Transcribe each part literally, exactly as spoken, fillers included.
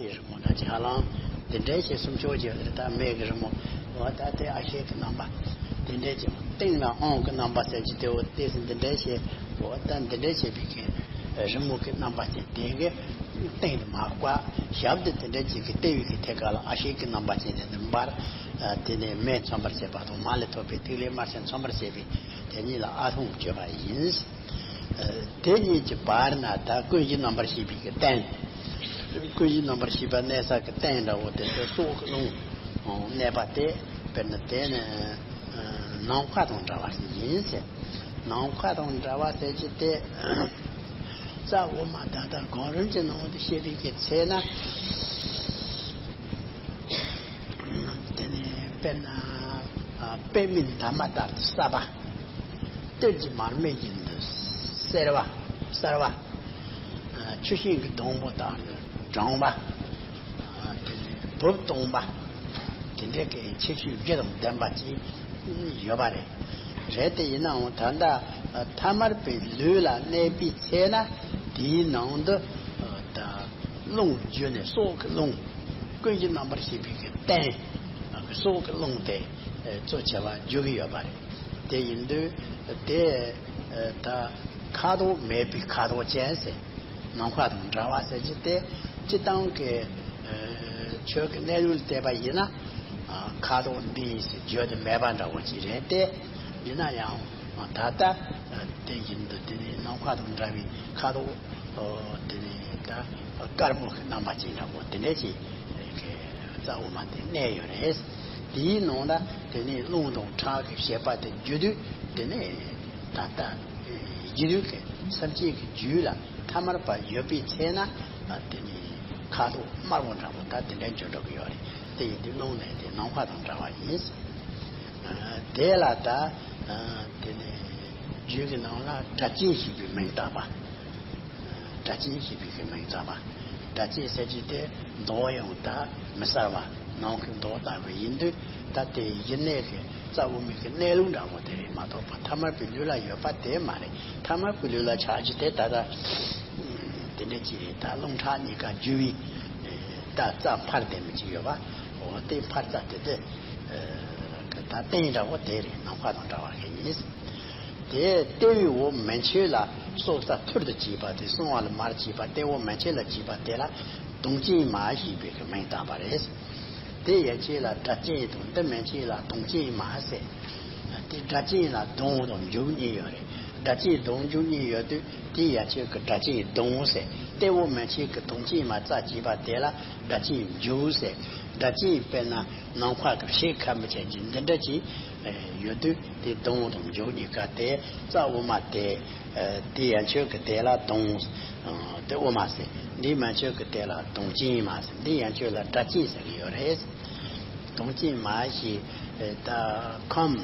རི་མོ་འདྲ་ཅིག་ཧ་ལམ་འདི་འདྲའི་ཞེས་སུམ་ཅུ་ཅིག་ཡོད་རེད། ད་མེ་གི་རི་མོ། འོ་ད་དེ་ཨ་ཤེ་གི་རྣམ་པ་འདི་འདྲའི་ཅིག་སྟེང་ལ་ཨོང་གི་རྣམ་པ་ཟེར་གྱི་དེ། འོ་དེ་སུ་འདི་འདྲའི་ཞེས། འོ་ད་འདི་འདྲའི་བྱས་པའི་གི་རི་མོ་གི་རྣམ་པ་ཅན་དེ་གི་སྟེང་དུ་མར་བཀག། ཞབས་དེ་འདི་འདྲའི་ཅིག་གི་ལྟེ་བའི་གི་ཐད་ཀ་ལ་ཨ་ཤེ་གི་རྣམ་པ་ཅན་དེ་འདི་འབར། དེ་ནས་མེ་མཚོན་པར་བྱེད་པ་དང་། མ་ལས་ཐོབ་པའི་ཐིག་ལེ་དམར་སེར་མཚོན་པར་བྱེད་པའི་དེ་ཉིད་ལ་ཨ་ལྷུང་བརྗོད་པ་ཡིན། དེ་གཉིས་ཀྱི་བར་ན་ད་ཀུན་གཞི་རྣམ་པར་ཤེས་པའི་གི་རྟེན། ཀུན་གཞི་རྣམ་པར་ཤེས་པ་གནས་ས་གི་རྟེན་འདྲ་བོ་དེ་ཚོ་སྲོག་གི་རླུང་གནས་པ་དེ། དཔེར་ན་དེ་ནི་ནམ་མཁའ་དང་འདྲ་བ་ཞིག་ཡིན་ཟེར། ནམ་མཁའ་དང་འདྲ་བ་ཟེར་གྱི་དེ། རྩ་དབུ་མ་ད་ལྟ་གོང་རིམ་གྱི་ནང་དུ་བཤད་པའི་གི་ཚེ་ན། དེ་ནས་དཔེར་ན་ཨ་པདྨའི་འདབ་མ་ལྟར་དུ་གསལ་བ། སྟོད་ཀྱི་མར་མེ་བཞིན་དུ་གསལ་བ། གསལ་བ། ཨ་ཆུ་ཤིང་གི་སྡོང་པོ་ལྟར་དུ་དྲང་བ། ཨ་དེ་ནས་སྦུབས་སྟོང་པ། དེ་འདྲའི་གི་ཁྱད་ཆོས་བཞི་དང་ལྡན་པ་ཅིག་ཡོད་པ་རེད། རེད་དེ་ཡིན་ནའང་ད་ལྟ་ཐ་མལ་པའི་ལུས་ལ་གནས་པའི་ཚེ་ན་དེའི་ནང་དུ་ད་རླུང་བརྒྱུད་ནས་སྲོག་གི་རླུང་། ཀུན་གཞི་རྣམ་པར་ཤེས་པའི་གི་རྟེན་སྲོག་གི་རླུང་དེ་གཙོ་ཆེ་བ་བརྒྱུད་ཀྱི་ཡོད་པ་རེད། དེ་ཡིན་དུས་དེ་ད་ཁ་དོག་མེད་པའི་ཁ་དོག་ཅན་ཟེར། ནམ་མཁའ་དང་འདྲ་བ་ཟེར་གྱི་དེ། སྤྱིར་བཏང་གི་ཆོས་ཀྱི་གནས་ལུགས་ལ་བལྟས་པ་ཡིན་ན། ཁ་དོག་འདི་ཡིན་ཟེར་བརྗོད་དུ་མེད་པ་འདྲ་བོ་ཅིག་རེད་དེ། ཡིན་ན་ཡང་ད་ལྟ་དེ་བཞིན་དུ་དེ་ནི་ནམ་མཁའ་དང་འདྲ་བའི་ཁ་དོག་དེ་ནི་ད་དཀར་པོ་གི་རྣམ་པ་ཅན་འདྲ་བོ་དེ་འདྲ་ཅིག་རྩ་དབུ་མ་དེ་གནས་ཡོད་རེད། དེའི་ནང་ལ་དེ་ནི་རླུང་དང་ཁྲག་གི་བྱེད་པ་དེ་བརྒྱུད་དུས་དེ་ནི་ད་ལྟ་རྒྱུད་ཀྱི་སེམས་ཅན་གྱི་རྒྱུད་ལ་ཐ་མལ་པ་ཡོད་པའི་ཚེ་ན། དེ་ནི་ཁ་དོག་དམར་པོ་འདྲ་པོ་ད་དེ་འདྲ་འགྱུར་འགྲོ་གི་ཡོད་རེད། དེ་ཡིན་དུས་རླུང་ནི་དེ་ནམ་མཁའ་དང་འདྲ་བ་ཡིན། དེ་ལ་ད་དེ་ནི་རྒྱུད་ཀྱི་ནང་ལ་སྒྲ་གཅན་ཞེས་པའི་མིང་བཏགས་པ། སྒྲ་གཅན་ཞེས་པའི་གི་མིང་བཏགས་པ། སྒྲ་གཅན་ཟེར་གྱི་དེ་མདོག་ཡང་ད་མི་གསལ་བ། ནམ་མཁའི་མདོག་ལྟ་བུ་ཡིན་དུས། ད་དེ་ཡེ་ནས་གི་རྩ་དབུ་མའི་གི་གནས་ལུགས་འདྲ་བོ་དེ་རེད་མ་གཏོགས་པ། ཐ་མལ་པའི་ལུས་ལ་ཡོད་པ་དེ་མ་རེད། ཐ་མལ་པའི་ལུས་ལ་ཆགས་རྒྱུ་དེ་ད་ལྟ་དེ་འདྲ་ཅིག་རེད། ད་རླུང་ཁྲག་གཉིས་ཀ་རྒྱུ་བའི་ད་རྩ་འཕར་བསྡད་མི་ཅིག་ཡོད་པ། འོ་དེ་འཕར་རྩ་དེ་དེ་ད་རྟེན་འདྲ་བོ་དེ་རེད། ནམ་མཁའ་དང་འདྲ་བ་གི་ཡིན། དེ་ལྟེ་བའི་འོག་མན་ཆད་ལ་སྲོག་རྩ་ཐུར་དུ་གྱེས་པ་དེ། སྲུང་བ་ལ་མར་གྱེས་པ་ལྟེ་འོག་མན་ཆད་ལ་གྱེས་པ་དེ་ལ་གདོང་ཅན་མ་ཞེས་པའི་གི་མིང་བཏགས་པ་རེད། དེ་ཡན་ཆད་ལ་སྒྲ་གཅན་དང་། འདི་མན་ཆད་ལ་གདོང་ཅན་མ་ཟེར། དེ་སྒྲ་གཅན་ལ་གདོང་དང་མཇུག་གཉིས་ཡོད་རེད། སྒྲ་གཅན་གདོང་མཇུག་གཉིས་ཡོད་དུས་དེ་ཡན་ཆད་ཀྱི་སྒྲ་གཅན་གདོང་ཟེར། ལྟེ་འོག་མན་ཆད་ཀྱི་གདོང་ཅན་མ་རྩ་གྱེས་པ་དེ་ལ་སྒྲ་གཅན་མཇུག་ཟེར། སྒྲ་གཅན་དཔེར་ན་ནམ་མཁའ་གི་ཕྱེད་ཁ་མི་ཆད་ཀྱི་འདི་འདྲ་ཅིག་ཡོད་དུས་དེ་གདོང་དང་མཇུག་གཉིས་ཀ་དེ་རྩ་དབུ་མ་དེ། དེ་ཡན་ཆད་ཀྱི་དེ་ལ་གདོང་། དེ་དབུ་མ་ཟེར། འདི་མན་ཆད་ཀྱི་དེ་ལ་གདོང་ཅན་མ་ཟེར། འདི་ཡན་ཆད་ལ་སྒྲ་གཅན་ཟེར་གྱི་ཡོད་རེད། གདོང་ཅན་མ་ཞེས་ད་ཁམས་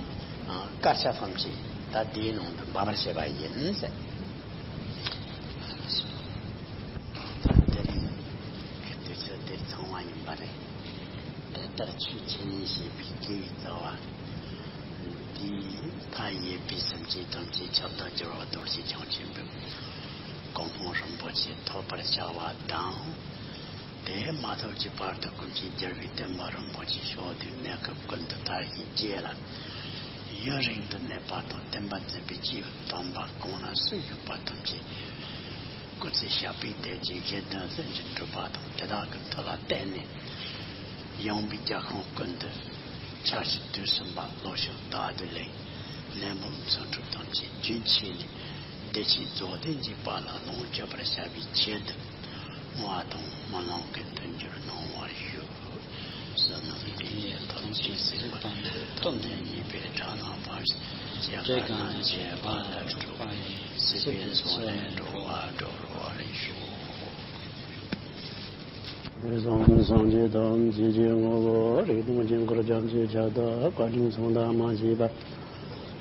དཀར་ཆ་ཐམས་ཅད་ད་དེའི་ནང་དུ་འབབ་པར་བྱེད་པ་ཡིན་ཟེར། ད་དེ་རིང་གི་དུས་ཚོད་འདིར་ཚང་བ་ཡིན་པ་རེད། དེ་ལྟར་ཆོས་འཆད་ཉན་བྱེད་པའི་དགེ་བའི་རྩ་བ། དེའི་མཐའ་ཡས་པའི་སེམས་ཅན་ཐམས་ཅད་ཁྱབ་བདག་སྒྱུ་རུ་རྡོ་རྗེ་འཆང་ཆེན་པོའི་གོ་འཕང་རིན་པོ་ཆེ་ཐོབ་པར་བྱ་བ་དང་། དེ་མ་ཐོབ་ཀྱི་བར་དུ་ཀུན་མཁྱེན་རྒྱལ་བའི་བསྟན་པ་རིན་པོ་ཆེ་ཕྱོགས་དུས་གནས་སྐབས་ཀུན་ཏུ་དར་ཞིང་རྒྱས་ལ་ཡུན་རིང་དུ་གནས་པ་དང་། བསྟན་པ་འཛིན་པའི་སྐྱེས་བུ་དམ་པ་གང་ན་སུ་བཞུགས་པ་ཐམས་ཅད་སྐུ་ཚེ་ཞབས་པད་བརྟན་ཅིང་དགེ་འདུན་ལྷུན་གྱིས་གྲུབ་པ་དང་། དེ་དག་གི་མཐུ་ལ་བརྟེན་ནས་ཡངས་པའི་རྒྱལ་ཁམས་ཀུན་ཏུ་འཆར་ཞིང་དུས་གསུམ་པ་ལྷོ་ཕྱོགས་བདག་ཏུ་ལེགས་ནས་མོ་ཚོན་གྲུབ་ཐམས་ཅད་རྒྱུན་ཆད་ནས་བདེ་ཆེན་རྫོགས་ལྡན་གྱི་དཔལ་ལ་ལོངས་སྤྱོད་པར་བྱ་བའི་ཆེད་དུ་བསྔོ་བ་དང་སྨོན་ལམ་གྱི་མཐུན་འགྱུར་གནང་བར་ཞུ། བསོད་ནམས་འདི་ཡིས་ཐམས་ཅད་གཟིགས་པ་ཐོབ་ནས་ཉེས་པའི་དགྲ་རྣམས་ཕམ་ཞིང་སྐྱེ་རྒ་ན་འཆིའི་རྦ་རླབས་འཁྲུགས་པ་ཡི། སྲིད་པའི་མཚོ་ལས་འགྲོ་བ་སྒྲོལ་བར་ཤོག། དེང་སང་སངས་རྒྱས་ཐམས་ཅད་ཀྱི་ངོ་བོ་རིག་སྟོང་དཀྱིལ་འཁོར་རྒྱ་མཚོའི་ཁྱབ་བདག་བཀའ་དྲིན་མཚུངས་ཟླ་མ་མཆིས་པ།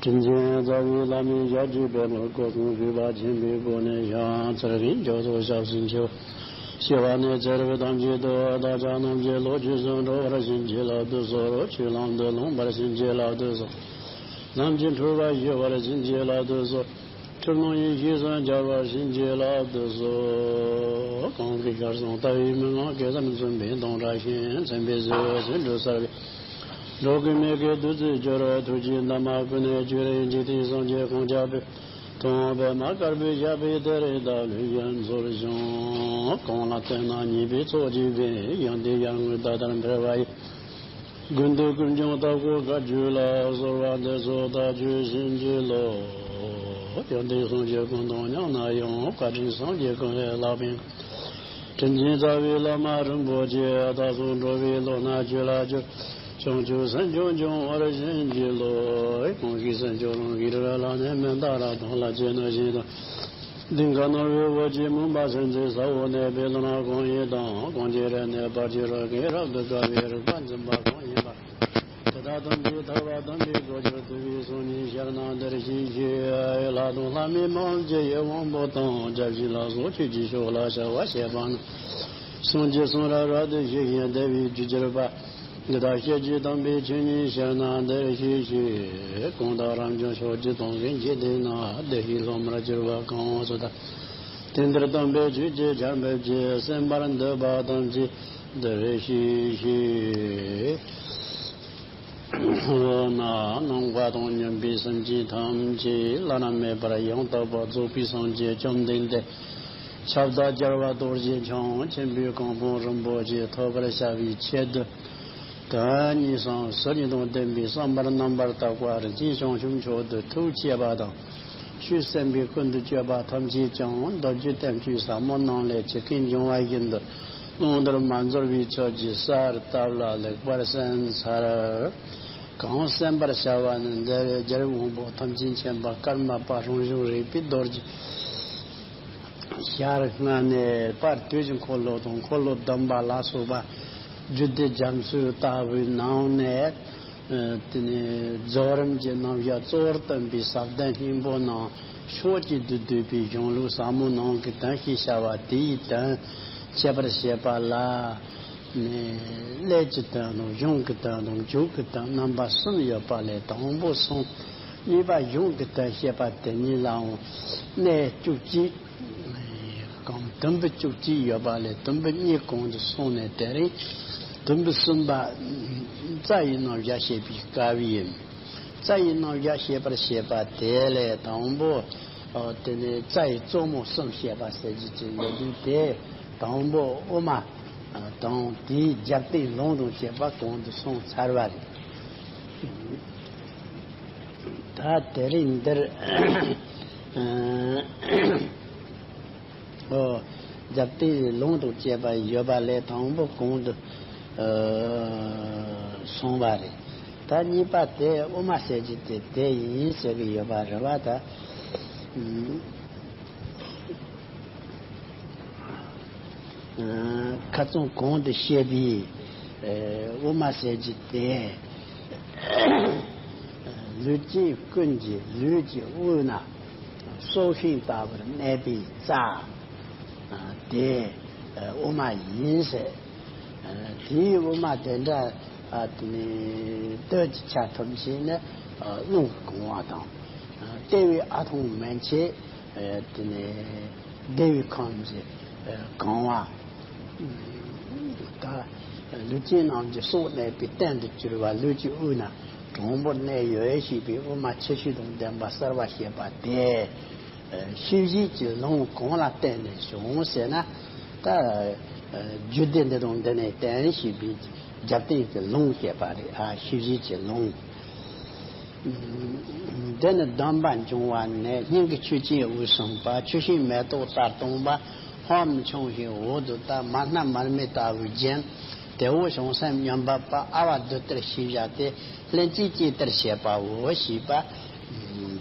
དྲིན་ཅན་རྩ་བའི་བླ་མའི་ཞབས་ཀྱི་པདྨོར་སྐུ་གསུང་ཐུགས་པ་ཆེན་པོའི་སྒོ་ནས་ཕྱག་འཚལ་ཞིང་མཆོག་ཏུ་ཞབས་སུ་མཆིའོ། སྐྱེ་བ་ནས་ཚེ་རབས་ཐམས་ཅད་དུ་བདག་ཅག་རྣམས་ཀྱི་བློ་ཆོས་སུ་འགྲོ་བར་བྱིན་གྱིས་བརླབ་ཏུ་གསོལ། ཆོས་ལམ་དུ་ལྷུང་བར་བྱིན་གྱིས་བརླབ་ཏུ་གསོལ། ལམ་གྱི་འཁྲུལ་པ་ཞི་བར་བྱིན་གྱིས་བརླབ་ཏུ་གསོལ། འཁྲུལ་སྣང་ཡེ་ཤེས་སུ་འཆར་བར་བྱིན་གྱིས་བརླབ་ཏུ་གསོལ། གང་གི་ཤར་གསུང་ལྟ་བའི་མན་ངག་གེ་སར་མཚོན་པའི་མདངས་སྒྲ་བཞིན། མཚན་དཔེ་བཟོད་པའི་ཟེར་འགྲོ་སར་བའི་འགྲོ་ཀུན་མེད་ཀྱི་བདུད་རྩིའི་སྦྱོར། ཐུགས་རྗེའི་འདབ་མ་ཀུན་ནས་བསྐྱོད་རིང་འཇིག་རྟེན་སངས་རྒྱས་གང་ཁྱབ་པའི། ཐུབ་དབང་པདྨ་དཀར་པོའི་ཞབས་པད་མཐའ་ཡས་བདག་ལུས་རྒྱ་མཚོར་བྱོན། གང་ལ་བསྟེན་ན་ཉེས་པའི་ཚོགས་ཀྱིས་འབེན། ཡང་དེ་ཡང་སྔོན་ད་ལྟར་འཕེལ་བ་ཡི། ཀུན་ཏུ་ཀུན་འབྱུང་དྭགས་པོ་བཀའ་བརྒྱུད་ལ། གསོལ་བ་འདེབས་སོ་བདག་རྒྱུད་བྱིན་གྱིས་རློབས། ཡང་དེ་སངས་རྒྱས་ཀུན་དང་མཉམ་ན་ཡང་། བཀའ་དྲིན་སངས་རྒྱས་ཀུན་ལས་ལྷག་པའི། དྲིན་ཅན་རྩ་བའི་བླ་མ་རིན་པོ་ཆེ། བདག་སོགས་འགྲོ་བའི་བློ་སྣ་ཆོས་ལ་སྦྱོར། བྱང་ཆུབ་སེམས་མཆོག་འབྱུང་བར་བྱིན་གྱིས་རློབས། གང་ཞིག་སེམས་མཆོག་རང་གིས་རིག་ལ་ནི། མི་འདའ་རབ་དང་ལྷ་བཅས་ནི་བཞིན་དུ། གདིང་ཁ་ནོར་བུའི་འོད་ཀྱིས་མུན་པ་སེལ་མཛད་ས་འོག་ནས། བཻ་ལོ་ན་གང་ཡིན་དང་གང་ཇི་རིགས་ནས། བར་གྱི་རི་ཀན་རབ་ཏུ་དཀར་བའི་རིག་པ་འཛིན་པ་གང་ཡིན་པ། དེ་དག་ཐམས་ཅད་ཐར་པ་དམ་པའི་གོ་ཆ། ཐུབ་པའི་སངས་རྒྱས་ཞལ་སྣང་འདིར་གཤེགས་ཤིག་ལྷ་དང་ལྷ་མིན་མང་བརྒྱ་ཡི་དབང་པོ་དང་། བརྒྱ་བྱིན་ལ་སོགས་ཆོས་ཀྱི་ཕྱོགས་ལ་ཕྱག་འཚལ་བ་བྱས་པ་རྣམས། སངས་རྒྱས་སུ་རབ་རབ་ཏུ་གཤེགས་ཤིང་བདེ་བའི་རྒྱུར་གྱུར་པ། འདི་དག་སྐྱེ་མཆེད་དམ་པའི་ཆོས་ཉིད་ཞལ་སྣང་འདིར་གཤེགས་ཤིག་གང་དག་རབ་འབྱུང་ཕྱོགས་བཅུ་དང་གི་འཇིག་རྟེན་ན། བདེ་གཤེགས་སློབ་མར་གྱུར་པ་གང་སུ་དག་དེང་འདིར་སྟོན་པའི་ཆོས་ཀྱི་ཆར་འབེབས་ཀྱིས། གསན་པར་འདོད་པ་ཐམས་ཅད་འདིར་གཤེགས་ཤིག་འོ་ན་ནམ་མཁའ་དང་མཉམ་པའི་སེམས་ཅན་ཐམས་ཅད་བླ་ན་མེད་པར་ཡང་དག་པར་རྫོགས་པའི་སངས་རྒྱས་བཅོམ་ལྡན་འདས། ཁྱབ་བདག་རྒྱལ་བ་རྡོ་རྗེ་འཆང་ཆེན་པོའི་གོ་འཕང་རིན་པོ་ཆེ་ཐོབ་པར་བྱ་བའི་ཆེད་དུ། དོན་གཉིས་སམ་ཟུར་གཉིས་དང་ལྡན་པའི་བསམ་པ་རྣམ་པར་དག་པ་རིན་ཆེན་བྱང་ཆུབ་མཆོག་ཏུ་ཐུགས་བསྐྱེད་པ་དང་། ཆོས་གསན་པའི་ཀུན་ཏུ་སྤྱོད་པ་ཐམས་ཅད་ཀྱང་མདོ་རྒྱུད་བསྟན་བཅོས་ཟབ་མོ་རྣམས་ལས་ཇི་སྐད་འབྱུང་བ་བཞིན་དུ་བླང་དོར་མ་འཛོལ་བའི་ཚུལ་གྱིས་གསལ་བཏབ་ལ་ལེགས་པར་གསན་ཚར། གང་གསན་པར་བྱ་བ་ནི་འདིར་རྒྱལ་བའི་དབང་པོ་ཐམས་ཅད་མཁྱེན་པ་ཀརྨ་པ་རང་བྱུང་རིག་པའི་རྡོ་རྗེ། ཞལ་སྔ་ནས་དཔལ་དུས་ཀྱི་འཁོར་ལོ་དང་འཁོར་ལོ་སྡོམ་པ་ལ་སོགས་པ་རྒྱུད་སྡེ་རྒྱ་མཚོ་ལྟ་བུའི་ནང་ནས། ཨ་དེ་ནས་རྫོགས་རིམ་གྱི་རྣམ་གཞག་གཙོ་བོར་སྟོན་པའི་ཟབ་དོན་སྙིང་པོ་རྣམས་ཕྱོགས་གཅིག་ཏུ་བསྡུས་པའི་གཞུང་ལུགས་ཟབ་མོ་ནང་གི་དོན་ཞེས་བྱ་བ་དེའི་དོན་འཆད་པར་བྱེད་པ་ལ། ནས་སླད་ཀྱི་དོན་དང་གཞུང་གི་དོན་དང་མཇུག་གི་དོན་རྣམ་པ་གསུམ་ཡོད་པ་ལས་དང་པོ་གསུམ། གཉིས་པ་གཞུང་གི་དོན་བཤད་པ་དེ་ཉིད་ལའང་གནས་བཅུ་གཅིག་གམ་དུམ་བུ་བཅུ་གཅིག་ཡོད་པ་ལས་དུམ་བུ་གཉིས་གོང་དུ་སོང་ནས། དེ་རིང་དུམ་བུ་གསུམ་པ་རྩ་བའི་རྣམ་གཞག་བཤད་པའི་སྐབས་ཡིན། རྩ་བའི་རྣམ་གཞག་བཤད་པར་བྱེད་པ་དེ་ལས་དང་པོ། ཨ་དེ་ནས་རྩ་བའི་གཙོ་མོ་གསུམ་བཤད་པ་ཟེར་རྒྱུ་ཅིག་ཡོད་དུས། དེ་དང་པོ་དབུ་མ་དང་དེའི་རྒྱབ་རྟེན་ལུང་དང་བཅས་པ་གོང་དུ་སོང་ཚར་བ་རེད། ད་དེ་རིང་འདིར། ཨོ། རྒྱབ་རྟེན་ལུང་དང་བཅས་པ་ཡོད་པ་ལས་དང་པོ་གོང་དུ་ཨ་སོང་བ་རེད། ད་གཉིས་པ་དེ་དབུ་མ་ཟེར་རྒྱུ་དེ་དེ་ཡིན་ཟེར་གྱི་ཡོད་པ་རེད་བ། ད་ཨ་ཁ་སང་གོང་དུ་བཤད་པའི་ཨ་དབུ་མ་ཟེར་རྒྱུ་དེ། ལུས་ཅན་ཀུན་གྱི་ལུས་ཀྱི་དབུས་ན་སྲོག་ཤིང་ལྟ་བུར་གནས་པའི་རྩ། ཨ་དེ་ཨ་དབུ་མ་ཡིན་ཟེར། ཨ་དེའི་དབུ་མ་དེ་འདྲ། ཨ་དེ་ནི་སྟོད་ཀྱི་ཆ་ཐམས་ཅད་ནི་ཨ་རླུང་གིས་གང་བ་དང་། ཨ་ལྟེ་བའི་ཨ་ཐང་མན་ཆད། ཨ་དེ་ནི་བདེ་བའི་ཁམས་ཀྱིས་ཨ་གང་བ། ད་ལུས་ཅན་རྣམས་ཀྱི་སྲོག་གནས་པའི་རྟེན་དུ་གྱུར་པ་ལུས་ཀྱི་དབུས་ན་དྲང་པོར་གནས་ཡོད་ཅེས་པའི་དབུ་མ་ཆེ་ཤོས་དང་ལྡན་པ་གསལ་བར་བཤད་པ་དེ། ཤེས་བྱའི་ལུང་གང་ལ་བརྟེན་ནས་བྱུང་ཟེར་ན། ད་རྒྱུད་སྡེ་འདི་དང་འདི་ནས་བསྟན་ཞེས་པའི་རྒྱབ་རྟེན་གྱི་ལུང་བཤད་པ་རེད། ཨ་ཤེས་བྱའི་ལུང་། འདི་ནི་སྡོམ་པ་འབྱུང་བ་ནས། སྙིང་གི་ཆོས་ཅན་དབུས་སུ་འབབ། ཆུ་ཤིང་མེ་ཏོག་ལྟར་སྟོང་པ། ལྷ་མོ་ཆུང་ཞིང་འོད་དུ་ལྟ། མ་སྣ་མར་མེ་ལྟ་བུའི་རྒྱན། དེ་འོག་བྱང་སེམས་མཉམ་པ་པ། ཨ་བ་བདུད་ལྟར་ཞེས་བྱ་སྟེ། ལྷན་ཅིག་སྐྱེས་ལྟར་བྱེད་པའོ་ཞེས་པ་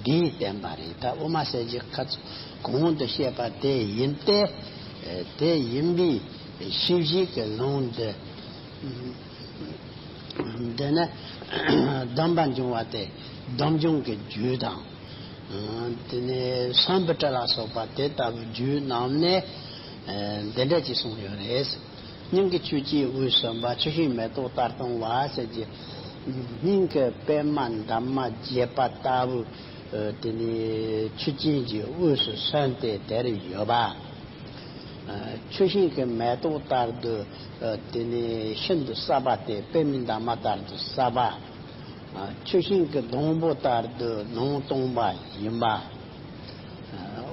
འདིས་བསྟན་པ་རེད། ད་དབུ་མ་ཟེར་རྒྱུ་ཁ་སང་གོང་དུ་བཤད་པ་དེ་ཡིན་ཏེ། དེ་ཡིན་པའི་ཤེས་བྱའི་ལུང་འདི། འདི་ནི་སྡོམ་པ་འབྱུང་བ་སྟེ། སྡོམ་འབྱུང་གི་རྒྱུ་དང་། དེ་ནས་སོན་པོ་ཏྲ་ལ་སོགས་པ་དེ་ལྟ་བུའི་རྒྱུད་རྣམས་ནས་འདི་འདྲ་ཅིག་གསུངས་ཡོད་རེད། སྙིང་གི་ཆོས་ཅན་དབུས་སུ་འབབ། ཆུ་ཤིང་མེ་ཏོག་ལྟར་སྟོང་པ་ཟེར་གྱི། སྙིང་གི་པདྨ་འདབ་མ་བརྒྱད་པ་ལྟ་བུ། དེ་ནི་ཆུ་ཅན་གྱི་དབུས་སུ་སོན་ཏེ་དེར་ཡོད་པ། ཆུ་ཤིང་གི་མེ་ཏོག་ལྟར་དུ། དེ་ནས་ཤིན་ཏུ་གསལ་བ་སྟེ་པད་མའི་འདབ་མ་ལྟར་དུ་གསལ་བ། ཆུ་ཤིང་གི་སྡོང་པོ་ལྟར་དུ་ལུང་སྟོང་པ་ཡིན་པ།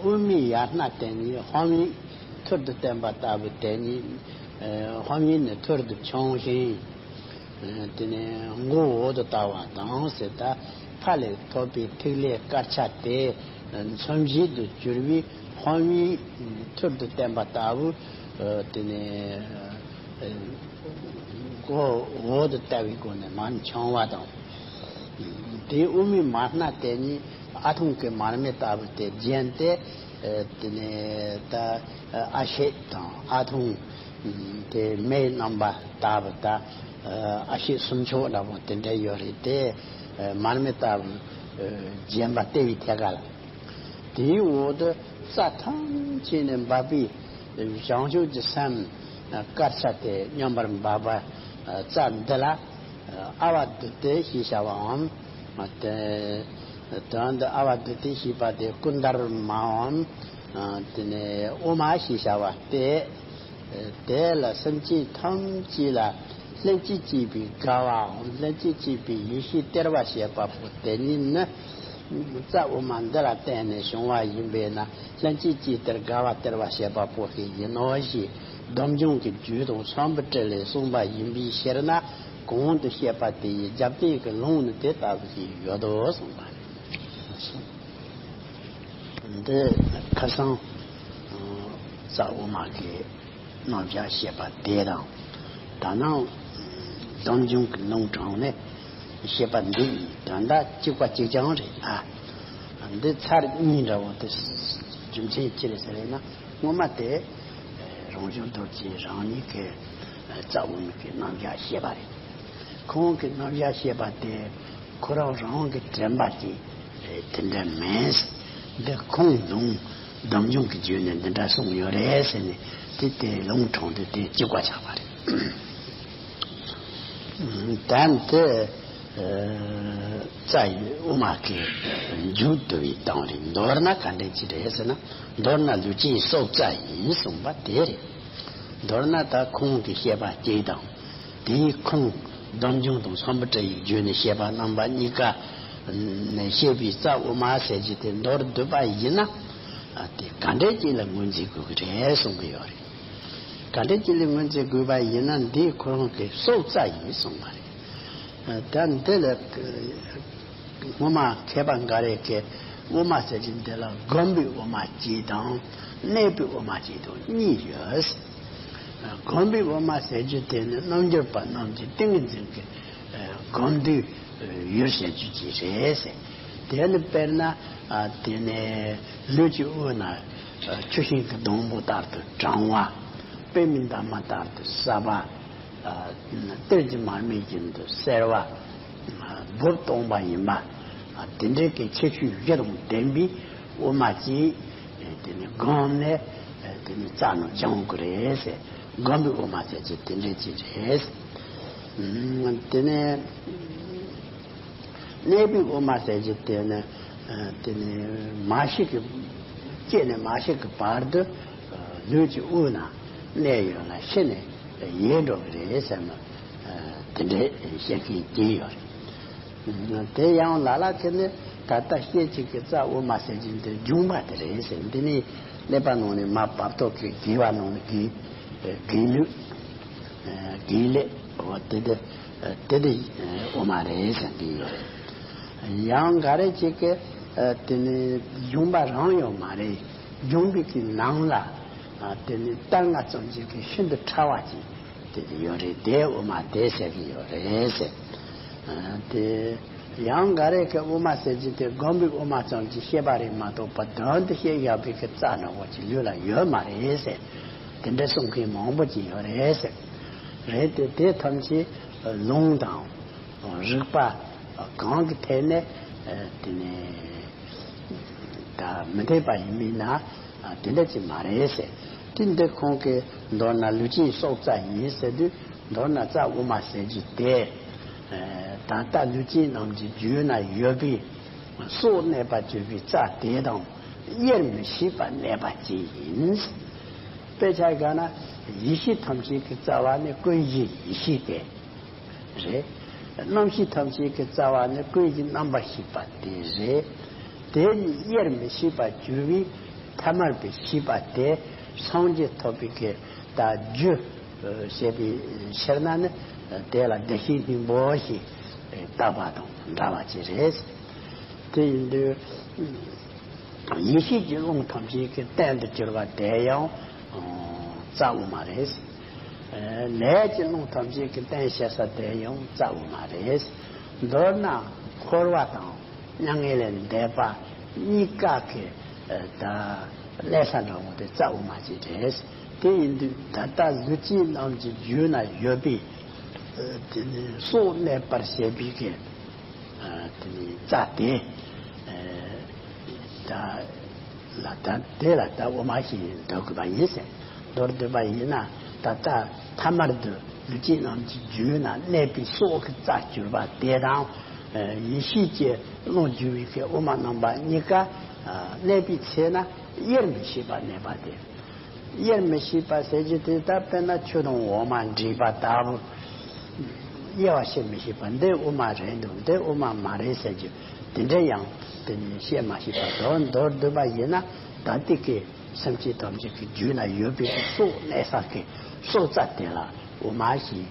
དབུ་མའི་ཡར་སྣ་དེ་ཉིད་ཧོམ་ཡིག་ཐུར་དུ་བསྟན་པ་ལྟ་བུ་དེ་ཉིད། ཧོམ་ཡིག་ནི་ཐུར་དུ་ཕྱུང་ཞིང་། དེ་ནས་མགོ་འོག་ཏུ་བལྟ་བ་དང་ཟེར། ད་ཕ་ལས་ཐོབ་པའི་ཐིག་ལེ་དཀར་ཆ་དེ་མཚོན་བྱེད་དུ་གྱུར་པའི་ཧོམ་ཡིག་ཐུར་དུ་བསྟན་པ་ལྟ་བུ། དེ་ནས་མགོ་འོག་ཏུ་བལྟ་བའི་སྒོ་ནས་མར་མཆོང་བ་དང་། དེའི་དབུ་མའི་མར་སྣ་དེ་ཉིད་ཨ་ཐུང་གི་མར་མེ་ལྟ་བུ་དེ་བརྒྱན་ཏེ། དེ་ནས་ད་ཨ་ཤད་དང་ཨ་ཐུང་། དེ་མེའི་རྣམ་པ་ལྟ་བུ་ད། ཨ་ཤད་སུམ་ཅུ་འདྲ་པོ་དེ་འདྲ་ཡོད་རེད་དེ། མར་མེ་ལྟ་བུ་བརྒྱན་པ་ལྟེ་བའི་ཐད་ཀ་ལ། དེའི་འོག་ཏུ་རྩ་ཐམས་ཅད་ནས་འབབ་པའི་བྱང་ཆུབ་ཀྱི་སེམས་དཀར་ཆ་དེ་མཉམ་པར་འབབ་པ་རྩ་འདི་ལ་ཨ་བ་དྷཱུ་ཏི་ཞེས་བྱ་བའམ། དེ་དོན་དུ་ཨ་བ་དྷཱུ་ཏི་ཞེས་པ་དེ་ཀུན་ཌ་ར་མའམ། དེ་ནས་དབུ་མ་ཞེས་བྱ་བ་སྟེ། དེ་ལ་སེམས་ཅན་ཐམས་ཅད་ལ་ལྷན་ཅིག་སྐྱེས་པའི་དགའ་བའམ་ལྷན་ཅིག་སྐྱེས་པའི་ཡེ་ཤེས་སྟེར་བ་ཞེས་པ་པོ་དེ་ཉིད་ནི། རྩ་དབུ་མ་འདི་ལ་བརྟེན་ནས་བྱུང་བ་ཡིན་པས་ན། ལྷན་ཅིག་སྐྱེས་སྟེར་དགའ་བ་སྟེར་བ་ཞེས་པ་པོ་ཞིག་ཡིན་ནོ་ཞེས་སྡོམ་འབྱུང་གི་རྒྱུད་དང་མཚམས་པའི་དྲི་ལས་གསུངས་པ་ཡིན་པའི་ཕྱིར་ན། གོང་དུ་བཤད་པ་དེ་ཡི་རྒྱབ་རྟེན་གྱི་ལུང་ནི་དེ་ལྟ་བུ་ཞིག་ཡོད་དོ་གསུངས་པ་རེད། འདི་ཁ་སང་རྩ་དབུ་མ་གི་རྣམ་གཞག་བཤད་པ་དེ་དང་། ད་ནང་སྡོམ་འབྱུང་གི་ལུང་དྲངས་ནས་བཤད་པ་འདི་ད་ལྟ་གཅིག་པ་གཅིག་རྐྱང་རེད་ཨ། འདི་ཚར་གཉིས་འདྲ་བོ་དེ། རྒྱུ་མཚན་ཅི་རེད་ཟེར་ན། སྔོན་མ་དེ་རང་བྱུང་རྡོ་རྗེ་རང་ཉིད་ཀྱི་རྩ་དབུ་མ་གི་རྣམ་གཞག་བཤད་པ་རེད། ཁོང་གི་རྣམ་གཞག་བཤད་པ་དེ་ཁོ་རང་རང་གི་དྲན་པ་དེ་དེ་འདྲ་མིན། འདི་ཁོང་ལུང་སྡོམ་འབྱུང་གི་བརྒྱུད་ནས་འདི་འདྲ་གསུངས་ཡོད་རེད་ཟེར་ནས་དེ་དེ་ལུང་དྲངས་ཏེ་དེ་གཅིག་པ་ཆགས་པ་རེད། ད་འདི་རྩ་ཡི་དབུ་མ་གི་མཇུག་བསྡུ་བའི་སྟངས་རེད། མདོར་ན་ག་འདྲ་ཅིག་རེད་ཟེར་ན། མདོར་ན་ལུས་ཅན་སྲོག་རྩ་ཡིན་གསུངས་པ་དེ་རེད། མདོར་ན་ད་ཁོང་གི་བཤད་པ་གཅིག་དང་། དེའི་ཁུངས་སྡོམ་འབྱུང་དང་མཚམས་པའི་དྲི་ཡི་བརྒྱུད་ནས་བཤད་པ་རྣམ་པ་གཉིས་ཀ་ནས་བཤད་པའི་རྩ་དབུ་མ་ཟེར་རྒྱུ་དེ་མདོར་བསྡུས་པ་ཡིན་ན། དེ་ག་འདྲས་ཅིག་ལ་ངོས་འཛིན་དགོས་ཀྱི་རེད་གསུང་གི་ཡོད་རེད། ག་འདྲས་ཅིག་ལ་ངོས་འཛིན་དགོས་པ་ཡིན་ན་འདི་ཁོ་རང་གི་སྲོག་རྩ་ཡིན་གསུངས་པ་རེད། ད་འདི་ལ་སྔོན་མ་མཁས་པ་འགའ་རེ་གིས་དབུ་མ་ཟེར་གྱི་འདི་ལ་སྒོམ་པའི་དབུ་མ་གཅིག་དང་གནས་པའི་དབུ་མ་གཅིག་དང་གཉིས་ཡོད། སྒོམ་པའི་དབུ་མ་ཟེར་རྒྱུ་དེ་ནི་རྣལ་འབྱོར་པ་རྣམས་ཀྱི་ཏིང་ངེ་འཛིན་གྱི་སྒོམ་དུས་ཡུལ་བྱེད་རྒྱུ་ཅིག་རེད། དེ་ནི་དཔེར་ན་དེ་ནས་ལུས་ཀྱི་དབུས་ན་ཆུ་ཤིང་གི་སྡོང་པོ་ལྟར་དུ་དྲང་བ། པད་མའི་འདབ་མ་ལྟར་དུ་གསལ་བ། གཏེར་གྱི་མར་མེ་བཞིན་དུ་གསལ་བ། སྦུབས་སྟོང་པ་ཡིན་པ། དེ་འདྲའི་གི་ཁྱད་ཆོས་བཞི་དང་ལྡན་པའི་དབུ་མ་གཅིག་དེ་ནི་བསྒོམས་ནས་དེ་ནི་རྩ་རྣམས་སྦྱང་དགོས་རེད་ཟེར། བསྒོམ་པའི་དབུ་མ་ཟེར་གྱི་དེ་འདྲའི་གཅིག་རེད། དེ་ནས་གནས་པའི་དབུ་མ་ཟེར་གྱི་དེ་ནི་དེ་ནི་མ་ཤི་གི་སྐྱེས་ནས་མ་ཤི་གི་བར་དུ་ལུས་ཀྱི་དབུས་ན་གནས་ཡོད་ལ་ཤི་ནས་ཡལ་འགྲོ་གི་རེད་ཟེར་ན། དེ་འདྲའི་བཤད་མཁན་གྱི་ཡོད་རེད། དེ་ཡང་ལ་ལ་དེ་ནི་ད་ལྟ་བཤད་ཅིག་གི་རྩ་དབུ་མ་ཟེར་གྱི་འདི་འབྱུང་བ་དེ་རེད་ཟེར། འདི་ནི་ཀླད་པ་ནང་ནས་མ་བབ་ཐོག་གི་གི་བ་ནང་ནས་གི་གི་ལུས་གི་ལས་འོ་དེ་དེ་དེ་དེ་དབུ་མ་རེད་ཟེར་གྱི་ཡོད་རེད། ཡང་འགའ་རེ་ཅིག་གིས་དེ་ནི་འབྱུང་བ་རང་ཡོད་མ་རེད། འབྱུང་བའི་གི་ནང་ལ་དེ་ནི་ལྟར་སྣང་ཙམ་ཅིག་གིས་ཤིན་ཏུ་ཕྲ་བ་ཅིག་དེ་ཡོད་རེད། དེ་དབུ་མ་དེ་ཟེར་གྱི་ཡོད་རེད་ཟེར། དེ་ཡང་འགའ་རེ་གིས་དབུ་མ་ཟེར་གྱི་དེ་སྒོམ་པའི་དབུ་མ་ཙམ་གྱིས་བཤད་པ་རེད་མ་གཏོགས་པ་དོན་དུ་བཤད་བཞག་པའི་གི་རྩ་འདྲ་བོ་ཅིག་ལུས་ལ་ཡོད་མ་རེད་ཟེར། དེ་འདྲ་གསུང་མཁན་མང་པོ་ཅིག་ཡོད་རེད་ཟེར། རེད་དེ་དེ་ཐམས་ཅད་ལུང་དང་རིགས་པ་གང་གི་ཐད་ནས་དེ་ནས་ད་མི་འཐད་པ་ཡིན་མིན་ན། དེ་འདྲ་ཅིག་མ་རེད་ཟེར། དེ་འདི་ཁོང་གིས་མདོར་ན་ལུས་ཅན་སྲོག་རྩ་ཡིན་ཟེར་དུས་མདོར་ན་རྩ་དབུ་མ་ཟེར་རྒྱུ་དེ། ད་ལྟ་ལུས་ཅན་རྣམས་ཀྱི་རྒྱུད་ན་ཡོད་པའི་སྲོག་གནས་པར་གྱུར་པའི་རྩ་དེ་དང་དབྱེར་མི་ཕྱེད་པར་གནས་པ་ཅིག་ཡིན། དཔེ་ཆ་ག་ན་ཡེ་ཤེས་ཐམས་ཅད་ཀྱི་རྩ་བ་ནི་ཀུན་གཞི་ཡེ་ཤེས་དེ་རེད། རྣམ་ཤེས་ཐམས་ཅད་ཀྱི་རྩ་བ་ནི་ཀུན་གཞི་རྣམ་པར་ཤེས་པ་དེ་རེད། དེ་གཉིས་དབྱེར་མི་ཕྱེད་པར་གྱུར་པའི་ཐ་མལ་པའི་ཤེས་པ་དེ་སངས་རྒྱས་ཐོབ་པའི་གི་ད་རྒྱུ་ཞེས་པའི་ཕྱིར་ན་ནི་དེ་ལ་བདེ་གཤེགས་སྙིང་པོ་ཞེས་བཏགས་པ་དང་འདྲ་བ་ཅིག་རེད། དེ་ཡིན་དུས། ཡེ་ཤེས་ཀྱི་རླུང་ཐམས་ཅད་ཀྱི་རྟེན་དུ་གྱུར་པ་དེ་ཡང་རྩ་དབུ་མ་རེད། ལས་ཀྱི་རླུང་ཐམས་ཅད་ཀྱི་རྟེན་བྱེད་ས་དེ་ཡང་རྩ་དབུ་མ་རེད། མདོར་ན་འཁོར་བ་དང་མྱ་ངན་ལས་འདས་པ་གཉིས་ཀ་གི་ད་གནས་ས་འདྲ་བོ་དེ་རྩ་དབུ་མ་ཅིག་རེད། དེ་ཡིན་དུས་ད་ལྟ་ལུས་ཅན་རྣམས་ཀྱི་རྒྱུད་ན་ཡོད་པའི་དེ་ནི་སྲོག་གནས་པར་བྱེད་པའི་གི་དེ་ནི་རྩ་དེ་ད་ལ་ད་དེ་ལ་ད་དབུ་མ་ཞེས་འདོད་དགོས་པ་ཡིན་ཟེར། མདོར་བསྡུས་པ་ཡིན་ན་ད་ལྟ་ཐ་མལ་དུ་ལུས་ཅན་རྣམས་ཀྱི་རྒྱུད་ན་གནས་པའི་སྲོག་གི་རྩ་གྱུར་པ་དེ་དང་ཡེ་ཤེས་ཀྱི་རླུང་རྒྱུ་བའི་གི་དབུ་མ་རྣམ་པ་གཉིས་ཀ་གནས་པའི་ཚེ་ན་དབྱེར་མི་ཕྱེད་པ་གནས་པ་དེ། དབྱེར་མི་ཕྱེད་པ་ཟེར་རྒྱུ་དེ་ད་དཔེར་ན་ཆུ་དང་འོ་མ་འདྲེས་པ་ལྟ་བུ། དབྱེ་བ་ཕྱེ་མི་ཤེས་པ་འདི་དབུ་མ་རེད་འདུག་འདི་དབུ་མ་མ་རེད་ཟེར་རྒྱུ་དེ་འདྲ་ཡང་དེ་ནི་བཤད་མ་ཤེས་པ་མདོར་མདོར་བསྡུས་པ་ཡིན་ན་ད་ལྟའི་གི་སེམས་ཅན་ཐམས་ཅད་ཀྱི་རྒྱུད་ན་ཡོད་པའི་སྲོག་གནས་ས་གི་སྲོག་རྩ་དེ་ལ་དབུ་མ་ཞེས་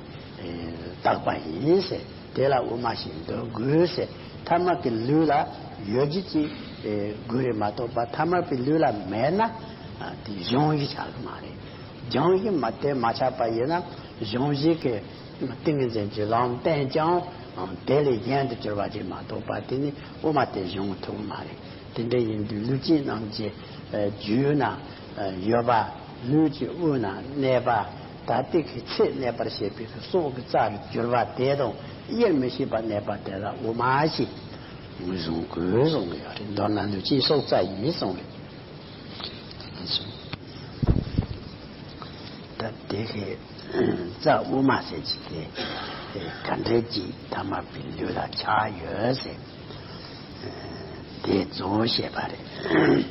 བཏགས་པ་ཡིན་ཟེར། དེ་ལ་དབུ་མ་ཞེས་འདོད་དགོས་ཟེར། ཐ་མལ་གྱི་ལུས་ལ་ཡོད་རྒྱུ་ཅིག་དགོས་རེད་མ་གཏོགས་པ་ཐ་མལ་པའི་ལུས་ལ་མེད་ན་དེ་གཞུང་བཞི་ཆགས་ཀྱི་མ་རེད། གཞུང་བཞི་མ་དེ་མ་ཆགས་པ་ཡིན་ན་གཞུང་བཞི་གི་ཏིང་ངེ་འཛིན་གྱི་ལམ་བསྟན་ཀྱང་དེ་ལས་གཞན་དུ་གྱུར་པ་ཅིག་མ་གཏོགས་པ་དེ་ནི་དབུ་མ་དེ་གཞུང་ཐུབ་ཀྱི་མ་རེད། དེ་འདྲ་ཡིན་དུས་ལུས་ཅན་རྣམས་ཀྱི་རྒྱུད་ན་ཡོད་པ། ལུས་ཀྱི་དབུས་ན་གནས་པ། ད་ལྟའི་གི་ཚེ་གནས་པར་བྱེད་པའི་སྲོག་གི་རྩ་རུ་གྱུར་པ་དེ་དང་དབྱེར་མི་ཕྱེད་པར་གནས་པ་དེ་ལ་དབུ་མ་ཞེས་ངོས་བཟུང་དགོས་གསུང་གི་ཡོད་རེད། མདོར་ན་ལུས་ཅན་སྲོག་རྩ་ཡིན་གསུངས་རེད། ད་དེ་གི་རྩ་དབུ་མ་ཟེར་གྱི་དེ་ག་འདྲས་ཀྱི་ཐ་མལ་པའི་ལུས་ལ་ཆགས་ཡོད་ཟེར། དེ་གཙོ་བོ་བཤད་པ་རེད།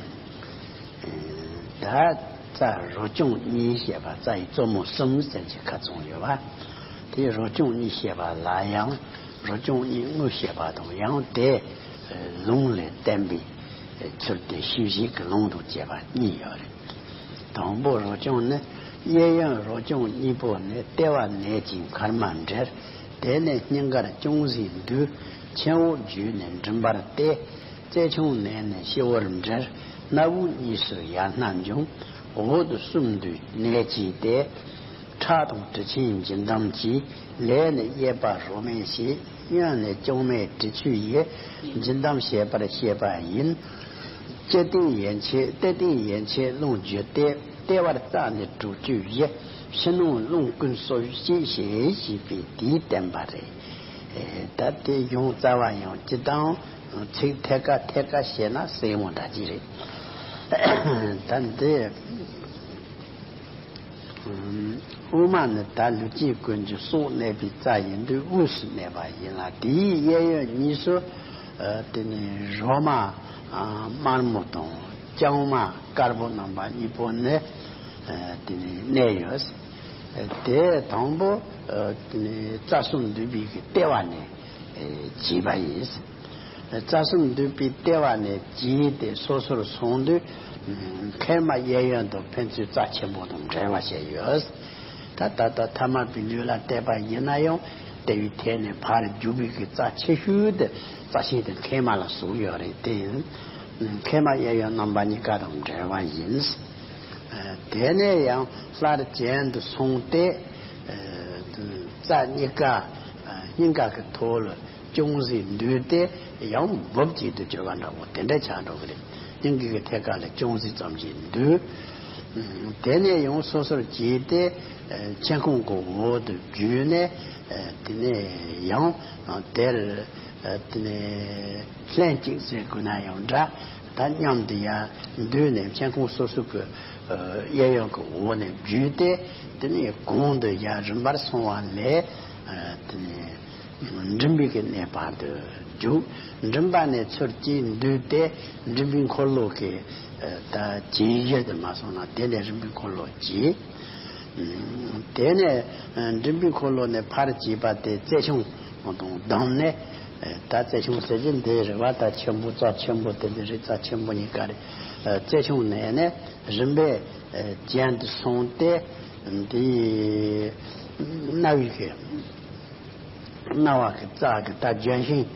ད་རྩ་རོ་རྐྱང་གཉིས་བཤད་པ། རྩ་ཡི་གཙོ་མོ་གསུམ་ཟེར་གྱི་ཁ་ཚང་ཡོད་པ། དེ་རོ་རྐྱང་གཉིས་བཤད་པ་ལ་ཡང་རོ་རྐྱང་གཉིས་དངོས་བཤད་པ་དང་ཡང་དེ་ལུང་ལས་བསྟན་པའི་ཚུལ་དེ་ཤེས་བྱེད་ཀྱི་ལུང་དང་བཅས་པ་གཉིས་ཡོད་རེད། དང་པོ་རོ་རྐྱང་ནི། གཡས་གཡོན་རོ་རྐྱང་གཉིས་པོ་ནི། ལྟེ་བ་ནས་ཀྱི་མཁལ་མ་འབྲེལ། དེ་ནས་སྙིང་གར་ཅུང་ཟད་འདུས། མཆན་འོག་བརྒྱུད་ནས་མགྲིན་པར་གཏད། རྩེ་ཆུང་ནས་ནི་སྤྱི་བོར་འབྲེལ། སྣ་བུག་གཉིས་སུ་ཡར་སྣ་འབྱུང་། འོག་ཏུ་གསུམ་འདུས་ནས་ཀྱི་སྟེ། ཁྲག་དང་དྲི་ཆེན་འབྱིན་ཏམ་གྱིས། ལས་ནི་གཡས་པ་རོ་མས་བྱེད། གཡོན་ནི་ལྕང་མའི་དྲི་ཆུ་ཡིས། འབྱིན་ཏམ་བྱེད་པར་བཤད་པ་ཡིན། ལྕེ་སྟེང་ཡན་ཆད། ལྟེ་སྟེང་ཡན་ཆད་རླུང་རྒྱུ་སྟེ། ལྟེ་བར་རྩ་ནི་དྲུག་ཅུ་བཞི། ཕྱི་ནང་རླུང་ཀུན་སོ་བཞི་ཞེས་བྱས་པའི་དེའི་བསྟན་པ་རེད། ད་དེ་གཞུང་རྩ་བ་ཡང་སྤྱི་དང་ཚིག་ཐད་ཀ་ཐད་ཀ་བཤད་ན་གསལ་བོ་འདྲ་ཅིག་རེད། ད་འདི། དབུ་མ་ནི་ད་ལུས་ཅན་ཀུན་གྱི་སྲོག་གནས་པའི་རྩ་ཡིན་དུས་དབུས་སུ་གནས་པ་ཡིན་ལ། དེའི་གཡས་གཡོན་གཉིས་སུ་དེ་ནི་རོ་མ་དམར་མོ་དང་ལྕང་མ་དཀར་པོ་རྣམ་པ་གཉིས་པོ་ནི་དེ་ནི་གནས་ཡོད། དེ་དང་པོ་དེ་ནི་རྩ་གསུམ་འདུས་པའི་གི་ལྟེ་བ་ནས་བྱས་པ་ཡིན། རྩ་གསུམ་འདུས་པའི་ལྟེ་བ་ནས་བྱས་ཏེ་སོ་སོར་སོང་དུས། མཁལ་མ་གཡས་གཡོན་དུ་ཕན་ཚུན་རྩ་ཆེན་པོ་དང་འབྲེལ་བ་བྱས་ཡོད། ད་ད་ལྟ་ཐ་མལ་པའི་ལུས་ལ་བལྟས་པ་ཡིན་ན་ཡང་ལྟེ་བའི་ཐད་ནས་ཕར་རྒྱུ་བའི་གི་རྩ་ཆེ་ཤོས་དེ་རྩ་ཆེན་དེ་མཁལ་མ་ལ་ཟུག་ཡོད་རེད་དེ། མཁལ་མ་གཡས་གཡོན་རྣམ་པ་གཉིས་ཀ་དང་འབྲེལ་བ་ཡིན། དེ་ནས་ཡང་སླར་གྱེན་དུ་སོང་སྟེ། རྩ་གཉིས་ཀ་སྙིང་ག་གི་ཐོག་ལ་ཅུང་ཟད་འདུས་ཏེ་ཡང་འབུབ་ཅིག་ཏུ་གྱུར་པ་འདྲ་བོ་དེ་འདྲ་ཆགས་འགྲོ་གི་རེད། སྙིང་གི་ཐད་ཀ་ལ་ཅུང་ཟད་ཙམ་ཞིག་འདུས། དེ་ནས་ཡང་སོ་སོར་གྱེས་ཏེ་མཆན་ཁུང་གི་འོག་ཏུ་བརྒྱུད་ནས་དེ་ནས་ཡང་དེར་དེ་ནས་ལྷན་ཅིག་ཟེར་དགོས་ན་ཡང་འདྲ། ད་མཉམ་དུ་ཡར་འདུས་ནས་མཆན་ཁུང་སོ་སོ་གི་གཡས་གཡོན་གྱི་འོག་ནས་བརྒྱུད་དེ་དེ་ནས་གོང་དུ་ཡར་རིམ་པར་སོང་བ་ལས་དེ་ནས་མགྲིན་པའི་གི་གནས་བར་དུ་ འཇུག་མགྲིན་པ་ནས་ཚུར་གྱེས་འདུས་ཏེ་མགྲིན་པའི་འཁོར་ལོ་གི་ད་གྱེས་གཞིར་དུ་མ་སོང་ན། དེ་ནས་རིམ་པའི་འཁོར་ལོ་གྱེས། དེ་ནས་མགྲིན་པའི་འཁོར་ལོ་ནས་ཕར་གྱེས་པ་དེ་རྩེ་གཞུང་དང་བསྡོམས་ནས། ད་རྩེ་གཞུང་ཟེར་གྱི་འདི་རེད་བ། ད་ཆེན་པོ་རྩ་ཆེན་པོ་དེ་འདི་རེད། རྩ་ཆེན་པོ་གཉིས་ཀ་རེད། རྩེ་གཞུང་ནས་ནས་རིམ་པས་གྱེས་འདུས་སོང་སྟེ། འདི་རྣ་བའི་གི་རྣ་བ་གི་རྩ་གི་ད་ལྗོན་ཤིང་།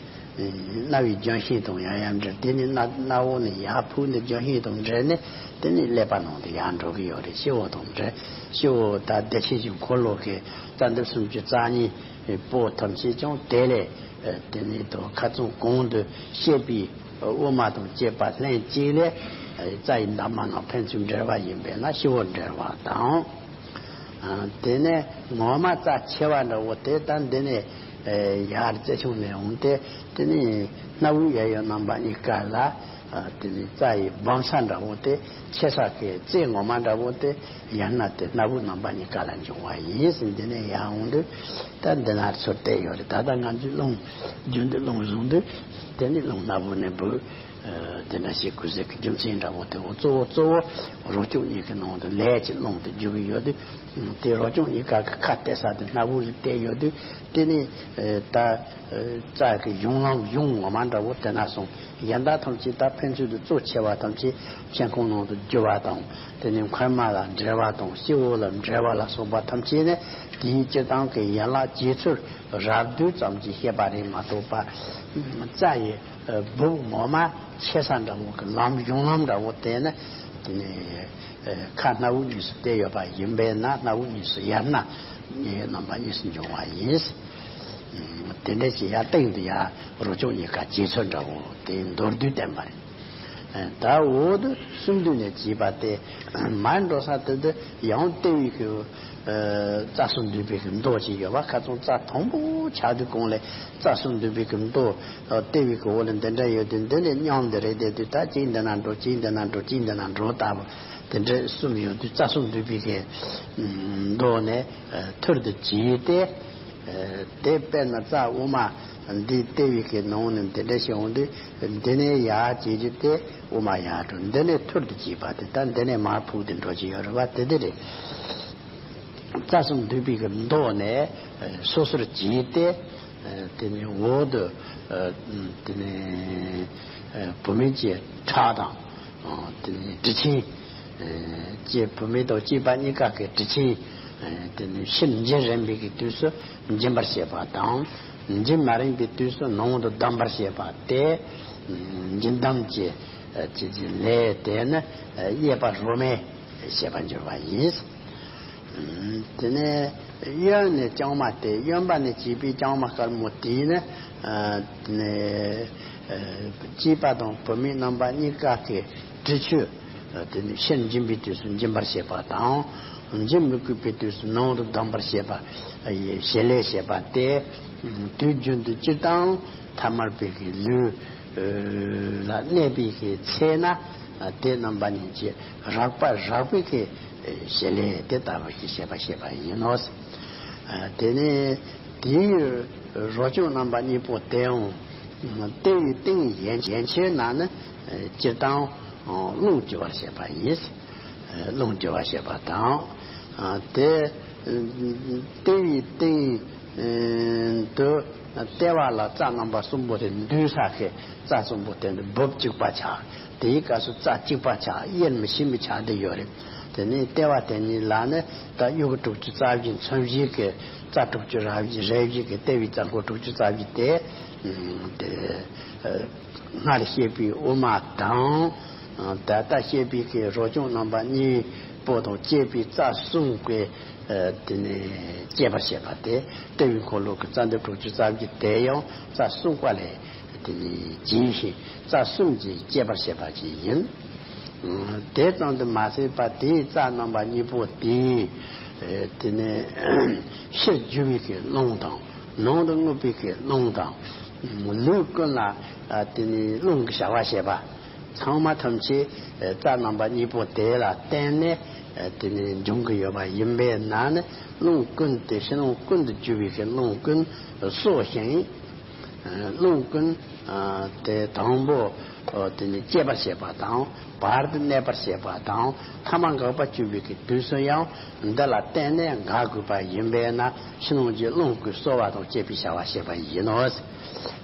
རྣ་བའི་ལྗོན་ཤིང་དང་ཡང་ཡང་འབྲེལ། དེ་ནས་རྣ་རྣ་བོ་ནས་ཡར་ཕུག་ནས་ལྗོན་ཤིང་དང་འབྲེལ་ནས། དེ་ནས་ཀླད་པ་ནང་དུ་ཡར་འགྲོ་གི་ཡོད་རེད། སྤྱི་བོ་དང་འབྲེལ། སྤྱི་བོ་ད་བདེ་ཆེན་གྱི་འཁོར་ལོ་གི་རྩ་འདབ་སུམ་ཅུ་རྩ་གཉིས་པོ་ཐམས་ཅད་ཀྱང་དེ་ལས། དེ་ནས་དུ་ཁ་ཚང་གོང་དུ་བཤད་པའི་དབུ་མ་དང་བཅས་པ་ལྷན་ཅིག་ལས། རྩ་ཡི་འདབ་མ་རྣམས་ཕན་ཚུན་འབྲེལ་བ་ཡིན་པས་ན་སྤྱི་བོར་འབྲེལ་བ་དང་། དེ་ནས་ངོ་མ་རྩ་ཆེ་བ་འདྲ་བོ་དེ་ད་འདི་ནས་ཡར་རྩེ་གཞུང་ནས་འོང་སྟེ། དེ་ནས་སྣ་བུག་གཡས་གཡོན་རྣམ་པ་གཉིས་ཀ་ལ། དེ་ནས་རྩ་ཡི་སྦོམ་ས་འདྲ་བོ་དེ། ཆེ་ས་གི་རྩེ་ངོ་མ་འདྲ་བོ་དེ་ཡར་སྣ་དེ་སྣ་བུག་རྣམ་པ་གཉིས་ཀ་ལ་འབྱུང་བ་ཡིན་ཟེར། འདི་ནས་ཡར་འོང་དུས་ད་འདི་ན་ཚུར་བལྟས་ཡོད་རེད། ད་ལྟ་ང་ཚོས་རླུང་རྒྱུན་དུ་རླུང་བཟུང་དུས་དེ་ནས་རླུང་སྣ་བུག་ནས་འབུད། དེ་འདྲ་ཞིག་དགོས་ཟེར་གི་རྒྱུ་མཚན་འདྲ་བོ་དེ། འོ་གཙོ་བོ་གཙོ་བོ་རོ་བཅུད་གཉིས་ཀྱི་ནང་དུ་ལས་ཀྱི་རླུང་དུ་འཇུག་གི་ཡོད་དུས། དེ་རོ་བཅུད་གཉིས་ཀ་གི་ཁ་གཏད་ས་དེ་སྣ་བུག་ལ་གཏད་ཡོད་དུས། དེ་ནས་ད་རྩ་གི་གཞུང་ལམ་གཞུང་ངོ་མ་འདྲ་བོ་དེ་ན་སོང་། གཞན་དག་ཐམས་ཅད་ད་ཕན་ཚུན་དུ་གཙོ་ཆེ་བ་ཐམས་ཅད་མཆན་ཁུང་ནང་དུ་རྒྱུ་བ་དང་། དེ་ནས་མཁལ་མ་ལ་འབྲེལ་བ་དང་། སྤྱི་བོ་ལ་འབྲེལ་བ་ལ་སོགས་པ་ཐམས་ཅད་ནི་དེའི་སྤྱིར་བཏང་གི་ཡན་ལག་གྱེས་ཚུལ་རབ་བསྡུས་ཙམ་གྱིས་བཤད་པ་རེད་མ་གཏོགས་པ། རྩ་ཡི་སྦུབས་ངོ་མ་ཆེ་ས་འདྲ་བོ་གི་ལམ་གཞུང་ལམ་འདྲ་བོ་དེ་ནི། དེ་ནི་ཁ་སྣ་བུག་གཉིས་སུ་གཏད་ཡོད་པ་ཡིན་པས་ན། སྣ་བུག་གཉིས་སུ་ཡར་སྣ་གཡས་གཡོན་རྣམ་པ་གཉིས་སུ་འབྱུང་བ་ཡིན། དེ་འདྲ་ཞིག་ཡར་སྟེང་དུ་ཡར་རོ་བཅུད་གཉིས་ཀ་གྱེས་ཚུལ་འདྲ་བོ་དེ་མདོར་བསྡུས་བསྟན་པ་རེད། ད་འོག་ཏུ་སུམ་བསྡུས་ནས་གྱེས་པ་དེ། མར་འགྲོ་ས་དེ་དུ་ཡང་ལྟེ་བའི་གི་རྩ་གསུམ་འདུས་པའི་གི་མདོ་ཅིག་ཡོད་པ། ཁ་ཚང་རྩ་དང་པོ་ཆགས་དུས་གོང་ལས་རྩ་གསུམ་འདུས་པའི་གི་མདོ་ལྟེ་བའི་གི་འོག་ལ་འདི་འདྲ་ཡོད་དུས། འདི་ནས་མཉམ་དུ་རེད་བསྡད་དུས། ད་གཅིག་འདི་ན་འགྲོ། གཅིག་འདི་ན་འགྲོ། གཅིག་འདི་ན་འགྲོ་ལྟ་བུ་དེ་འདྲ་གསུམ་ཡོད་དུས། རྩ་གསུམ་འདུས་པའི་གི་མདོ་ནས་ཐུར་དུ་གྱེས་ཏེ། དེ་དཔེར་ན་རྩ་དབུ་མ་འདི་ལྟེ་བའི་གི་ནང་ནས་འདི་འདྲ་ཞིག་འོང་དུས། འདི་ནས་ཡར་གྱེས་རྒྱུ་དེ་དབུ་མ་ཡར་འགྲོ། འདི་ནས་ཐུར་དུ་གྱེས་པ་དེ། ད་འདི་ནས་མར་ཕུག་སྟེ་འགྲོ་གི་ཡོད་རེད་བ། དེ་དེ་རེད། རྩ་གསུམ་འདུས་པའི་གི་མདོ་ནས་སོ་སོར་གྱེས་ཏེ། དེ་ནས་འོག་ཏུ་དེ་ནས་བུད་མེད་ཀྱི་ཁྲག་དང་། དེ་ནས་དྲི་ཆེན། ཀྱེ་བུད་མེད་དང་སྐྱེས་པ་གཉིས་ཀ་གི་དྲི་ཆེན། དེ་ནས་ཕྱིར་འབྱིན་རན་པའི་གི་དུས་སུ་འབྱིན་པར་བྱེད་པ་དང་། འབྱིན་མ་རན་པའི་དུས་སུ་ནང་དུ་བསྡམ་པར་བྱེད་པ་སྟེ། འབྱིན་བསྡམ་གྱི་ལས་དེ་ནི་གཡས་པ་རོ་མས་བྱེད་པར་འགྱུར་བ་ཡིན། དེ་ནས་གཡོན་ནས་བརྐྱང་མ་སྟེ། གཡོན་པ་ནས་གྱེས་པའི་བརྐྱང་མ་དཀར་མོ་དེས་ནི། དེ་ནས་སྐྱེས་པ་དང་བུད་མེད་རྣམ་པ་གཉིས་ཀ་གི་དྲི་ཆུ། དེ་ནི་ཕྱིར་འབྱིན་པའི་དུས་སུ་འབྱིན་པར་བྱེད་པ་དང་། འབྱིན་མི་དགོས་པའི་དུས་སུ་ནང་དུ་བསྡམ་པར་བྱེད་པ། བྱེད་ལས་བྱེད་པ་སྟེ། དུས་རྒྱུན་དུ་སྤྱིར་བཏང་ཐ་མལ་པའི་གི་ལུས་ལ་གནས་པའི་གི་ཚེ་ན། དེ་རྣམ་པ་གཉིས་ཀྱི་རགས་པ་རགས་པའི་གི་བྱེད་ལས་དེ་ལྟ་བུ་ཞིག་བྱེད་པ་བྱེད་པ་ཡིན་ནོ། དེ་ནས་དེའི་རོ་བཅུད་རྣམ་པ་གཉིས་པོ་དེའང་ལྟེ་བའི་སྟེང་ཡན་ཡན་ཆད་ན་ནི་སྤྱིར་བཏང་རླུང་རྒྱུ་བར་བྱེད་པ་ཡིན། རླུང་རྒྱུ་བར་བྱེད་པ་དང་། དེ་ལྟེ་བའི་སྟེང་དུ་ལྟེ་བ་ལ་རྩ་རྣམ་པ་གསུམ་པོ་དེ་འདུས་ས་གི་རྩ་གསུམ་པོ་དེ་འདི་སྦུབས་གཅིག་པ་ཆགས། དེའི་སྐབས་སུ་རྩ་གཅིག་པ་ཆགས། དབྱེར་མི་ཕྱིན་པའི་ཆགས་བསྡད་ཡོད་རེད། དེ་ནས་ལྟེ་བ་དེ་གཉིས་ལ་ནི་ད་དབྱུག་གུ་དྲུག་ཅུ་རྩ་བཞི་མཚམས་བཞི་གི་རྩ་དྲུག་ཅུ་རེ་བཞི་རེ་བཞི་གི་ལྟེ་བའི་རྩ་འཁོར་དྲུག་ཅུ་རྩ་བཞི་དེ། དེ་སྔར་བཤད་པའི་དབུ་མ་དང་། ད་ལྟ་བཤད་པའི་གི་རོ་བཅུད་རྣམ་པ་གཉིས་པོ་དང་བཅས་པའི་རྩ་གསུམ་གི་དེ་ནས་བསྐྱེད་པར་བྱེད་པ་དེ། ལྟེ་བའི་འཁོར་ལོ་གི་རྩ་འདབ་དྲུག་ཅུ་རྩ་བཞི་དེ་ཡང་རྩ་གསུམ་ཀ་ལས་དེ་ནས་གྱེས་ཤིང་རྩ་གསུམ་གྱིས་བསྐྱེད་པར་བྱེད་པ་ཞིག་ཡིན། དེ་ཙམ་དུ་མ་ཟད་པར་དེའི་རྩ་རྣམ་པ་གཉིས་པོ་དེས་དེ་ནས་ཕྱིར་རྒྱུ་བའི་གི་རླུང་དང་། ནང་དུ་རྔུབ་པའི་གི་རླུང་དང་། ལུས་ཀུན་ལ་དེ་ནས་རླུང་གི་བྱ་བ་བྱེད་པ། ཚང་མ་ཐམས་ཅད་རྩ་རྣམ་པ་གཉིས་པོ་དེ་ལ་བརྟེན་ནས་དེ་ནས་འབྱུང་གི་ཡོད་པ་ཡིན་པས་ན་ནི། རླུང་ཀུན་ཏེ་ཕྱི་ནང་ཀུན་ཏུ་རྒྱུ་བའི་གི་རླུང་ཀུན་གསོ་ཞིང་། རླུང་ཀུན་དེ་དང་པོ་དེ་ནི་སྐྱེད་པར་བྱེད་པ་དང་། བར་དུ་གནས་པར་བྱེད་པ་དང་། ཐ་མ་འགག་པར་གྱུར་པའི་གི་དུས་སུ་ཡང་འདི་ལ་བརྟེན་ནས་འགག་དགོས་པ་ཡིན་པས་ན། ཕྱི་ནང་གི་རླུང་ཀུན་གསོ་བ་དང་བཅས་པའི་བྱ་བ་བྱེད་པ་ཡིན་ནོ།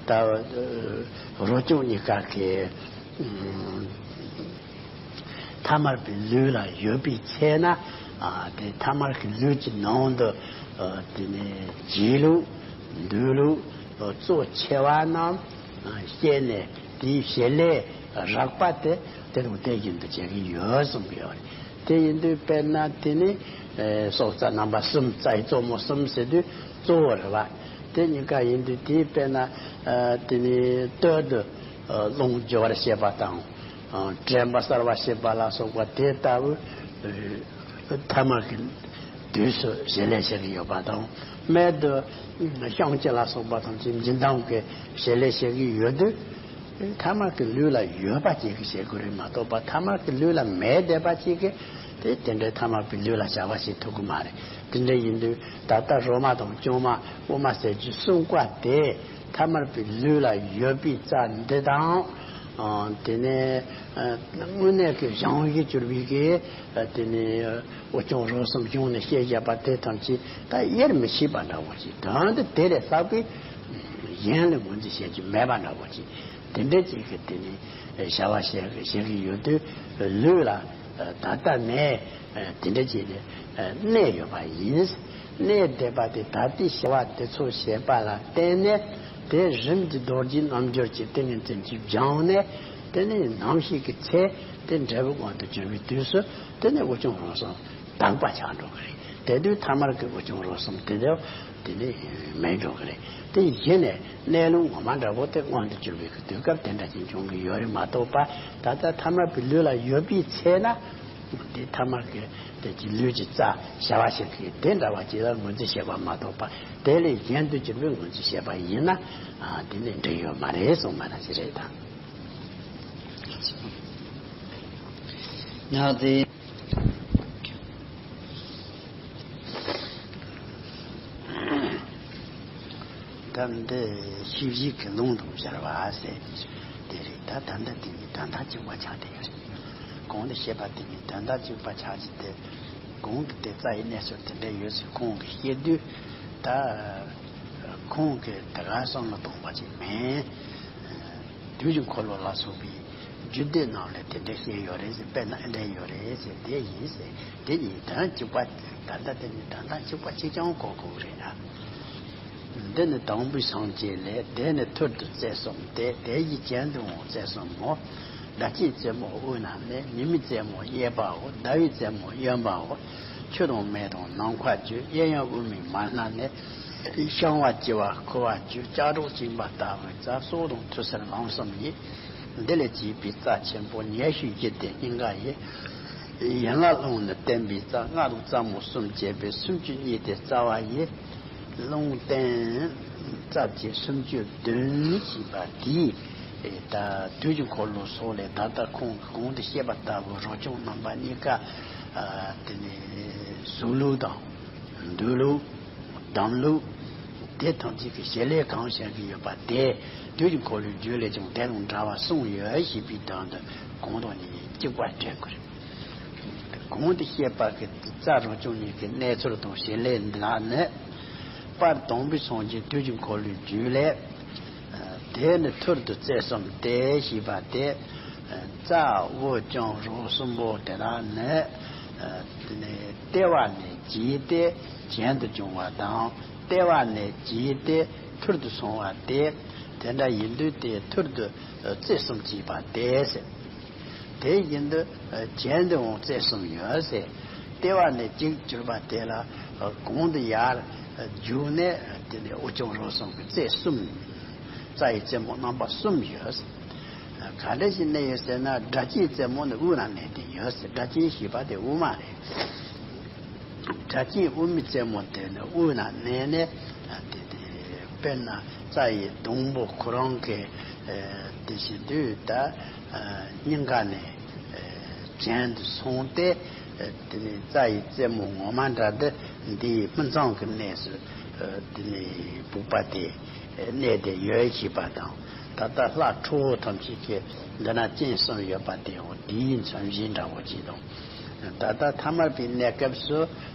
ད་རོ་བཅུད་གཉིས་ཀ་གི་ཐ་མལ་པའི་ལུས་ལ་ཡོད་པའི་ཚེ་ན། ཨ་དེ་ཐ་མལ་གྱི་ལུས་ཀྱི་ནང་དུ་ཨ་དེ་ནས་སྐྱེས་ལུགས་འདུས་ལུགས་གཙོ་ཆེ་བ་རྣམས་ཨ་བཤད་ནས། དེའི་བྱེད་ལས་རགས་པ་དེ་དེ་དང་དེ་བཞིན་དུ་བྱེད་ཀྱི་ཡོད་གསུངས་པའི་ཡོད་རེད། དེ་ཡིན་དུས་དཔེར་ན་དེ་ནི་ཨེ་སྲོག་རྩ་རྣམ་པ་གསུམ། རྩ་ཡི་གཙོ་མོ་གསུམ་ཟེར་དུས་གཙོ་བོ་རེད་བ། དེ་གཉིས་ཀ་ཡིན་དུས་དེའི་དཔེར་ན་ཨ་དེ་ནི་སྟོད་དུ་ཨ་རླུང་རྒྱུ་བར་བྱེད་པ་དང་། ཨ་དྲན་པ་གསལ་བར་བྱེད་པ་ལ་སོགས་པ་དེ་ལྟ་བུ་ཨ་ཐ་མལ་གྱི་དུས་སུ་བྱེད་ལས་བྱེད་ཀྱི་ཡོད་པ་དང་། སྨད་དུ་བཤང་གཅི་ལ་སོགས་པ་ཐམས་ཅད་འབྱིན་ཐངས་ཀྱི་བྱེད་ལས་བྱེད་ཀྱི་ཡོད་དུས། ཐ་མལ་གྱི་ལུས་ལ་ཡོད་པ་ཅིག་གིས་བྱེད་དགོས་རེད་མ་གཏོགས་པ། ཐ་མལ་གྱི་ལུས་ལ་མེད་བསྡད་པ་ཅིག་གིས་དེ་དེ་འདྲའི་ཐ་མལ་པའི་ལུས་ལ་བྱ་བ་བྱེད་ཐུབ་ཀྱི་མ་རེད། དེ་འདྲ་ཡིན་དུས་ད་ལྟ་རོ་མ་དང་བཅོས་མ་དབུ་མ་ཟེར་རྒྱུ་གསུམ་ཀ་དེ་ཐ་མལ་པའི་ལུས་ལ་ཡོད་པའི་རྩ་འདི་དང་། ཨ་དེ་ནས་ཨ་དངོས་གནས་ཀྱི་བྱང་བཞིན་གྱུར་པའི་གི་ཨ་དེ་ནས་འུ་ཅག་རོ་གསུམ་གཞུང་ནས་བཤད་བཞག་པ་དེ་ཐམས་ཅད་ད་དབྱེར་མི་ཕྱེད་པ་འདྲ་བོ་ཞིག། ད་འདི་དེ་ལས་ལྷག་པའི་གཞན་ལ་ངོས་འཛིན་བྱེད་རྒྱུ་མེད་པ་འདྲ་བོ་ཞིག། དེ་འདྲ་ཅིག་གི་དེ་ནི་བྱ་བ་བྱེད་བྱེད་ཀྱི་ཡོད་དུས། ལུས་ལ་ད་ལྟ་ནས་དེ་འདྲ་ཅིག་གནས་ཡོད་པ་ཡིན། གནས་བསྡད་པ་དེ་ད་ལྟའི་བྱ་བ་དེ་ཚོ་བྱེད་པ་ལ་བརྟེན་ནས། དེ་རིམ་གྱིས་རྡོ་རྗེའི་རྣམ་འགྱུར་གྱི་ཏིང་ངེ་འཛིན་གྱིས་སྦྱངས་ནས། དེ་ནི་ནམ་ཞིག་གི་ཚེ་དེ་འབྲས་བུ་དབང་དུ་གྱུར་པའི་དུས་སུ། དེ་ནི་འུ་ཅག་རང་སོང་དག་པ་ཆགས་འགྲོ་གི་རེད། དེ་དུས་ཐ་མལ་གྱི་འུ་ཅག་རང་སོང་དེ་དེ་དེ་ནི་མེད་འགྲོ་གི་རེད། དེ་གཞི་ནས་གནས་ལུགས་ངོ་མ་འདྲ་བོ་དེ་མངོན་དུ་གྱུར་པའི་གི་དུས་སྐབས་དེ་འདྲ་ཅིག་འབྱུང་གི་ཡོད་རེད་མ་གཏོགས་པ། ད་ལྟ་ཐ་མལ་པའི་ལུས་ལ་ཡོད་པའི་ཚེ་ན། དེ་ཐ་མལ་གྱི་དེ་ཀྱི་ལུས་ཀྱི་རྩ་བྱ་བ་བྱེད་མཁན་དེ་འདྲ་བ་ཅིག་ལ་ངོས་འཛིན་བྱེད་པ་མ་གཏོགས་པ། དེ་ལས་གཞན་དུ་གྱུར་པའི་ངོས་འཛིན་བྱེད་པ་ཡིན་ན། ཨ་དེ་ནི་འགྲིག་ཡོད་མ་རེད་གསུངས་པ་ནང་བཞིན་རེད་ད། ཡང་དེ། ད་འདི་ཤེས་བྱའི་ཀུན་སློང་དང་སྦྱར་བ་ཟེར་དེ་རེད་ད། ད་ལྟ་དེ་ནི་དོན་དག་གཅིག་པ་ཆགས་བསྡད་ཡོད་རེད། གོང་དུ་བཤད་པ་དེ་ནི་དོན་དག་གཅིག་པ་ཆགས་ཀྱི་དེ། གོང་གི་དེ་རྩ་ཡི་གནས་ཚུལ་དེ་འདྲ་ཡོད་ཟེར་ཁོང་གིས་བཤད་དུས། ད་ཁོང་གིས་དེ་ག་བསམ་བློ་གཏོང་བ་ཅིག་མིན། དུས་ཀྱི་འཁོར་ལོ་ལ་སོགས་པའི་རྒྱུད་སྡེ་རྣམས་ལས་དེ་འདྲ་བཤད་ཡོད་རེད་ཟེར། དཔེར་ན་ཨེ་འདྲ་ཡོད་རེད་ཟེར། དེ་ཡིན་ཟེར། དེ་གཉིས་དོན་གཅིག་པ། ད་ལྟ་དེ་གཉིས་དོན་དག་གཅིག་པ་གཅིག་རྐྱང་གོ་དགོས་རེད་ཨ། འདི་ནི་དང་པོའི་སངས་རྒྱས་ལས། དེ་ནི་ཐུར་དུ་རྩེ་གསུམ་སྟེ། དེ་ཡི་གྱེན་དུ་འོང་རྩེ་གསུམ་མོ། སྒྲ་གཅན་རྩེ་མོ་དབུས་ན་གནས། ཉི་མའི་རྩེ་མོ་གཡས་པའོ། ཟླ་བའི་རྩེ་མོ་གཡོན་པའོ། ཆུ་དང་མེ་དང་ནམ་མཁའ་བརྒྱུད། གཡས་གཡོན་དབུས་མེད་མར་སྣ་གནས། བཤང་བ་གཅི་བ་ཁུ་བ་བཅུ། ལྕགས་སྒྲོག་བཅིངས་པ་ལྟ་བུའི་རྩ། སྲོག་དང་ཐུར་སེལ་ལམ་གསུམ་ཡིས། འདི་ལས་སྐྱེས་པའི་རྩ་ཆེན་པོ། ཉེ་ཤོས་བཞི་སྟེ་སྙིང་ག་ཡི། ཡན་ལག་རླུང་ནི་བརྟེན་པའི་རྩ། རྔ་དང་རྩ་མོ་གསུམ་བཅས་པའི་སུམ་ཅུ་གཉིས་ཏེ། རྩ་བ་ཡི་རླུང་བརྟེན་རྩ་བཅས་སུམ་ཅུ་བདུན་ཞེས་པ་དེས། ད་དུས་ཀྱི་འཁོར་ལོ་སོགས་ལས་ད་ལྟ་ཁོང་གིས་གོང་དུ་བཤད་པ་ལྟ་བུ་རོ་བཅུད་རྣམ་པ་གཉིས་ཀ། ཨ་དེ་ནས་གཟུགས་ལུགས་དང་། འདུས་ལུགས། གདམས་ལུགས། དེ་ཐམས་ཅད་ཀྱི་བྱེད་ལས་གང་བྱེད་ཀྱི་ཡོད་པ་དེ། དུས་ཀྱི་འཁོར་ལོའི་རྒྱུད་ལས་ཀྱང་དེ་དང་འདྲ་བ་གསུངས་ཡོད་ཞེས་པའི་དོན་དུ་གོང་དང་གཉིས་གཅིག་པ་འདྲེན་དགོས་རེད། གོང་དུ་བཤད་པ་གི་རྩ་རང་བྱུང་གཉིས་ཀྱི་གནས་ཚུལ་དང་བྱེད་ལས་འདི་ལ་ནི། པར་དང་པོའི་སངས་རྒྱས་དུས་ཀྱི་འཁོར་ལོའི་རྒྱུད་ལས། དེ་ནི་ཐུར་དུ་རྩེ་གསུམ་སྟེ་ཞེས་པ་དེ། རྩ་དབུ་རྐྱང་རོ་གསུམ་པོ་དེ་དག་ནི། དེ་ནི་ལྟེ་བ་ནས་གྱེས་ཏེ་གྱེན་དུ་འབྱུང་བ་དང་། ལྟེ་བ་ནས་གྱེས་ཏེ་ཐུར་དུ་སོང་བ་སྟེ། དེ་འདྲ་ཡིན་དུས་དེ་ཐུར་དུ་རྩེ་གསུམ་ཅེས་པ་སྟེ་ཟེར། དེ་བཞིན་དུ་གྱེན་དུ་འོང་རྩེ་གསུམ་ཡོད་ཟེར། ལྟེ་བ་ནས་གཅིག་གྱུར་པ་དེ་ལ་གོང་དུ་ཡར་རྒྱུགས་ནས་དེ་ནས་དབུ་རྐྱང་རོ་གསུམ་གྱི་རྩེ་གསུམ། རྩ་ཡི་རྩེ་མོ་རྣམ་པ་གསུམ་ཡོད་ཟེར། ག་འདྲ་ཞིག་གནས་ཡོད་ཟེར་ན། སྒྲ་གཅན་རྩེ་མོ་ནི་དབུས་ན་གནས་ཏེ་ཡོད་ཟེར། སྒྲ་གཅན་ཞེས་པ་དེ་དབུ་མ་རེད། སྒྲ་གཅན་དབུ་མའི་རྩེ་མོ་དེ་ནི་དབུས་ན་གནས་ནས། དེ་དེ་དཔེར་ན་རྩ་ཡི་སྡོང་པོ་ཁོ་རང་གི་དེ་བཞིན་དུ་ད་སྙིང་ག་ནས་གྱེན་དུ་སོང་སྟེ། དེ་ནས་རྩ་ཡི་རྩེ་མོ་ངོ་མ་འདྲ་དེ་འདིའི་སྨིན་མཚམས་ཀྱི་གནས་སུ་ དེ་ནས་བུག་པ་དེ་གནས་དེ་ཡོད་ཞེས་པ་དང་། ད་ལྟ་ལྷ་ཁྲོ་བོ་ཐམས་ཅད་ཀྱི་འདི་ན་སྤྱན་གསུམ་ཡོད་པ་དེའོ། དེའི་མཚོན་བྱེད་འདྲ་བོ་ཅིག་དང་། ད་ལྟ་ཐ་མལ་པའི་གནས་སྐབས་སུ་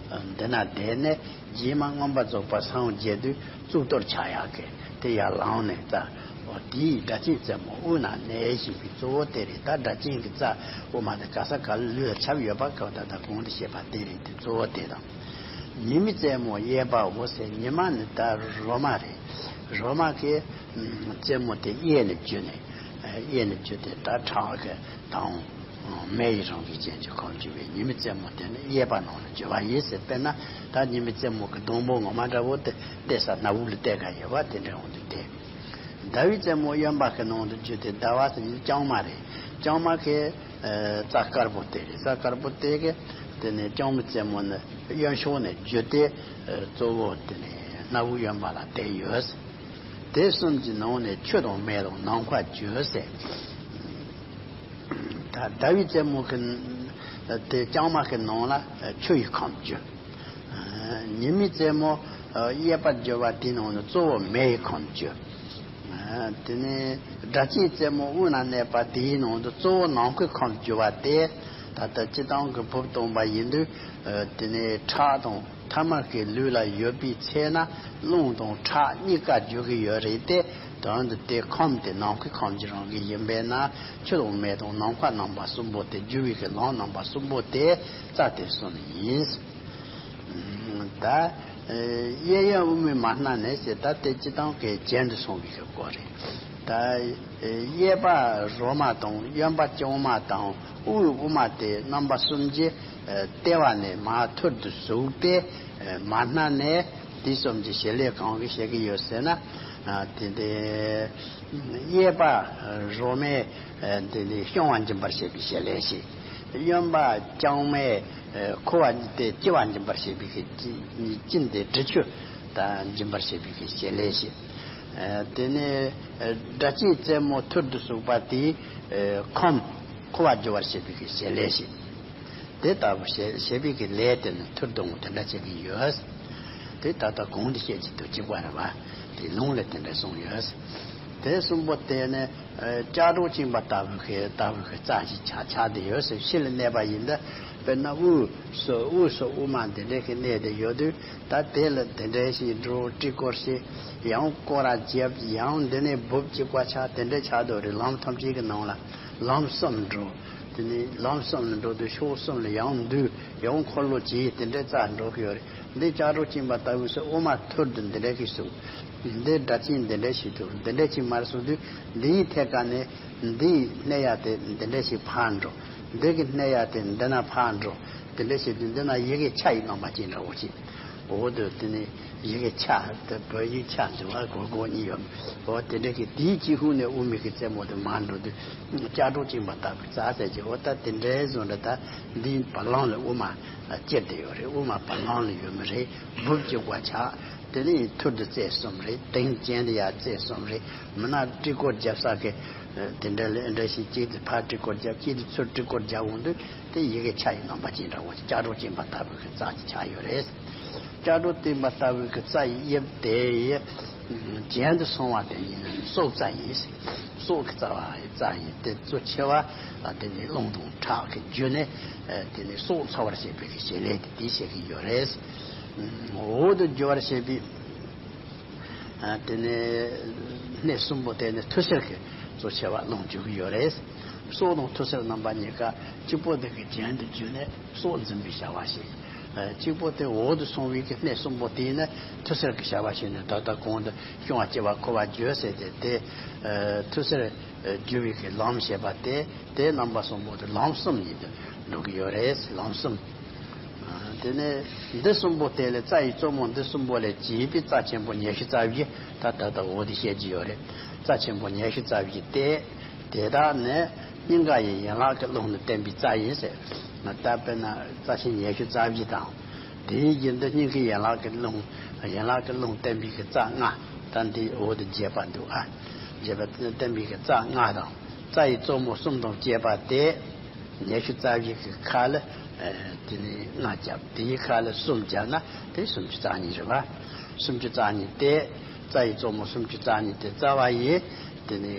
འདི་ན་བསྡད་ནས་རྗེས་མ་མངོན་པར་རྫོགས་པར་སངས་རྒྱས་དུས་གཙུག་ཏོར་ཆགས་ཡག་གི་དེ་ཡར་ལངས་ནས་ད། འོ་དེའི་སྒྲ་གཅན་རྩེ་མོ་དབུས་ན་གནས་ཞེས་པའི་གཙོ་བོ་དེ་རེད། ད་སྒྲ་གཅན་གྱི་རྩ་དབུ་མ་དེ་ག་ས་ག་ལ་ལུས་ལ་ཁྱབ་ཡོད་པ་ག་ད་ལྟ་གོང་དུ་བཤད་པ་དེ་རེད། དེ་གཙོ་བོ་དེ་དང་། ཉི་མའི་རྩེ་མོ་གཡས་པའོ་ཟེར། ཉི་མ་ནི་ད་རོ་མ་རེད། རོ་མ་གི་རྩེ་མོ་དེ་གཡས་ནས་བརྒྱུད་ནས། གཡས་ནས་བརྒྱུད་དེ་ད་ཁྲག་གི་དང་། མེ་ཡི་རང་བཞིན་ཅན་གྱི་ཁམས་རྒྱུ་བའི་ཉི་མའི་རྩེ་མོ་དེ་ནི་གཡས་པ་ནང་ལ་རྒྱུ་བ་ཡིན་ཟེར། དཔེར་ན་ད་ཉི་མའི་རྩེ་མོ་གི་སྡོང་པོ་ངོ་མ་འདྲ་བོ་དེ་བལྟས་ས་སྣ་བུག་ལ་བལྟས་ག་ཡོད་པ་དེ་འདྲ་འོང་དུས་དེ། ཟླ་བའི་རྩེ་མོ་གཡོན་པ་གི་ནང་དུ་རྒྱུ་དེ་ཟླ་བ་ཟེར་ནི་རྐྱང་མ་རེད། རྐྱང་མ་གི་རྩ་དཀར་པོ་དེ་རེད། རྩ་དཀར་པོ་དེ་གི་དེ་ནི་རྐྱང་མའི་རྩེ་མོ་ནི་གཡོན་ཕྱོགས་ནས་རྒྱུ་དེ་གཙོ་བོ་དེ་ནི་སྣ་བུག་གཡོན་པ་ལ་བསྡད་ཡོད། དེ་གསུམ་གྱི་ནང་ནས་ཆུ་དང་མེ་དང་ནམ་མཁའ་རྒྱུ་ཟེར། ད་ཟླ་བའི་རྩེ་མོ་གི་དེ་རྐྱང་མ་གི་ནང་ལ་ཆུ་ཡི་ཁམས་རྒྱུ། ཉི་མའི་རྩེ་མོ་གཡས་པར་རྒྱུ་བ་དེའི་ནང་ནས་གཙོ་བོ་མེ་ཡི་ཁམས་རྒྱུ། དེ་ནས་སྒྲ་གཅན་རྩེ་མོ་དབུས་ན་གནས་པ་དེའི་ནང་དུ་གཙོ་བོ་ནམ་མཁའི་ཁམས་རྒྱུ་བ་སྟེ། ད་ལྟ་སྤྱིར་བཏང་གི་བུ་སྟོན་པ་ཡིན་དུས། དེ་ནས་ཁྲག་དང་ཐ་མལ་གྱི་ལུས་ལ་ཡོད་པའི་ཚེ་ན་རླུང་དང་ཁྲག་གཉིས་ཀ་རྒྱུ་གི་ཡོད་རེད་དེ། དོན་དུ་དེ་ཁམས་དེ་ནམ་མཁའི་ཁམས་ཀྱི་རང་བཞིན་ཡིན་པས་ན། ཆུ་དང་མེ་དང་ནམ་མཁའ་རྣམ་པ་གསུམ་པོ་དེ་རྒྱུ་བའི་གི་ལམ་རྣམ་པ་གསུམ་པོ་དེ་རྩ་དེ་གསུམ་ཡིན། ད་གཡས་གཡོན་དབུ་མའི་མ་སྣ་ནས་ཟེར། ད་དེ་སྤྱིར་བཏང་གི་གྱེན་དུ་སོང་བའི་གི་སྐོར་རེད། ད་གཡས་པ་རོ་མ་དང་གཡོན་པ་རྐྱང་མ་དང་དབུས་དབུ་མ་དེ་རྣམ་པ་གསུམ་གྱི་ལྟེ་བ་ནས་མར་ཐུར་དུ་ཟུག་སྟེ། མ་སྣ་ནས་དེ་གསུམ་གྱི་བྱེད་ལས་གང་གི་བྱེད་ཀྱི་ཡོད་ཟེར་ན། དེ་དེ་གཡས་པ་རོ་མས་དེ་དེ་བཤང་བ་འབྱིན་པར་བྱེད་པའི་བྱེད་ལས་ཤིག། གཡོན་པ་རྐྱང་མས་ཁུ་བ་དེ་གཅི་བ་འབྱིན་པར་བྱེད་པའི་གི་གཅི་གཅིན་དེ་དྲི་ཆུ་ད་འབྱིན་པར་བྱེད་པའི་གི་བྱེད་ལས་ཤིག། དེ་ནས་སྒྲ་གཅན་རྩེ་མོ་ཐུར་དུ་ཟུག་པ་དེའི་ཁམས་ཁུ་བ་རྒྱུ་བར་བྱེད་པའི་གི་བྱེད་ལས་ཤིག། དེ་ལྟ་བུ་བྱེད་བྱེད་པའི་གི་ལས་དེ་ནི་ཐུར་དུ་འོང་དེ་འདྲ་བྱེད་ཀྱི་ཡོད། དེ་ད་ལྟ་གོང་དུ་བཤད་ཀྱི་དུ་གཅིག་པ་རེད་བ། དེ་ལུང་ལ་དེ་འདྲ་གསུངས་ཡོད། དེ་གསུམ་པོ་དེ་ནི་ལྕགས་སྒྲོག་བཅིངས་པ་ལྟ་བུ་གི་ལྟ་བུ་གི་རྩ་ཞིག་ཆགས་ཆགས་བསྡད་ཡོད་ཟེར། ཕྱི་ལ་གནས་པ་ཡིན་ད། དཔེར་ན་དབུས་སུ་དབུས་སུ་དབུ་མ་འདི་འདྲའི་གི་གནས་དེ་ཡོད་དུས། ད་དེ་ལ་དེ་འདྲའི་ཞིག་འགྲོ་དཀྲིས་སྐོར་ཞིག་ཡང་སྐོར་ར་རྒྱབ། ཡང་འདི་ནས་འབུབ་ཅིག་བཀའ་ཆགས་དེ་འདྲའི་ཆགས་འདུག་རེད། ལམ་ཐམས་ཅད་ཀྱི་ནང་ལ་ལམ་གསུམ་འགྲོ། དེ་ནས་ལམ་གསུམ་ལ་འགྲོ་དུས་ཕྱོགས་གསུམ་ལ་ཡང་འདུས། ཡང་འཁོར་ལོ་བྱས་དེ་འདྲའི་རྩ་འགྲོ་གི་ཡོད་རེད། འདི་ལྕགས་སྒྲོག་བཅིངས་པ་ལྟ་བུ་སུ་དབུ་མ་ཐུར་དུ་འདི་འདྲ་གི་སུ། འདི་སྒྲ་གཅན་འདི་འདྲ་ཞིག་འདུག་འདི་འདྲ་ཅིག་མར་སོང་དུས་འདིའི་ཐད་ཀ་ནས་འདིའི་སྣེ་ཡ་དེ་འདི་འདྲ་ཞིག་ཕར་འགྲོ། འདི་གི་སྣེ་ཡ་དེ་འདི་ན་ཕར་འགྲོ། དེ་འདྲ་བྱེད་དུས་འདི་ན་ཡི་གེ་ཆ་ཡི་རྣམ་པ་ཅན་འདྲ་བོ་ཅིག་འོ་དུ་དེ་ནས་ཡི་གེ་ཆ་དེ་བོད་ཡིག་ཆ་འདི་བ་གོ་གོ་གཉིས་ཡོད། འོ་དེ་འདྲ་གི་དེའི་སྤྱི་ཧུ་ནས་དབུ་མའི་གི་རྩེ་མོ་དེ་མར་འགྲོ་དུས་ལྕགས་སྒྲོག་བཅིངས་པ་ལྟ་བུའི་རྩ་ཟེར་གྱི། འོ་ད་དེ་འདྲའི་བཟོ་འདྲ། ད་འདིའི་བ་ལང་ལ་དབུ་མ་ཅེར་ཏེ་ཡོད་རེད། དབུ་མ་བ་ལང་ལ་ཡོད་མི་རེད། འབུབ་ཅིག་བཀའ་ཆགས། དེ་ནས་ཐུར་དུ་རྩེ་གསུམ་རེད། དེང་གྱེན་དུ་ཡར་རྩེ་གསུམ་རེད། མི་ན་དཀྲིས་སྐོར་རྒྱབ་ས་གི་དེ་འདྲ་ལས་འདྲ་ཞིག་གཅིག་དེ་ཕར་དཀྲིས་སྐོར་རྒྱབ། གཅིག་དེ་ཚུར་དཀྲིས་སྐོར་རྒྱབ་འོང་དུས་དེ་ཡི་གེ་ཆ་ཡི་རྣམ་པ་ཅན་འདྲ་བོ་ལྕགས་སྒྲོག་བཅིངས་པ་ལྟ་བུའི་གི་རྩ་ཅིག་ཆགས་ཡོད་རེད། ལྕགས་སྒྲོག་བཅིངས་པ་ལྟ་བུའི་གི་རྩ་ཡི་དབྱིབས་དེ་ཡི་གྱེན་དུ་སོང་བ་དེ་ཡིན་ན་སྲོག་རྩ་ཡིན། སྲོག་གི་རྩ་བ་ཡི་རྩ་ཡིན་ཏེ། གཙོ་ཆེ་བ་དེ་ནི་རླུང་དང་ཁྲག་གི་རྒྱུ་ནས་དེ་ནི་སྲོག་འཚོ་བར་བྱེད་པའི་གི་བྱེད་ལས་དེ་དེ་བྱེད་ཀྱི་ཡོད་རེད། འོག་ཏུ་རྒྱུ་བར་བྱེད་པའི། དེ་ནས་སྣེ་གསུམ་པོ་དེ་ནི་ཐུར་སེལ་གྱི་གཙོ་ཆེ་བ་རླུང་འཇུག་གི་ཡོད་རེད། སྲོག་དང་ཐུར་སེལ་རྣམ་པ་གཉིས་ཀ་གཅིག་པོ་དེ་གི་གྱེན་དུ་བརྒྱུད་ནས་སྲོག་འཛིན་པའི་བྱ་བ་ཞིག། གཅིག་པོ་དེ་འོག་ཏུ་སོང་བའི་གི་སྣེ་གསུམ་པོ་དེ་ནི་ཐུར་སེལ་གྱི་བྱ་བ་ཞིག་ནི། ད་ལྟ་གོང་དུ་བཤང་བ་གཅི་བ་ཁུ་བ་རྒྱུ་ཟེར་ཏེ་དེ་ཐུར་སེལ་རྒྱུ་བའི་གི་ལམ་བྱེད་པ་དེ། དེ་རྣམ་པ་གསུམ་པོ་དེ་ལམ་གསུམ་ཡིན་དུ་འགྲོ་གི་ཡོད་རེད། ལམ་གསུམ། དེ་ནས་འདི་གསུམ་པོ་དེ་ལས་རྩ་ཡི་གཙོ་མོ་འདི་གསུམ་པོ་ལས་བྱས་པའི་རྩ་ཆེན་པོ་ཉི་ཤུ་རྩ་བཞི། ད་ད་ལྟ་འོག་ཏུ་བཤད་ཀྱི་ཡོད་རེད། རྩ་ཆེན་པོ་ཉི་ཤུ་རྩ་བཞི་སྟེ། དེ་དག་ནི་སྙིང་ག་ཡི་ཡན་ལག་གི་རླུང་ནི་བརྟན་པའི་རྩ་ཡིན་ཟེར། ད་དཔེར་ན་རྩ་ཆེན་ཉི་ཤུ་རྩ་བཞི་དང་། དེའི་རྒྱུན་དུ་སྙིང་གི་ཡན་ལག་གི་རླུང་། ཡན་ལག་གི་རླུང་བརྟན་པའི་གི་རྩ་ལྔ། ད་འདི་འོག་ཏུ་རྒྱས་པ་འདུག་ཨ། རྒྱས་པ་བརྟན་པའི་གི་རྩ་ལྔ་དང་། རྩ་ཡི་གཙོ་མོ་གསུམ་དང་བཅས་པ་སྟེ། ཉི་ཤུ་རྩ་བཞི་གི་ཁ་ལ་དེ་ནས་ལྔ་བརྒྱབ། དེའི་ཁ་ལ་གསུམ་བརྒྱབ་ན་དེ་སུམ་ཅུ་རྩ་གཉིས་རེད་བ། སུམ་ཅུ་རྩ་གཉིས་ཏེ། རྩ་ཡི་གཙོ་མོ་སུམ་ཅུ་རྩ་གཉིས་ཏེ་རྩ་བ་ཡི་དེ་ནི་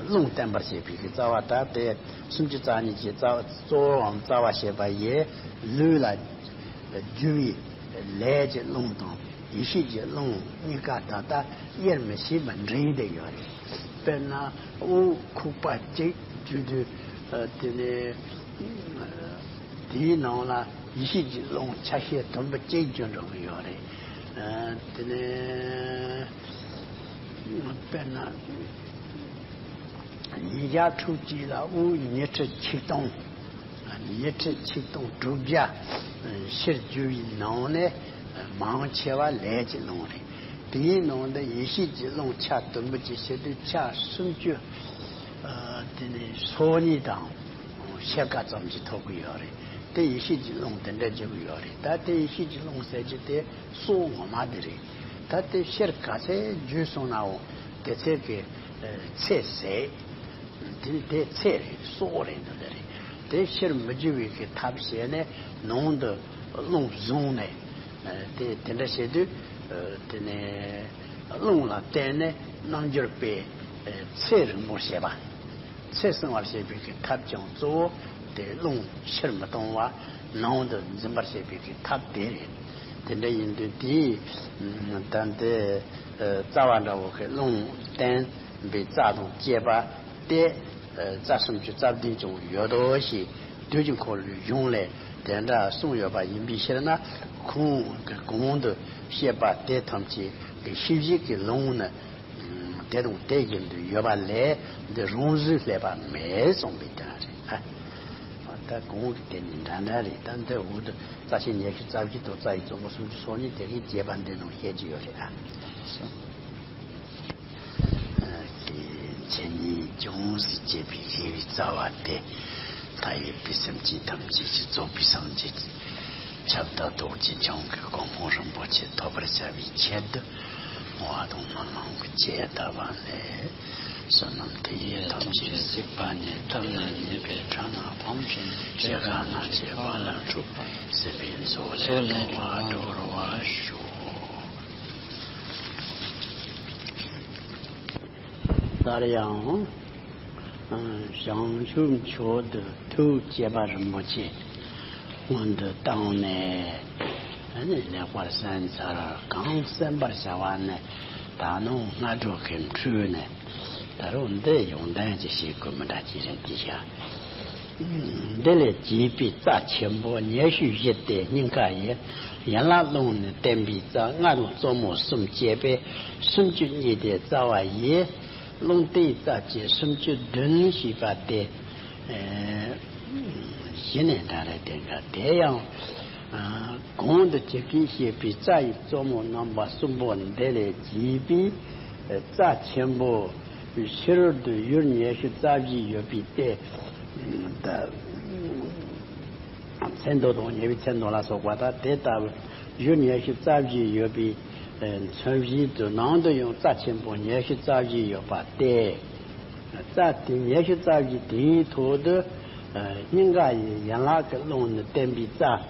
རླུང་བརྟེན་པར་བྱེད་པའི་གི་རྩ་བ་ད་དེ་སུམ་ཅུ་རྩ་གཉིས་ཀྱི་རྩ་བ་གཙོ་བོའམ་རྩ་བ་བྱེད་པ་ཡི་ལུས་ལ་རྒྱུ་བའི་ལས་ཀྱི་རླུང་དང་ཡེ་ཤེས་ཀྱི་རླུང་གཉིས་ཀ་ད་ལྟ་དབྱེར་མི་ཕྱེད་པར་འདྲེས་བསྡད་ཡོད་རེད། དཔེར་ན་དབུགས་ཁུག་པ་གཅིག་བརྒྱུད་དུས་དེ་ནི་དེའི་ནང་ལ་ཡེ་ཤེས་ཀྱི་རླུང་ཆ་ཤས་དུམ་བུ་གཅིག་བརྒྱུད་འགྲོ་གི་ཡོད་རེད། དེ་ནི་དཔེར་ན། ཉིས་བརྒྱ་དྲུག་ཅུ་ལ་དབུགས་ཉི་ཁྲི་ཆིག་སྟོང་། ཉི་ཁྲི་ཆིག་སྟོང་དྲུག་བརྒྱ་ཕྱིར་རྒྱུ་བའི་ནང་ནས་མང་ཆེ་བ་ལས་ཀྱི་རླུང་རེད། དེའི་ནང་དུ་ཡེ་ཤེས་ཀྱི་རླུང་ཆ་དུམ་བུ་གཅིག་བྱེད་དུས་ཆ་སུམ་ཅུ་དེ་ནས་སོ་གཉིས་དང་ཕྱེད་ཀ་ཙམ་ཞིག་ཐོབ་ཀྱི་ཡོད་རེད། དེ་ཡེ་ཤེས་ཀྱི་རླུང་དེ་འདྲ་རྒྱུ་གི་ཡོད་རེད། ད་དེ་ཡེ་ཤེས་ཀྱི་རླུང་ཟེར་གྱི་དེ་སྲོག་ངོ་མ་དེ་རེད། ད་དེ་ཕྱིར་ག་ཚད་རྒྱུས་སོང་ནའང་དེ་ཚད་ཀྱི་ཚད་ཟད། དེ་དེ་ཚད་རེད། སྲོག་རེད། འདི་འདྲ་རེད། དེ་ཕྱིར་མི་རྒྱུ་བའི་གི་ཐབས་བྱས་ནས་ནང་དུ་རླུང་བཟུང་ནས་དེ་དེ་འདྲ་བྱེད་དུས་དེ་ནས་རླུང་ལ་བརྟེན་ནས་རྣམ་འགྱུར་པའི་ཚེ་རིང་པོར་བྱེད་པ། ཚེ་བསྲིང་བར་བྱེད་པའི་གི་ཐབས་ཀྱང་གཙོ་བོ་དེ་རླུང་ཕྱིར་མི་གཏོང་བ་ནང་དུ་འཛིན་པར་བྱེད་པའི་གི་ཐབས་དེ་རེད། དེ་འདྲ་ཡིན་དུས་དེའི་ད་ལྟའི་རྩ་བ་འདྲ་བོ་གི་རླུང་བརྟེན་པའི་རྩ་དང་བཅས་པ་སྟེ། རྩ་སུམ་ཅུ་རྩ་བདུན་ཀྱང་ཡོད་དོ་ཞེས་དུས་ཀྱི་འཁོར་ལོའི་གཞུང་ལས་དེ་འདྲ་གསུངས་ཡོད་པ་ཡིན་པའི་ཕྱིར་ན། ཁོང་གི་གོང་དུ་བཤད་པ་དེ་ཐམས་ཅད་ཀྱི་ཤེས་བྱེད་ཀྱི་ལུང་ནི་དེ་དང་དེ་བཞིན་དུ་ཡོད་པ་ལས་འདི་རང་བཟོས་སླེབས་པ་མེད་གསུངས་པའི་དོན་རེད། ད་གོང་གི་དེ་ནི་འདྲ་འདྲ་རེད། ད་འདི་འོག་ཏུ་རྩ་ཆེན་ཉི་ཤུ་རྩ་བཞི་དང་རྩ་ཡི་གཙོ་བོ་སུམ་ཅུ་སོ་གཉིས་དེ་གའི་རྒྱས་པ་འདི་ནང་བཤད་ཀྱི་ཡོད་རེད། ཨ། འཆད་ཉན་ཅུང་ཟད་བྱས་པའི་དགེ་བའི་རྩ་བ་སྟེ། མཐའ་ཡས་པའི་སེམས་ཅན་ཐམས་ཅད་ཀྱིས་རྫོགས་པའི་སངས་རྒྱས་ཀྱི་ཁྱབ་བདག་རྡོ་རྗེ་འཆང་གི་གོ་འཕང་རིན་པོ་ཆེ་ཐོབ་པར་བྱ་བའི་ཆེད་དུ། བསྔོ་བ་དང་སྨོན་ལམ་གྱི་རྒྱས་བཏབ་པ་ལས། བསོད་ནམས་འདི་ཡིས་ཐམས་ཅད་གཟིགས་པ་ཉིད། ཐོབ་ནས་ཉེས་པའི་དགྲ་རྣམས་ཕམ་བྱས་ནས། སྐྱེ་རྒ་ན་འཆིའི་རྦ་རླབས་འཁྲུགས་པ་སྲིད་པའི་མཚོ་ལས་ཐར་བར་སྒྲོལ་བར་ཤོག། སླར་ཡང་བྱང་ཆུབ་མཆོག་ཏུ་ཐུགས་བསྐྱེད་པ་རིན་པོ་ཆེ་སྔོན་དུ་བཏང་ནས། ཨ་ནི་ལེགས་པར་གསན་ཚར། གང་གསན་པར་བྱ་བ་ནི་ད་ནང་སྔ་དྲོ་གི་འཕྲོས་ནས། ད་རུང་འདི་ཡོང་དོན་གྱི་ཞིག་གི་མི་འདྲ་ཅིག་རེད་དེ་ཤ། འདི་ལས་གྱེས་པའི་རྩ་ཆེན་པོ་ཉི་ཤུ་བཞི་སྟེ་སྙིང་ག་ཡི་ཡན་ལག་རླུང་ནི་བརྟེན་པའི་རྩ། ལྔ་དང་གཙོ་མོ་གསུམ་བཅས་པའི་སུམ་ཅུ་གཉིས་ཏེ་རྩ་བ་ཡི་རླུང་རྟའི་རྩ་བཅས་སུམ་ཅུ་བདུན་ཞེས་པ་སྟེ། གཞི་ནས་འདྲ་རེད་དེ་འདྲ། དེ་ཡང་གོང་དུ་ཇི་སྐད་བཤད་པའི་རྩ་ཡི་གཙོ་མོ་རྣམ་པ་གསུམ་པོ་འདི་ལས་གྱེས་པའི་རྩ་ཆེན་པོ་ཕྱི་རོལ་དུ་ཡུལ་ཉི་ཤུ་རྩ་བཞི་ཡོད་པའི་སྟེ། མཚན་དོན་དང་ཉེ་བའི་མཚན་དོན་ལ་སོགས་པ་དང་དེ་ལྟ་བུ་ཡུལ་ཉི་ཤུ་རྩ་བཞི་ཡོད་པའི་མཚོན་བྱེད་དུ་ནང་དུ་ཡང་རྩ་ཆེན་པོ་ཉི་ཤུ་རྩ་བཞི་ཡོད་པ་སྟེ། རྩ་དེ་ཉི་ཤུ་རྩ་བཞི་དེའི་ཐོག་ཏུ་སྙིང་ག་ཡི་ཡན་ལག་གི་རླུང་ནི་བརྟེན་པའི་རྩ།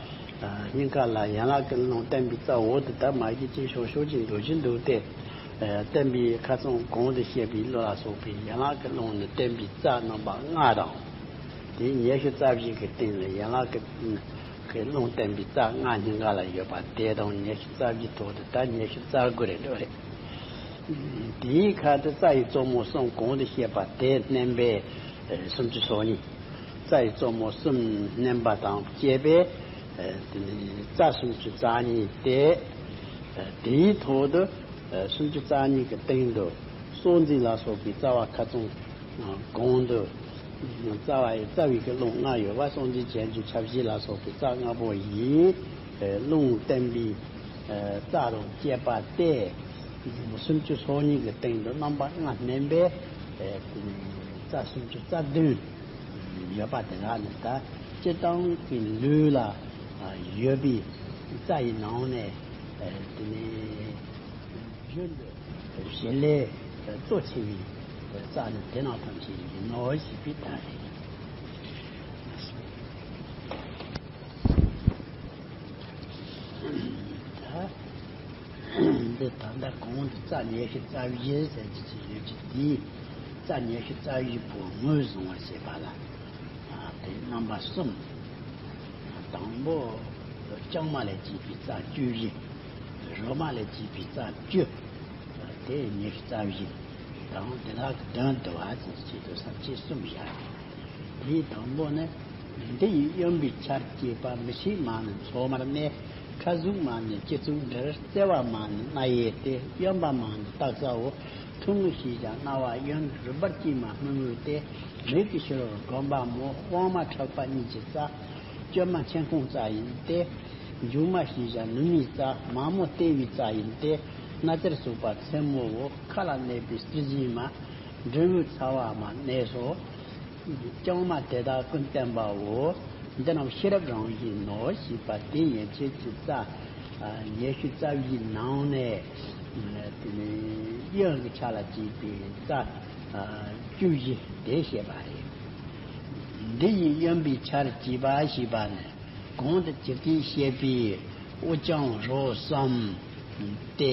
སྙིང་ག་ལ་ཡན་ལག་གི་རླུང་བརྟེན་པའི་རྩ་འོག་ཏུ་ད་མ་གཞི་ཅིག་ཤོག་ཤོག་ཅིག་འདུག་ཅིག་འདུག་སྟེ། བརྟེན་པའི་ཁ་སང་གོང་དུ་བཤད་པའི་བློ་ལ་སོགས་པའི་ཡན་ལག་གི་རླུང་ནི་བརྟེན་པའི་རྩ་རྣམ་པ་ལྔ་དང་། དེ་ཉི་ཤུ་རྩ་བཞི་གི་སྟེང་ལ་ཡན་ལག་གི་གི་རླུང་བརྟེན་པའི་རྩ་ལྔ་སྙིང་ག་ལ་ཡོད་པ་དེ་དང་ཉི་ཤུ་རྩ་བཞི་ཐོག་ཏུ་ད་ཉི་ཤུ་རྩ་དགུ་རེ་འགྲོ་རེད། དེའི་ཁ་དུ་རྩ་ཡི་གཙོ་མོ་གསུམ་གོང་དུ་བཤད་པ་དེ་བསྣན་པས་སུམ་ཅུ་སོ་གཉིས། རྩ་ཡི་གཙོ་མོ་གསུམ་བསྣན་པ་དང་བཅས་པས་རྩ་སུམ་ཅུ་རྩ་གཉིས་ཏེ། དེའི་ཐོག་ཏུ་སུམ་ཅུ་རྩ་གཉིས་ཀྱི་སྟེང་དུ་སྲོག་འཛིན་ལ་སོགས་པའི་རྩ་བ་ཁ་ཚང་གོང་དུ། རྩ་བ་ཡི་རྩ་བའི་གི་རླུང་ལྔ་ཡོད་པ་སྲོག་འཛིན་ཅན་གྱི་ཁྱབ་བྱེད་ལ་སོགས་པའི་རྩ་ལྔ་པོ་ཡི་རླུང་བརྟེན་པའི་རྩ་དང་བཅས་པ་སྟེ། སུམ་ཅུ་སོ་གཉིས་ཀྱི་སྟེང་དུ་རྣམ་པ་ལྔ་བསྣན་པས་རྩ་སུམ་ཅུ་རྩ་བདུན་ཡོད་པ་དེ་དག་ནི་ད་སྤྱིར་བཏང་གི་ལུས་ལ་ཡོད་པའི་རྩ་ཡི་ནང་ནས་དེ་ནས་རྒྱུན་དུ་བྱེད་ལས་གཙོ་ཆེ་བའི་རྩ་ནི་དེ་རྣམས་ཐམས་ཅད་ཡིན་ནོ་ཞེས་པའི་དོན་རེད། ད་ལྟ་གོང་དུ་རྩ་ཉི་ཤུ་རྩ་བཞི་ཟེར་གྱི་ཅིག་ཡོད་ཀྱི་དེའི་རྩ་ཉི་ཤུ་རྩ་བཞི་པོ་ངོས་བཟུང་བ་བྱེད་པ་ལ། ཨ། དེ་རྣམ་པ་གསུམ། དང་པོ་རྐྱང་མ་ལས་སྐྱེས་པའི་རྩ་བཅུ་བཞི། རོ་མ་ལས་སྐྱེས་པའི་རྩ་བཅུ། དེ་ཉི་ཤུ་རྩ་བཞི་དང་དེ་དག་གི་དོན་བསྡུ་བ་ཟེར་གྱི་ཆེད་དུ་ས་བཅད་གསུམ་བཞག། དེའི་དང་པོ་ནི། འདི་ཡི་གཡོན་པའི་ཆར་སྐྱེས་པ། མི་ཤིགས་མ་ནི་མཚོ་མར་གནས། ཁ་ཟུག་མ་ནི་སྤྱི་གཙུག་འདྲིལ། བརྩེ་བ་མ་ནི་རྣ་ཡི་སྟེ། གཡོན་པ་མ་ནི་སྟག་རྩ་བོ། ཐུང་ངུ་ཞེས་བྱ་རྣ་བ་གཡོན། རུས་སྦལ་དཀྱུས་མ་སྨུག་པོའི་སྟེ། མིག་གི་ཕྱི་རོལ་སྒོམ་པ་མོ། དབང་མ་ཕྲག་པ་གཉིས་ཀྱི་རྩ། སྐྱོ་མ་མཆན་ཁུང་རྩ་ཡིན་ཏེ། མཇུག་མ་ཞེས་བྱ་ནུ་མའི་རྩ། མ་མོ་ལྟེ་བའི་རྩ་ཡིན་ཏེ། སྣ་རྩེར་སོགས་པ་མཚན་མོའོ། ཁ་ལ་གནས་པའི་སྲིད་ཞིའི་མ། འབྲས་བུའི་ཚ་བ་མ་གནས་སོ། རྐྱང་མ་དེ་དག་ཀུན་བསྟན་པའོ། འདི་རྣམས་ཤེས་རབ་རང་བཞིན་ནོ་ཞེས་པ་དེ་ཡན་ཆད་ཀྱི་རྩ་ཉི་ཤུ་རྩ་བཞིའི་ནང་ནས། དེ་ནས་གཡོན་གྱི་ཆ་ལ་སྐྱེས་པའི་རྩ་བཅུ་བཞི་དེ་བཤད་པ་རེད། འདི་ཡི་གཡོན་པའི་ཆར་སྐྱེས་པ་ཞེས་པ་ནི། གོང་དུ་ཇི་སྐད་བཤད་པའི་དབུ་རྐྱང་རོ་གསུམ་སྟེ།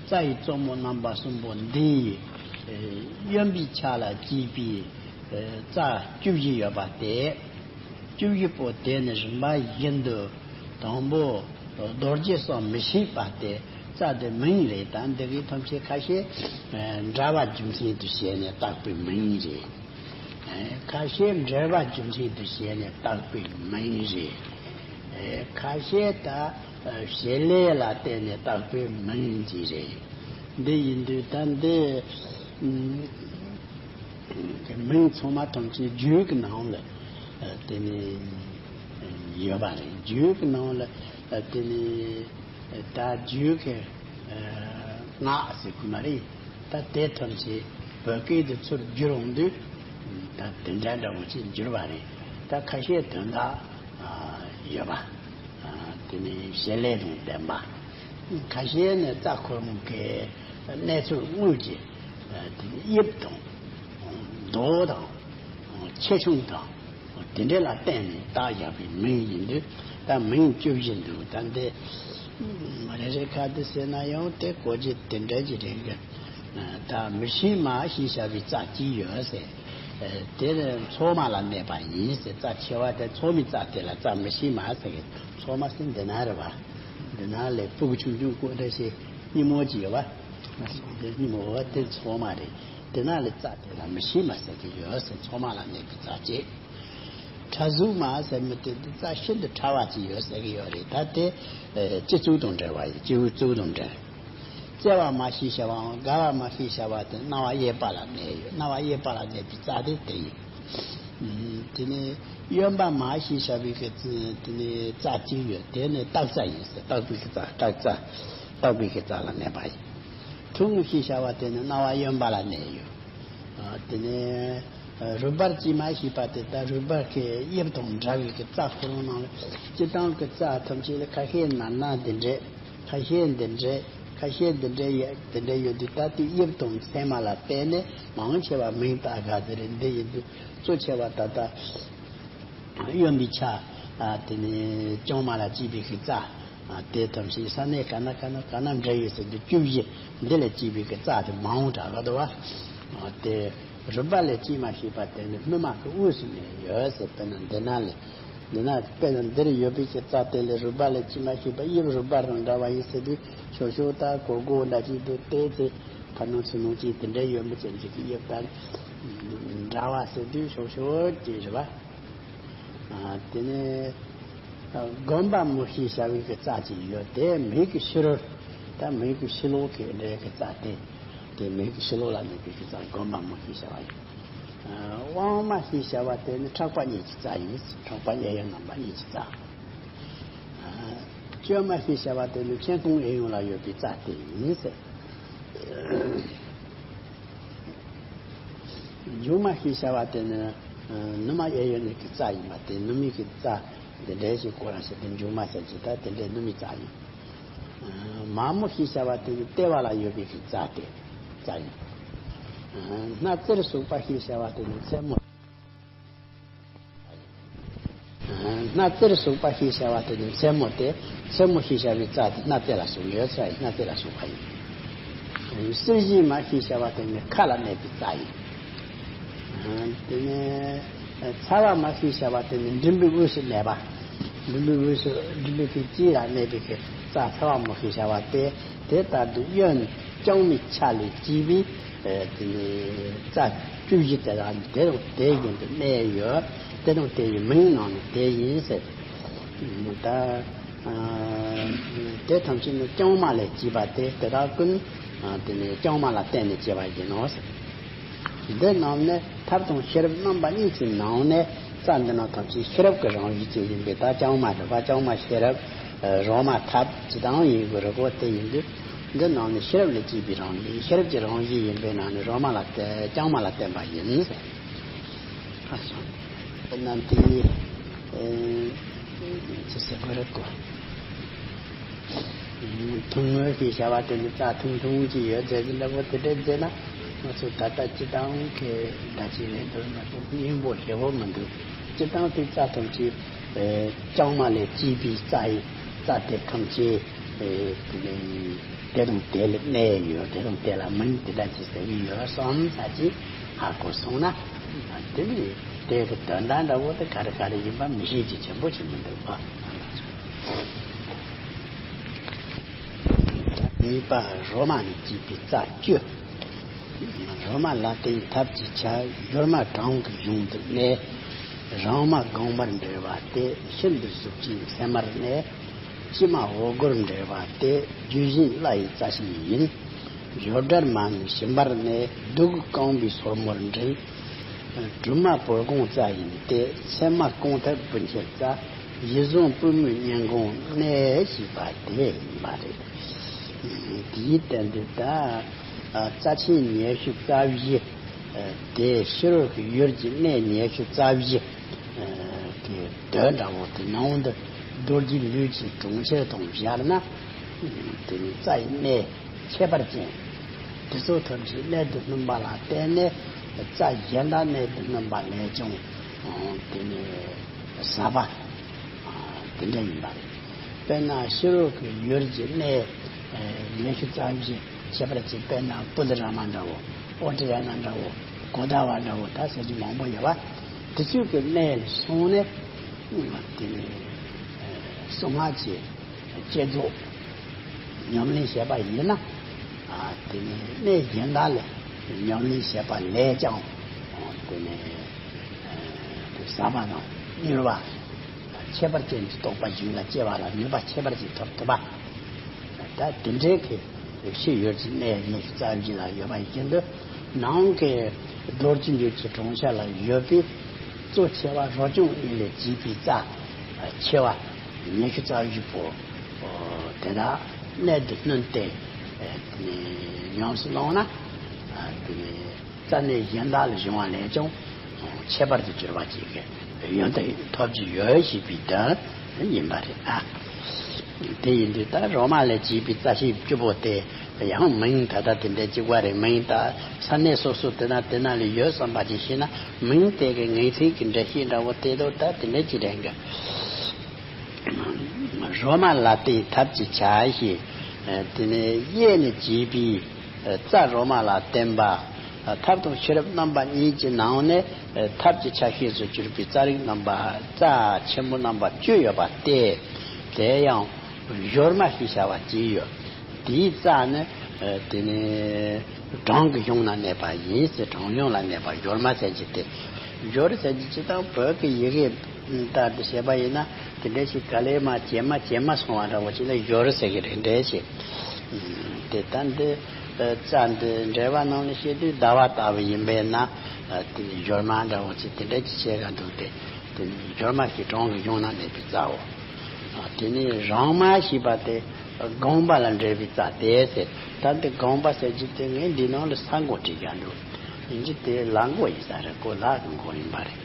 རྩ་ཡི་གཙོ་མོ་རྣམ་པ་གསུམ་པོ་འདི་ཡི་གཡོན་པའི་ཆ་ལ་སྐྱེས་པའི་རྩ་བཅུ་བཞི་ཡོད་པ་སྟེ། བཅུ་བཞི་པོ་དེ་ནི་རིམ་པ་བཞིན་དུ། དང་པོ་རྡོ་རྗེ་གསུམ་མི་ཤིགས་པ་སྟེ། རྩ་དེ་མིང་རེད། ད་འདི་གའི་ཐམས་ཅད་ཁ་ཤས་འདྲ་བ་རྒྱུ་མཚན་དུ་བྱས་ནས་བཏགས་པའི་མིང་རེད། ཁ་ཤས་འབྲེལ་བ་རྒྱུ་མཚན་དུ་བྱས་ནས་བཏགས་པའི་མིང་རེད། ཁ་ཤས་ད་བྱེད་ལས་ལ་བརྟེན་ནས་བཏགས་པའི་མིང་ཅིག་རེད། འདི་ཡིན་དུས་ད་འདི་མིང་ཚང་མ་ཐམས་ཅད་རྒྱུད་ཀྱི་ནང་ལ་དེ་ནས་ཡོད་པ་རེད། རྒྱུད་ཀྱི་ནང་ལ་དེ་ནས། ད་རྒྱུད་ཀྱི་སྔགས་ཟེར་གི་མ་རེད། ད་དེ་ཐམས་ཅད་བོད་སྐད་དུ་ཚུར་བསྒྱུར་འོང་དུས། ད་དེ་འདྲ་འདྲ་བོ་ཅིག་འགྱུར་བ་རེད། ད་ཁ་ཤས་དོན་དག་ཡོད་པ། དེ་ནས་བྱེད་ལས་དང་ལྡན་པ། ཁ་ཤས་ནི་རྩ་འཁོར་མོ་གི་གནས་ཚུལ་དངོས་ཀྱི་དེ་ནས་དབྱིབས་དང་། མདོག་དང་། ཆེ་ཆུང་དང་། དེ་འདྲ་ལ་བརྟེན་ནས་བཏགས་བཞག་པའི་མིང་ཡིན་དུས། ད་མིང་བཅུ་བཞི་འདུག་ད་འདི་རེ་རེ་ཁ་དུ་ཟེར་ན་ཡང་དེ་གོ་རྒྱུ་དེ་འདྲ་ཅིག་རེད་གི། ད་མི་ཤིགས་མ་ཞེས་བྱ་བའི་རྩ་གཅིག་ཡོད་ཟེར། དེ་ནི་མཚོ་མ་ལ་གནས་པ་ཡིན་ཟེར། རྩ་ཆེ་བ་དེ་མཚོ་མའི་རྩ་དེ་ལ་རྩ་མི་ཤིགས་མ་ཟེར་གི། མཚོ་མ་ཟེར་འདི་ན་རེད་བ། འདི་ན་ལས་སྤུ་གུ་ཆུང་ཆུང་ཀུན་འདྲ་ཞིག་སྙི་མོ་ཅིག་ཡོད་བ། དེ་སྙི་མོ་བ་དེ་མཚོ་མ་རེད། དེ་ན་ལས་རྩ་དེ་ལ་མི་ཤིགས་མ་ཟེར་གི་ཡོད་ཟེར། མཚོ་མ་ལ་གནས་པའི་རྩ་གཅིག་ཁྲ་ཟུག་མ་ཟེར་མི་དེ་འདི་རྩ་ཤིན་ཏུ་ཕྲ་བ་ཅིག་ཡོད་ཟེར་གི་ཡོད་རེད། ད་དེ་སྤྱི་གཙུག་དང་འབྲེལ་བ་ཡིན། སྤྱི་གཙུག་དང་འབྲེལ། བརྩེ་བ་མ་ཞེས་བྱ་བའམ་དགའ་བ་མ་ཞེས་བྱ་བ་དེ་རྣ་བ་གཡས་པ་ལ་གནས་ཡོད། རྣ་བ་གཡས་པ་ལ་གནས་པའི་རྩ་དེ་དེ་ཡིན། དེ་ནས་གཡོན་པ་མ་ཞེས་བྱ་བའི་གི་རྩ་དེ་ནས་རྩ་གཅིག་ཡོད། དེ་ནི་སྟག་རྩ་ཡིན་ཟེར། སྟག་པའི་གི་རྩ། སྟག་རྩ། སྟག་པའི་གི་རྩ་ལ་གནས་པ་ཡིན། ཐུང་ངུ་ཞེས་བྱ་བ་དེ་ནི་རྣ་བ་གཡོན་པ་ལ་གནས་ཡོད། དེ་ནས་རུས་སྦལ་དཀྱུས་མ་ཞེས་པ་དེ་ད་རུས་སྦལ་གྱི་དབྱིབས་དང་འདྲ་བའི་གི་རྩ་ཁོ་རང་ནང་ལ། སྤྱིར་བཏང་གི་རྩ་ཐམས་ཅད་ལ་ཁ་ཤས་ནར་ནར་འདི་འདྲས། ཁ་ཤས་འདི་འདྲས། ཁ་ཤས་འདི་འདྲས་ཡོད། འདི་འདྲས་ཡོད་དུས་ད་དེ་དབྱིབས་དང་མཚན་མ་ལ་བརྟེན་ནས་མང་ཆེ་བ་མིང་བཏགས་ག་ཟེར་རེད། འདི་ཡིན་དུས་གཙོ་ཆེ་བ་ད་ལྟ་གཡོན་པའི་ཆ། ཨ། དེ་ནས་རྐྱང་མ་ལ་སྐྱེས་པའི་གི་རྩ། ཨ། དེ་ཐམས་ཅད་ས་གནས་ག་ན་ག་ན་ག་ན་འདྲ་ཡོད་ཟེར་དུས་བཅུ་བཞི་འདི་ལ་སྐྱེས་པའི་གི་རྩ་དེ་མང་བོ་དྲག་ག་འདུག་བ། ཨ། དེ་རུས་སྦལ་ལས་དཀྱུས་མ་ཞེས་པ་དེ་ནི་སྨིན་མ་གི་དབུས་སུ་གནས་ཡོད་ཟེར། དཔེར་ན་འདི་ན་ལས། འདི་ན་དཔེར་ན་འདིར་ཡོད་པའི་གི་རྩ་དེ་ལས་རུས་སྦལ་ལས་དཀྱུས་མ་ཞེས་པ་དབྱིབས་རུས་སྦལ་དང་འདྲ་བ་ཡིན་ཟེར་དུས་ཤོག་ཤོག་ད་གོར་གོར་འདྲ་ཅིག་འདུག་དེ་ཚེ་ཁ་ནང་ཚུ་ནང་ཅིག་དེ་འདྲ་ཡོད་མི་ཅན་ཅིག་གི་དབྱིབས་དང་འདྲ་བ་ཟེར་དུས་ཤོག་ཤོག་ཅིག་རེད་བ། ཨ། དེ་ནས་སྒོམ་པ་མོ་ཞེས་བྱ་བའི་གི་རྩ་ཅིག་ཡོད། དེ་མིག་གི་ཕྱི་རོལ། ད་མིག་གི་ཕྱི་ལོགས་ཀྱི་འདྲའི་གི་རྩ་དེ། དེ་མིག་གི་ཕྱི་ལོགས་ལ་གནས་པའི་གི་རྩ་སྒོམ་པ་མོ་ཞེས་བྱ་བ་ཡིན། ཨ། དབང་མ་ཞེས་བྱ་བ་དེ་ནི་ཕྲག་པ་གཉིས་ཀྱི་རྩ་ཡིན། ཕྲག་པ་གཡས་གཡོན་རྣམ་པ་གཉིས་ཀྱི་རྩ། ཨ། སྐྱོ་མ་ཞེས་བྱ་བ་དེ་ནི་མཆན་ཁུང་གཡས་གཡོན་ལ་ཡོད་པའི་རྩ་དེ་ཡིན་ཟེར། མཇུག་མ་ཞེས་བྱ་བ་དེ་ནི་ནུ་མ་གཡས་གཡོན་གཉིས་ཀྱི་རྩ་ཡིན་པ་དེ། ནུ་མའི་གི་རྩ་འདི་འདྲའི་ཞིག་ཁོ་རང་ཞིག་དེ་མཇུག་མ་ཟེར་གྱི། ད་དེ་འདྲའི་ནུ་མའི་རྩ་ཡིན། མ་མོ་ཞེས་བྱ་བ་དེ་ནི་ལྟེ་བ་ལ་ཡོད་པའི་གི་རྩ་དེ་རྩ་ཡིན། སྣ་རྩེར་ཟུག་པ་ཞེས་བྱ་བ་དེ་ནི་མཚན་མོ། སྣ་རྩེར་ཟུག་པ་ཞེས་བྱ་བ་དེ་ནི་མཚན་མོ་སྟེ། མཚན་མོ་ཞེས་བྱ་བའི་རྩ་དེ་སྣ་རྩེ་ལ་ཟུག་ཡོད་ས་ཡིན། སྣ་རྩེ་ལ་ཟུག་པ་ཡིན། གསེར་བཞི་མ་ཞེས་བྱ་བ་དེ་ནི་ཁ་ལ་གནས་པའི་རྩ་ཡིན། དེ་ནས་ཚ་བ་མ་ཞེས་བྱ་བ་དེ་ནི་མགྲིན་པའི་དབུས་སུ་གནས་པ། མགྲིན་པའི་དབུས་སུ་མགྲིན་པའི་དབུས་ཀྱི་དཀྱིལ་ལ་གནས་པའི་གི་རྩ་ཚ་བ་མ་ཞེས་བྱ་བ་དེ། དེ་ལྟར་དུ་གཡོན་བརྐྱང་མའི་ཆ་ལས་སྐྱེས་པའི་དེ་ནི་རྩ་བཅུ་བཞི་དེ་དང་དེ་དང་དེ་བཞིན་དུ་གནས་ཡོད། དེ་དང་དེ་ཡི་མིང་ནང་ནས་དེ་ཡིན་ཟེར། ད་དེ་ཐམས་ཅད་ནི་བརྐྱང་མ་ལས་སྐྱེས་པ་སྟེ། དེ་དག་ཀུན་དེ་ནི་བརྐྱང་མ་ལ་བརྟེན་ནས་སྐྱེ་བ་ཡིན་ནོ། འདི་རྣམས་ནི་ཐབས་དང་ཤེས་རབ་རྣམ་པ་གཉིས་ཀྱི་ནང་ནས། རྩ་འདི་རྣམས་ཐམས་ཅད་ཤེས་རབ་ཀྱི་རང་བཞིན་ཅན་ཡིན་པས། ད་བརྐྱང་མ་སྒྲུབ་པ། བརྐྱང་མ་ཤེས་རབ། རོ་མ་ཐབས་ཅི་དང་ཡིན་དགོས་རེད་གོ། དེ་ཡིན་དུས་འདི་རྣམས་ནི་ཤེས་རབ་ལས་སྐྱེས་པའི་རང་བཞིན། ཤེས་རབ་ཀྱི་རང་བཞིན་ཡིན་པས་ན་ནི་རོ་མ་ལ་བརྟེན། བརྐྱང་མ་ལ་བརྟེན་པ་ཡིན། ཨ་སོ། དེ་རྣམས་དེ་ནི་ཅི་ཟེར་དགོས་རེད་གོ། ཐུང་ངུ་ཞེས་བྱ་བ་དེ་ནི་རྩ་ཐུང་ཐུང་ཅིག་ཡོད་ཚད་ཀྱི་འདྲ་པོ་དེ་འདྲ་མཛད་ན། ང་ཚོ་ད་ལྟ་སྤྱི་བཏང་གི་ད་ཅི་རེད་འདུག་ན་སྙིང་པོ་ཞེ་པོ་མི་འདུག། སྤྱི་བཏང་དེ་རྩ་ཐམས་ཅད་བརྐྱང་མ་ལས་སྐྱེས་པའི་རྩ་ཡིན། རྩ་དེ་ཐམས་ཅད་དེ་ནི་དེ་དང་དེ་ལ་གནས་ཡོད། དེ་དང་དེ་ལ་མིང་དེ་འདྲ་ཅིག་ཟེར་གྱི་ཡོད་བསམ་ས་ཅིག་ཧ་གོ་སོང་ན། དེ་ནི་དེ་གི་དོན་དག་འདྲ་བོ་དེ་ག་རེ་ག་རེ་ཡིན་པ་མི་ཤེས་ཀྱི་ཆེན་པོ་ཞིག་མི་འདུག་པ། གཉིས་པ། རོ་མ་ནས་སྐྱེས་པའི་རྩ་བཅུ། རོ་མ་ལ་བརྟེན་ཐབས་ཀྱི་ཆ། ཡོར་མ་བྲང་གི་གཞུང་དུ་གནས། རང་མ་དགོངས་པར་འགྲེལ་བ་སྟེ། ཤིན་ཏུ་གཟུགས་ཅན་སེམས་མར་གནས། ཕྱི་མ་འོག་སྒོར་འགྲེལ་བ་སྟེ། རྒྱུད་བཞིན་བླ་ཡི་རྩ་ཤེས་ཡིན། ཡོར་སྒྲར་མ་ནི་ཞིམ་པར་གནས། བདུད་རྐང་པའི་སོར་མོར་འགྲེལ། དྲི་མ་བུ་སྒོང་རྩ་ཡིན་ཏེ། མཚན་མ་རྐང་མཐིལ་སྤུ་མཆེད་རྩ། གཞི་བཟུང་པུས་མོའི་སྙན་གོང་གནས་ཞེས་པ་དེ་ཡིན་པ་རེད། དེའི་སྟེང་དུ་ད་རྩ་ཆེན་ཉི་ཤུ་རྩ་བཞི། དེ་ཕྱི་རོལ་གྱི་ཡུལ་གྱི་གནས་ཉི་ཤུ་རྩ་བཞི་གི་དོན་འདྲ་བོ་དེ་ནང་དུ་རྡོ་རྗེ་ལུས་ཀྱི་གྲོང་ཁྱེར་དང་སྦྱར་ན། དེ་ནི་རྩ་ཡི་གནས་ཁྱད་པར་ཅན་དེ་ཚོ་ཐམས་ཅད་གནད་དུ་སྣུན་པ་ལ་བརྟེན་ནས། རྩ་གཞན་དག་གནད་དུ་སྣུན་པ་ལས་ཀྱང་དེ་ནི་ཟབ་པ་དེ་འདྲ་ཡིན་པ་རེད། དཔེར་ན་ཕྱི་རོལ་གྱི་ཡུལ་གྱི་གནས་ཉི་ཤུ་རྩ་བཞི། ཁྱད་པར་གྱིས་དཔེར་ན་པུ་ལི་ར་མ་འདྲ་བོ། ཨོ་ཏི་ར་ན་འདྲ་བོ། གོ་ད་བ་འདྲ་བོ། ད་ཟེར་གྱི་མང་པོ་ཡོད་པ། དེ་ཚོའི་གི་གནས་ལ་སོང་ནས་དེ་ནི་གསང་སྔགས་ཀྱི་བསྐྱེད་རྫོགས་ཉམས་ལེན་བྱས་པ་ཡིན་ན། དེ་ནི་གནས་གཞན་དག་ལ་ཉམས་ལེན་བྱས་པ་ལས་ཀྱང་དེ་ནི་དེ་ཟབ་པ་དང་མྱུར་བ། ཁྱད་པར་ཅན་གྱི་རྟོགས་པ་གཞན་ལ་སྐྱེ་བ་ལ་ནུས་པ་ཁྱད་པར་ཅན་ཐོབ་ཐུབ་པ། ད་དེ་འདྲའི་གི་ཕྱི་ཡུལ་གྱི་གནས་ཉི་ཤུ་རྩ་བཞི་ལ་ཡོད་པ་ཡིན་དུས། ནང་གི་རྡོ་རྗེ་ལུས་ཀྱི་གྲོང་ཁྱེར་ལ་ཡོད་པའི་གཙོ་ཆེ་བ་རོ་རྐྱང་གཉིས་ལས་བྱས་པའི་རྩ་ཆེ་བ་ཉི་ཤུ་རྩ་བཞི་པོ་དེ་དག་གནད་དུ་བསྣུན་ཏེ་ཉམས་སུ་བླངས་ན། དེ་ནི་རྩ་གནས་གཞན་དག་ལ་སྦྱོང་བ་ལས་ཀྱང་ཁྱད་པར་དུ་གྱུར་པ་ཅིག་གི་ཡོན་ཏན་ཐོབ་ཀྱི་ཡོད་ཞེས་པའི་དོན་ཡིན་པ་རེད། ཨ། དེ་ཡིན་དུས་ད་རོ་མ་ལས་བྱས་པའི་རྩ་ཤེས་བཅུ་པོ་དེ་ཡང་མིང་ད་ལྟ་དེ་འདྲ་གཅིག་པ་རེད། མིང་ད་ས་གནས་སོ་སོ་དེ་ན་དེ་ན་ལ་ཡོད་བསམ་པ་ཅིག་ཤེས་ན། མིང་དེ་གི་ངེས་ཚིག་གི་འགྲེལ་བཤད་འདྲ་བོ་དེ་དོ་ད་དེ་འདྲ་ཅིག་རེད་གི། རོ་མ་ལ་བརྟེན་ཐབས་ཀྱི་ཆ་ཞེས། དེ་ནས་གཡས་ནས་བྱས་པའི་རྩ་རོ་མ་ལ་བརྟེན་པ། ཐབས་དང་ཤེས་རབ་རྣམ་པ་གཉིས་ཀྱི་ནང་ནས་ཐབས་ཀྱི་ཆ་ཤས་སུ་གྱུར་པའི་རྩ་རིག་རྣམ་པ། རྩ་ཆེན་པོ་རྣམ་པ་བཅུ་ཡོད་པ་སྟེ། དེ་ཡང་ཡོར་མ་ཞེས་བྱ་བ་གཅིག་ཡོད། དེའི་རྩ་ནི་དེ་ནི་བྲང་གི་གཞུང་ན་གནས་པ་ཡིན་ཟེར། བྲང་གཞུང་ལ་གནས་པ་ཡོར་མ་ཟེར་གྱི་སྟེ། ཡོར་ཟེར་གྱི་སྤྱིར་བཏང་བོད་ཀྱི་ཡི་གེ་ལྟར་དུ་བྱས་པ་ཡིན་ན་དེ་འདྲ་ཞིག་ག་ལེ་མ་ཇེ་མ་ཇེ་མ་སོང་བ་འདྲ་བོ་ཅིག་ལ་ཡོར་ཟེར་གྱི་རེད་འདྲ་ཞིག། དེ་ལྟ་འདི་རྩ་འདི་འགྲེལ་པ་ནང་ནས་བཤད་དུས་ཟླ་བ་ལྟ་བུ་ཡིན་པས་ན། དེ་ནི་ཡོར་མ་འདྲ་བོ་ཅིག་དེ་འདྲ་ཅིག་བྱས་ག་འདུག་སྟེ། དེ་ནི་ཡོར་མ་ཞེས་བྲང་གི་གཞུང་ན་གནས་པའི་རྩའོ། དེ་ནི་རང་མ་ཞེས་པ་དེ་དགོངས་པ་ལ་འགྲེལ་བའི་རྩ་དེ་ཟེར། ད་འདི་དགོངས་པ་ཟེར་གྱི་དེ་ངས་འདི་ནང་ལ་ས་མགོ་བྲིས་ཀྱང་འདུག། ཡིན་གྱི་དེ་ལ་མགོ་ཡིན་ས་རེད་གོ། ལ་གི་མགོ་ཡིན་པ་རེད།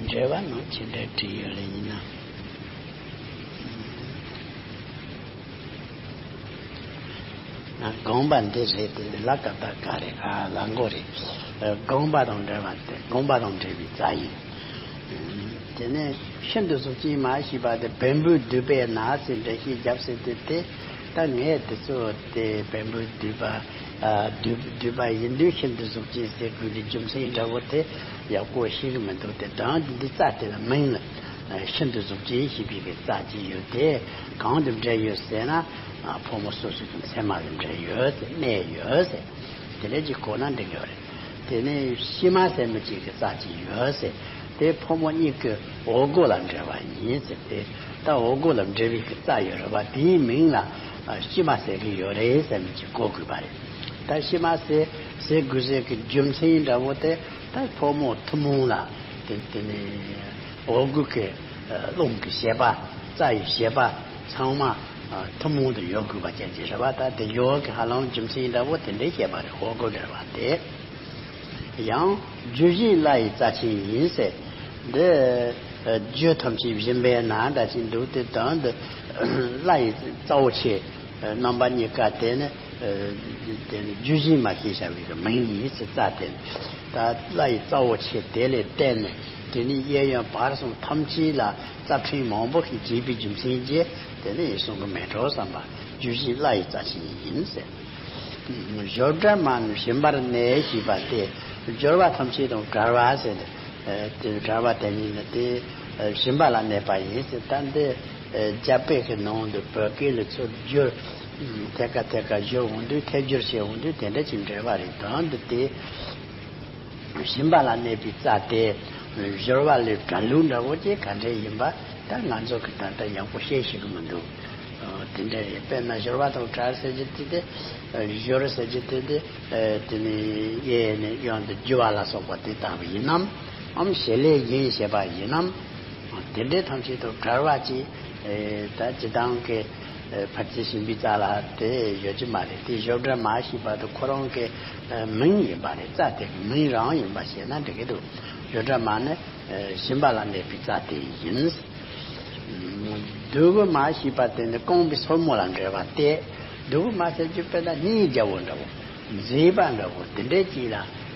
འགྲེལ་པ་ནང་ཅི་འདྲ་བྲིས་ཡོད་ལེ་ཡིན་ན། དགོངས་པ་འདི་རེད་དེ་ལ་ཀ་ད་ག་རེད། ཨ་ལ་མགོ་རེད། དགོངས་པ་དང་འབྲེལ་བ་དེ་དགོངས་པ་དང་འབྲེལ་བའི་རྩ་ཡིན། དེ་ནས་ཤིན་ཏུ་གཟུགས་ཅན་མ་ཞེས་པ་དེ་བེམ་པོས་བསྡུས་པས་ན་ཟེར་འགྲེལ་བཤད་བརྒྱབ་ཟེར་དུས་དེ། ད་ངས་དེ་ཚོ་དེ་བེམ་པོས་བསྡུས་པ་ བསྡུས་བསྡུས་པ་ཡིན་དུས་ཤིན་ཏུ་གཟུགས་ཅན་ཟེར་དགོས་པའི་རྒྱུ་མཚན་འདྲ་བོ་དེ་ཡག་པོ་ཤེས་ཀྱི་མི་འདུག་དེ་དང་འདི་རྩ་དེ་ལ་མིང་ལ་ཤིན་ཏུ་གཟུགས་ཅན་ཞེས་པའི་གི་རྩ་ཅིག་ཡོད་དེ་གང་དུ་འབྲེལ་ཡོད་ཟེར་ན། ཕོ་མོ་སོ་སོ་གི་མཚན་མ་ལ་འབྲེལ་ཡོད་ཟེར་གནས་ཡོད་ཟེར། དེ་འདྲ་ཅིག་གོ་ན་འགྲིག་ཡོད་རེད། དེ་ནས་ཕྱི་མ་ཟེར་མི་གཅིག་གི་རྩ་ཅིག་ཡོད་ཟེར། དེ་ཕོ་མོ་གཉིས་ཀྱི་འོག་སྒོ་ལ་འབྲེལ་བ་ཡིན་ཟེར་ཏེ། ད་འོག་སྒོ་ལ་འབྲེལ་བའི་གི་རྩ་ཡོད་རེད་བ། དེའི་མིང་ལ་ཕྱི་མ་ཟེར་གི་ཡོད་རེད་ཟེར་མི་ཅིག་གོ་དགོས་པ་རེད། ད་ཕྱི་མ་ཟེར་ཟེར་དགོས་ཟེར་གི་རྒྱུ་མཚན་འདྲ་བོ་དེ་ད་ཕོ་མོ་ཐུན་མོང་ལ་དེ་དེ་ནས་འོག་སྒོ་གི་རླུང་གི་བྱེད་པ། རྩ་ཡི་བྱེད་པ་ཚང་མ་ཐུན་མོང་དུ་ཡོད་དགོས་པ་ཅན་གྱི་རེད་བ། ད་དེ་ཡོད་གི་ཧ་ལམ་རྒྱུ་མཚན་འདྲ་བོ་དེ་འདྲའི་བཤད་པ་རེད། འོག་སྒོ་འབྲེལ་བ་དེ། ཡང་རྒྱུ་བཞི་བླ་ཡི་རྩ་ཆེན་ཡིན་ཟེར། འདི་རྒྱུ་ཐམས་ཅད་སྦྱིན་པའི་ནང་འདྲ་ཞིག་འདུག་དེ་དོན་དུ་བླ་ཡི་རྩ་བོ་ཆེ་རྣམ་པ་གཉིས་ཀ་དེ་ནི་དེ་ནི་རྒྱུ་བཞི་མ་ཞེས་བྱ་བའི་གི་མིང་ཡིན་ཟེར། རྩ་དེ་ནི་ད་བླ་ཡི་རྩ་བོ་ཆེ་དེ་ལས་བརྟེན་ནས་དེ་ནི་གཡས་གཡོན་བར་གསུམ་ཐམས་ཅད་ལ་རྩ་ཕྲན་མང་པོ་ཞིག་བྱས་པའི་རྒྱུ་མཚན་གྱིས་དེ་ནི་གསུང་གི་མེད་འགྲོ་བསམ་པ། རྒྱུ་བཞི་བླ་ཡི་རྩ་ཆེན་ཡིན་ཟེར། སྦྱོར་བྲལ་མ་ནི་སྦྱིན་པར་གནས་ཞེས་པ་སྟེ། སྦྱོར་བ་ཐམས་ཅད་དང་བྲལ་བ་ཟེར་ནས། དེ་བྲལ་བ་དེ་ཉིད་ནི་དེ་སྦྱིན་པ་ལ་གནས་པ་ཡིན་ཟེར། ད་འདི་རྒྱ་དཔེ་གི་ནང་དུ་བོད་སྐད་ལ་ཚུར་བསྒྱུར། ཐད་ཀ་ཐད་ཀ་བསྒྱུར་འོང་དུས་ཐད་སྒྱུར་བྱེད་འོང་དུས་དེ་འདྲ་ཅིག་འབྲེལ་བ་རེད། དོན་དུ་དེ། སྦྱིན་པ་ལ་གནས་པའི་རྩ་དེ། སྦྱོར་བ་ལས་བྲལ་ལུགས་འདྲ་བོ་ཅིག་ག་འདྲ་ཡིན་པ་ད་ང་ཚོ་གི་ད་ལྟ་ཡག་པོ་ཤེས་ཤེས་ཀྱི་མི་འདུག་དེ་འདྲ་རེད། དཔེར་ན་སྦྱོར་བ་དང་བྲལ་ཟེར་རྒྱུ་དེ་དེ། སྦྱོར་ཟེར་རྒྱུ་དེ་དེ། དེ་ནི་གཡས་ནས་གཡོན་དུ་རྒྱུ་བ་ལ་སོགས་པ་དེ་ལྟ་བུ་ཡིན་ནམ། འམ་བྱེད་ལས་ཡིན་ཞེས་པ་ཡིན་ནམ། དེ་འདྲའི་ཐམས་ཅད་དང་བྲལ་བ་ཅིག་ད་སྤྱི་བཏང་གི་ཕར་ཚུར་ཞིག་འབུད་རྩ་ལ་དེ་ཡོད་ཀྱི་མ་རེད། དེ་སྦྱོར་བྲལ་མ་ཞེས་པ་དེ་ཁོ་རང་གི་མིང་ཡིན་པ་རེད། རྩ་དེ་གི་མིང་རང་ཡིན་པ་ཤེས་ན་འགྲིག་གི་འདུག་སྦྱོར་བྲལ་མ་ནི་སྦྱིན་པ་ལ་གནས་པའི་རྩ་དེ་ཡིན། འདོད་དགུ་མ་ཞེས་པ་དེ་ནི་རྐང་པའི་སོར་མོ་ལ་འབྲེལ་བ་སྟེ། འདོད་དགུ་མ་ཟེར་རྒྱུ་དཔེར་ན་སྙིང་རྗེ་བོ་འདྲ་བོ། མཛེས་པ་འདྲ་བོ་དེ་འདྲའི་ཅིག་ལ་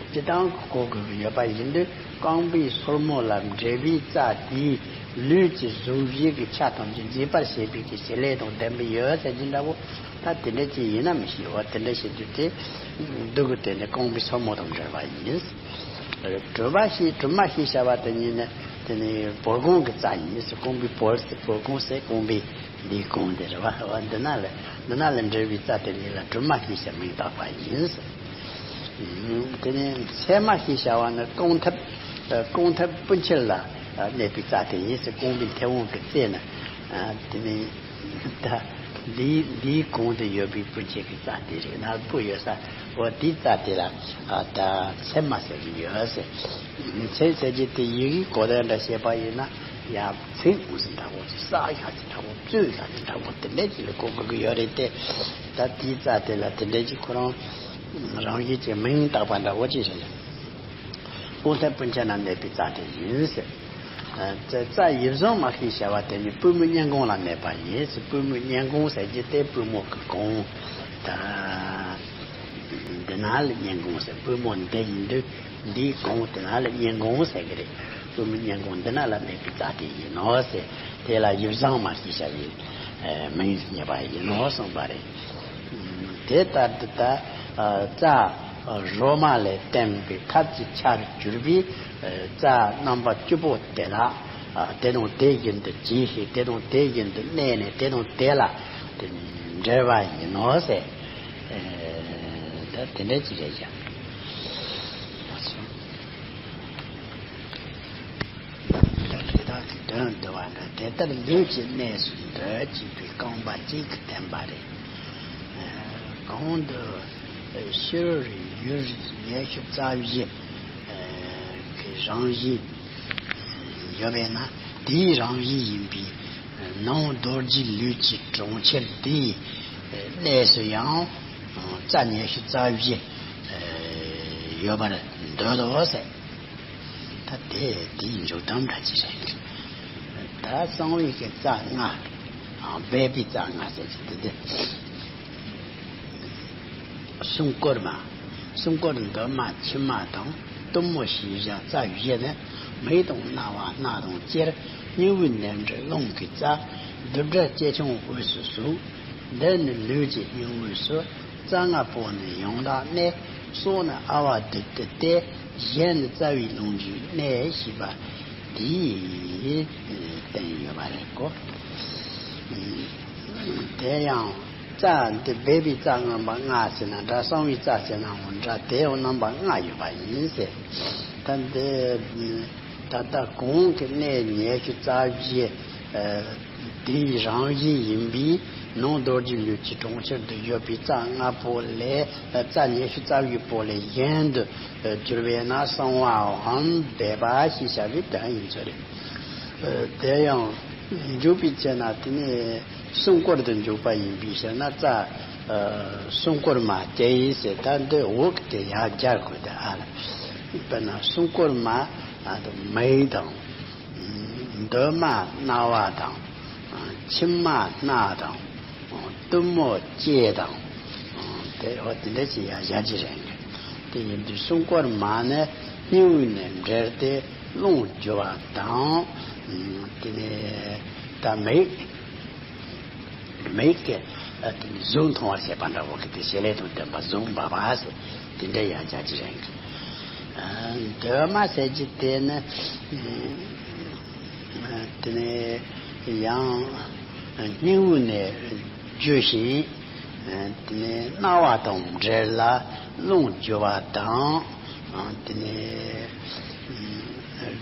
སྤྱི་བཏང་གི་གོ་དགོས་ཀྱི་ཡོད་པ་ཡིན་དུས། རྐང་པའི་སོར་མོ་ལ་འབྲེལ་བའི་རྩ་དེས་ལུས་ཀྱི་གཟུགས་བཞི་གི་ཆ་ཐམས་ཅད་མཛེས་པར་བྱེད་པའི་གི་བྱེད་ལས་དང་ལྡན་པ་ཡོད་ཟེར་གྱི་འདྲ་བོ། ད་དེ་འདྲ་ཅིག་ཡིན་ན་མི་ཤེས། འོ་དེ་འདྲ་བྱེད་དུས་དེ་འདོད་དགུ་དེ་ནི་རྐང་པའི་སོར་མོ་དང་འབྲེལ་བ་ཡིན། གྲུབ་པ་ཞེས་གྲུབ་མ་ཞེས་བྱ་བ་དེ་ཉིད་ནི་དེ་ནི་བོར་གོང་གི་རྩ་ཡིན་ཟེར། རྐང་པའི་བོར་ཟེར། བོར་གོང་ཟེར་རྐང་པའི་འདིའི་གོང་དེ་རེད་བ། འོ་འདི་ན་ལ་འདི་ན་ལ་འབྲེལ་བའི་རྩ་དེ་ཉིད་ལ་གྲུབ་མ་ཞེས་བྱ་མིང་བཏགས་པ་ཡིན་ཟེར། དེ་ནས་མཚན་མ་ཞེས་བྱ་བ་ནི་རྐང་ཐབས། རྐང་ཐབས་སྤུ་མཆེད་ལ་གནས་པའི་རྩ་དེ་ཡིན་ཟེར། རྐང་པའི་མཐེ་བོང་གི་རྩེ་ན། དེ་ནས་ད་འདིའི་འདིའི་གོང་དུ་ཡོད་པའི་སྤུ་མཆེད་ཀྱི་རྩ་དེ་རེད། ན་སྤུ་ཡོད་ས་འོ་དེའི་རྩ་དེ་ལ་ད་མཚན་མ་ཟེར་གྱི་ཡོད་ཟེར། མཚན་ཟེར་གྱི་དེ་ཡི་གེའི་གོ་བརྡ་འདྲ་བཤད་པ་ཡིན་ན་ཡང་མཚན་འོང་ཟེར་འདྲ་བོ་ཅིག་ས་ཡ་ཅིག་འདྲ་བོ་བཙོས་ཡ་ཅིག་འདྲ་བོ་དེ་འདྲ་ཅིག་ལ་གོ་དགོས་ཀྱི་ཡོད་རེད་དེ། ད་དེའི་རྩ་དེ་ལ་དེ་འདྲ་ཅིག་ཁོ་རང་རང་བཞིན་གྱི་མིང་བཏགས་པ་འདྲ་བོ་ཅིག་རེད། རྐང་ཐབས་སྤུ་མཆེད་ན་གནས་པའི་རྩ་དེ་ཡིན་ཟེར། རྩ་ཡིད་བཟུང་མ་ཞེས་བྱ་བ་དེ་ནི་པུས་མོའི་སྙན་གོང་ལ་གནས་པ་ཡིན་ཟེར། པུས་མོའི་སྙན་གོང་ཟེར་གྱི་དེ་པུས་མོ་གི་གོང་། ད་འདི་ན་ལ་སྙན་གོང་ཟེར། པུས་མོ་འདི་ཡིན་དུས་འདིའི་གོང་དེ་ན་ལ་སྙན་གོང་ཟེར་གྱི་རེད། པུས་མོའི་སྙན་གོང་འདི་ན་ལ་གནས་པའི་རྩ་དེ་ཡིན་ནོ་ཟེར། དེ་ལ་ཡིད་བཟུང་མ་ཞེས་བྱ་བའི་མིང་རྙེད་པ་ཡིན་ནོ་གསུངས་པ་རེད། དེ་ལྟར་དུ་ད་རྩ་རོ་མ་ལས་བརྟེན་པའི་ཐབས་ཀྱི་ཆར་གྱུར་པའི་རྩ་རྣམ་པ་བཅུ་པོ་དེ་ལ་དེ་དང་དེ་བཞིན་དུ་གྱེས་ཤིང་དེ་དང་དེ་བཞིན་དུ་གནས་ནས་དེ་དང་དེ་ལ་དེ་འབྲེལ་བ་ཡིན་ནོ་ཟེར། ད་དེ་འདྲ་ཅིག་རེད་ཀྱང་། ད་རེ་དག་གི་དོན་བསྡུ་བ་འདྲ། དེ་ལྟར་ལུས་ཀྱི་གནས་སུ་འདོད་ཅེས་པའི་རྐང་པ་གཅིག་གིས་བསྟན་པ་རེད། གོང་དུ་ཕྱི་རོལ་ཡུལ་ཉི་ཤུ་རྩ་བཞི་གི་རང་བཞིན་ཡོད་པས་ན། དེའི་རང་བཞིན་ཡིན་པའི་ནང་རྡོ་རྗེ་ལུས་ཀྱི་གྲོང་ཁྱེར་དེའི་གནས་སུ་ཡང་རྩ་ཉི་ཤུ་རྩ་བཞི་ཡོད་པར་འདོད་དོ་ཟེར། ད་དེ་དེའི་འཇུག་སྟངས་འདྲ་ཅིག་རེད། ད་གསང་བའི་གི་རྩ་ལྔ། སྦས་པའི་རྩ་ལྔ་ཟེར་གྱི་འདུག་སྟེ། སྲུང་འཁོར་མ། སྲུང་འཁོར་འདབ་མ་ཕྱི་མ་དང་གཏུམ་མོ་ཞེས་བྱ་རྩ་བཞི་ནི། མིག་དང་རྣ་བ་སྣ་དང་ལྕེར་སྙིང་པོའི་ནས་འབྲས་རླུང་གི་རྩ། རྡུལ་བྲལ་ལྕེ་ཆུང་དབུས་སུ་ཟུག་འདི་ནི་ལུས་ཀྱི་སྙིང་དབུས་སུ། རྩ་ལྔ་པོ་ནི་ཡང་དག་གནས། སྲོག་ནི་ཨ་བ་དུ་ཏི་སྟེ། གཞན་ནི་རྩ་བའི་ལོངས་སྤྱོད་གནས་ཞེས་པ་འདིས་བསྟན་ཡོད་པ་རེད་གོ། དེ་ཡང་རྩ་འདི་སྦས་པའི་རྩ་རྣམ་པ་ལྔ་ཟེར་ན་འདྲ། གསང་བའི་རྩ་ཟེར་ནའང་འདྲ། དེ་ཡང་རྣམ་པ་ལྔ་ཡོད་པ་ཡིན་ཟེར། ད་འདི་ད་ལྟ་གོང་གི་གནས་ཉི་ཤུ་རྩ་བཞི་དེའི་རང་བཞིན་ཡིན་པས། ནང་རྡོ་རྗེ་ལུས་ཀྱི་གྲོང་ཁྱེར་དུ་ཡོད་པའི་རྩ་ལྔ་པོ་ལས། རྩ་ཉི་ཤུ་རྩ་བཞི་པོ་ལས་གཞན་དུ་གྱུར་པས་ན་གསང་བའམ་སྦས་པ་ཞེས་བྱ་བའི་དོན་ཡིན་ཚུལ་རེད། དེ་ཡང་འཇུག་པའི་ཚེ་ན་དེ་ནི་སྲུང་འཁོར་དུ་འཇུག་པ་ཡིན་པའི་ཕྱིར་ན། རྩ་སྲུང་འཁོར་མ་སྟེ་ཡིན་ཟེར། ད་འདི་འོག་དེ་ཡར་སྦྱར་དགོས་ཏེ། ཨ་ལ། དཔེར་ན་སྲུང་འཁོར་མ་མིག་དང་། འདབ་མ་རྣ་བ་དང་། མཆིལ་མ་སྣ་དང་། སྟོན་མོ་ལྕེ་དང་། དེ་འོ་དེ་འདྲ་ཅིག་ཡང་བཞག་རྒྱུ་རེད། དེ་ཡིན་དུས་སྲུང་འཁོར་མ་ནི་སྙིང་དབུས་ནས་འབྲེལ་ཏེ་རླུང་རྒྱུ་བ་དང་། དེ་ནས་ད་མིག་མིག་གིས་གཟུགས་མཐོང་བར་བྱེད་པ་འདྲ་བོ་གི་དེ་བྱེད་ལས་དང་ལྡན་པ་གཟུགས་འབབ་པ་ཟེར། དེ་འདྲ་ཡང་བྱ་རྒྱུ་རེད། འདབ་མ་ཟེར་རྒྱུ་དེ་ནི། དེ་ནས་ཡང་སྙིང་དབུས་ནས་རྒྱུ་ཞིང་། དེ་ནས་རྣ་བ་དང་འབྲེལ་ལ་རླུང་རྒྱུ་བ་དང་། དེ་ནས་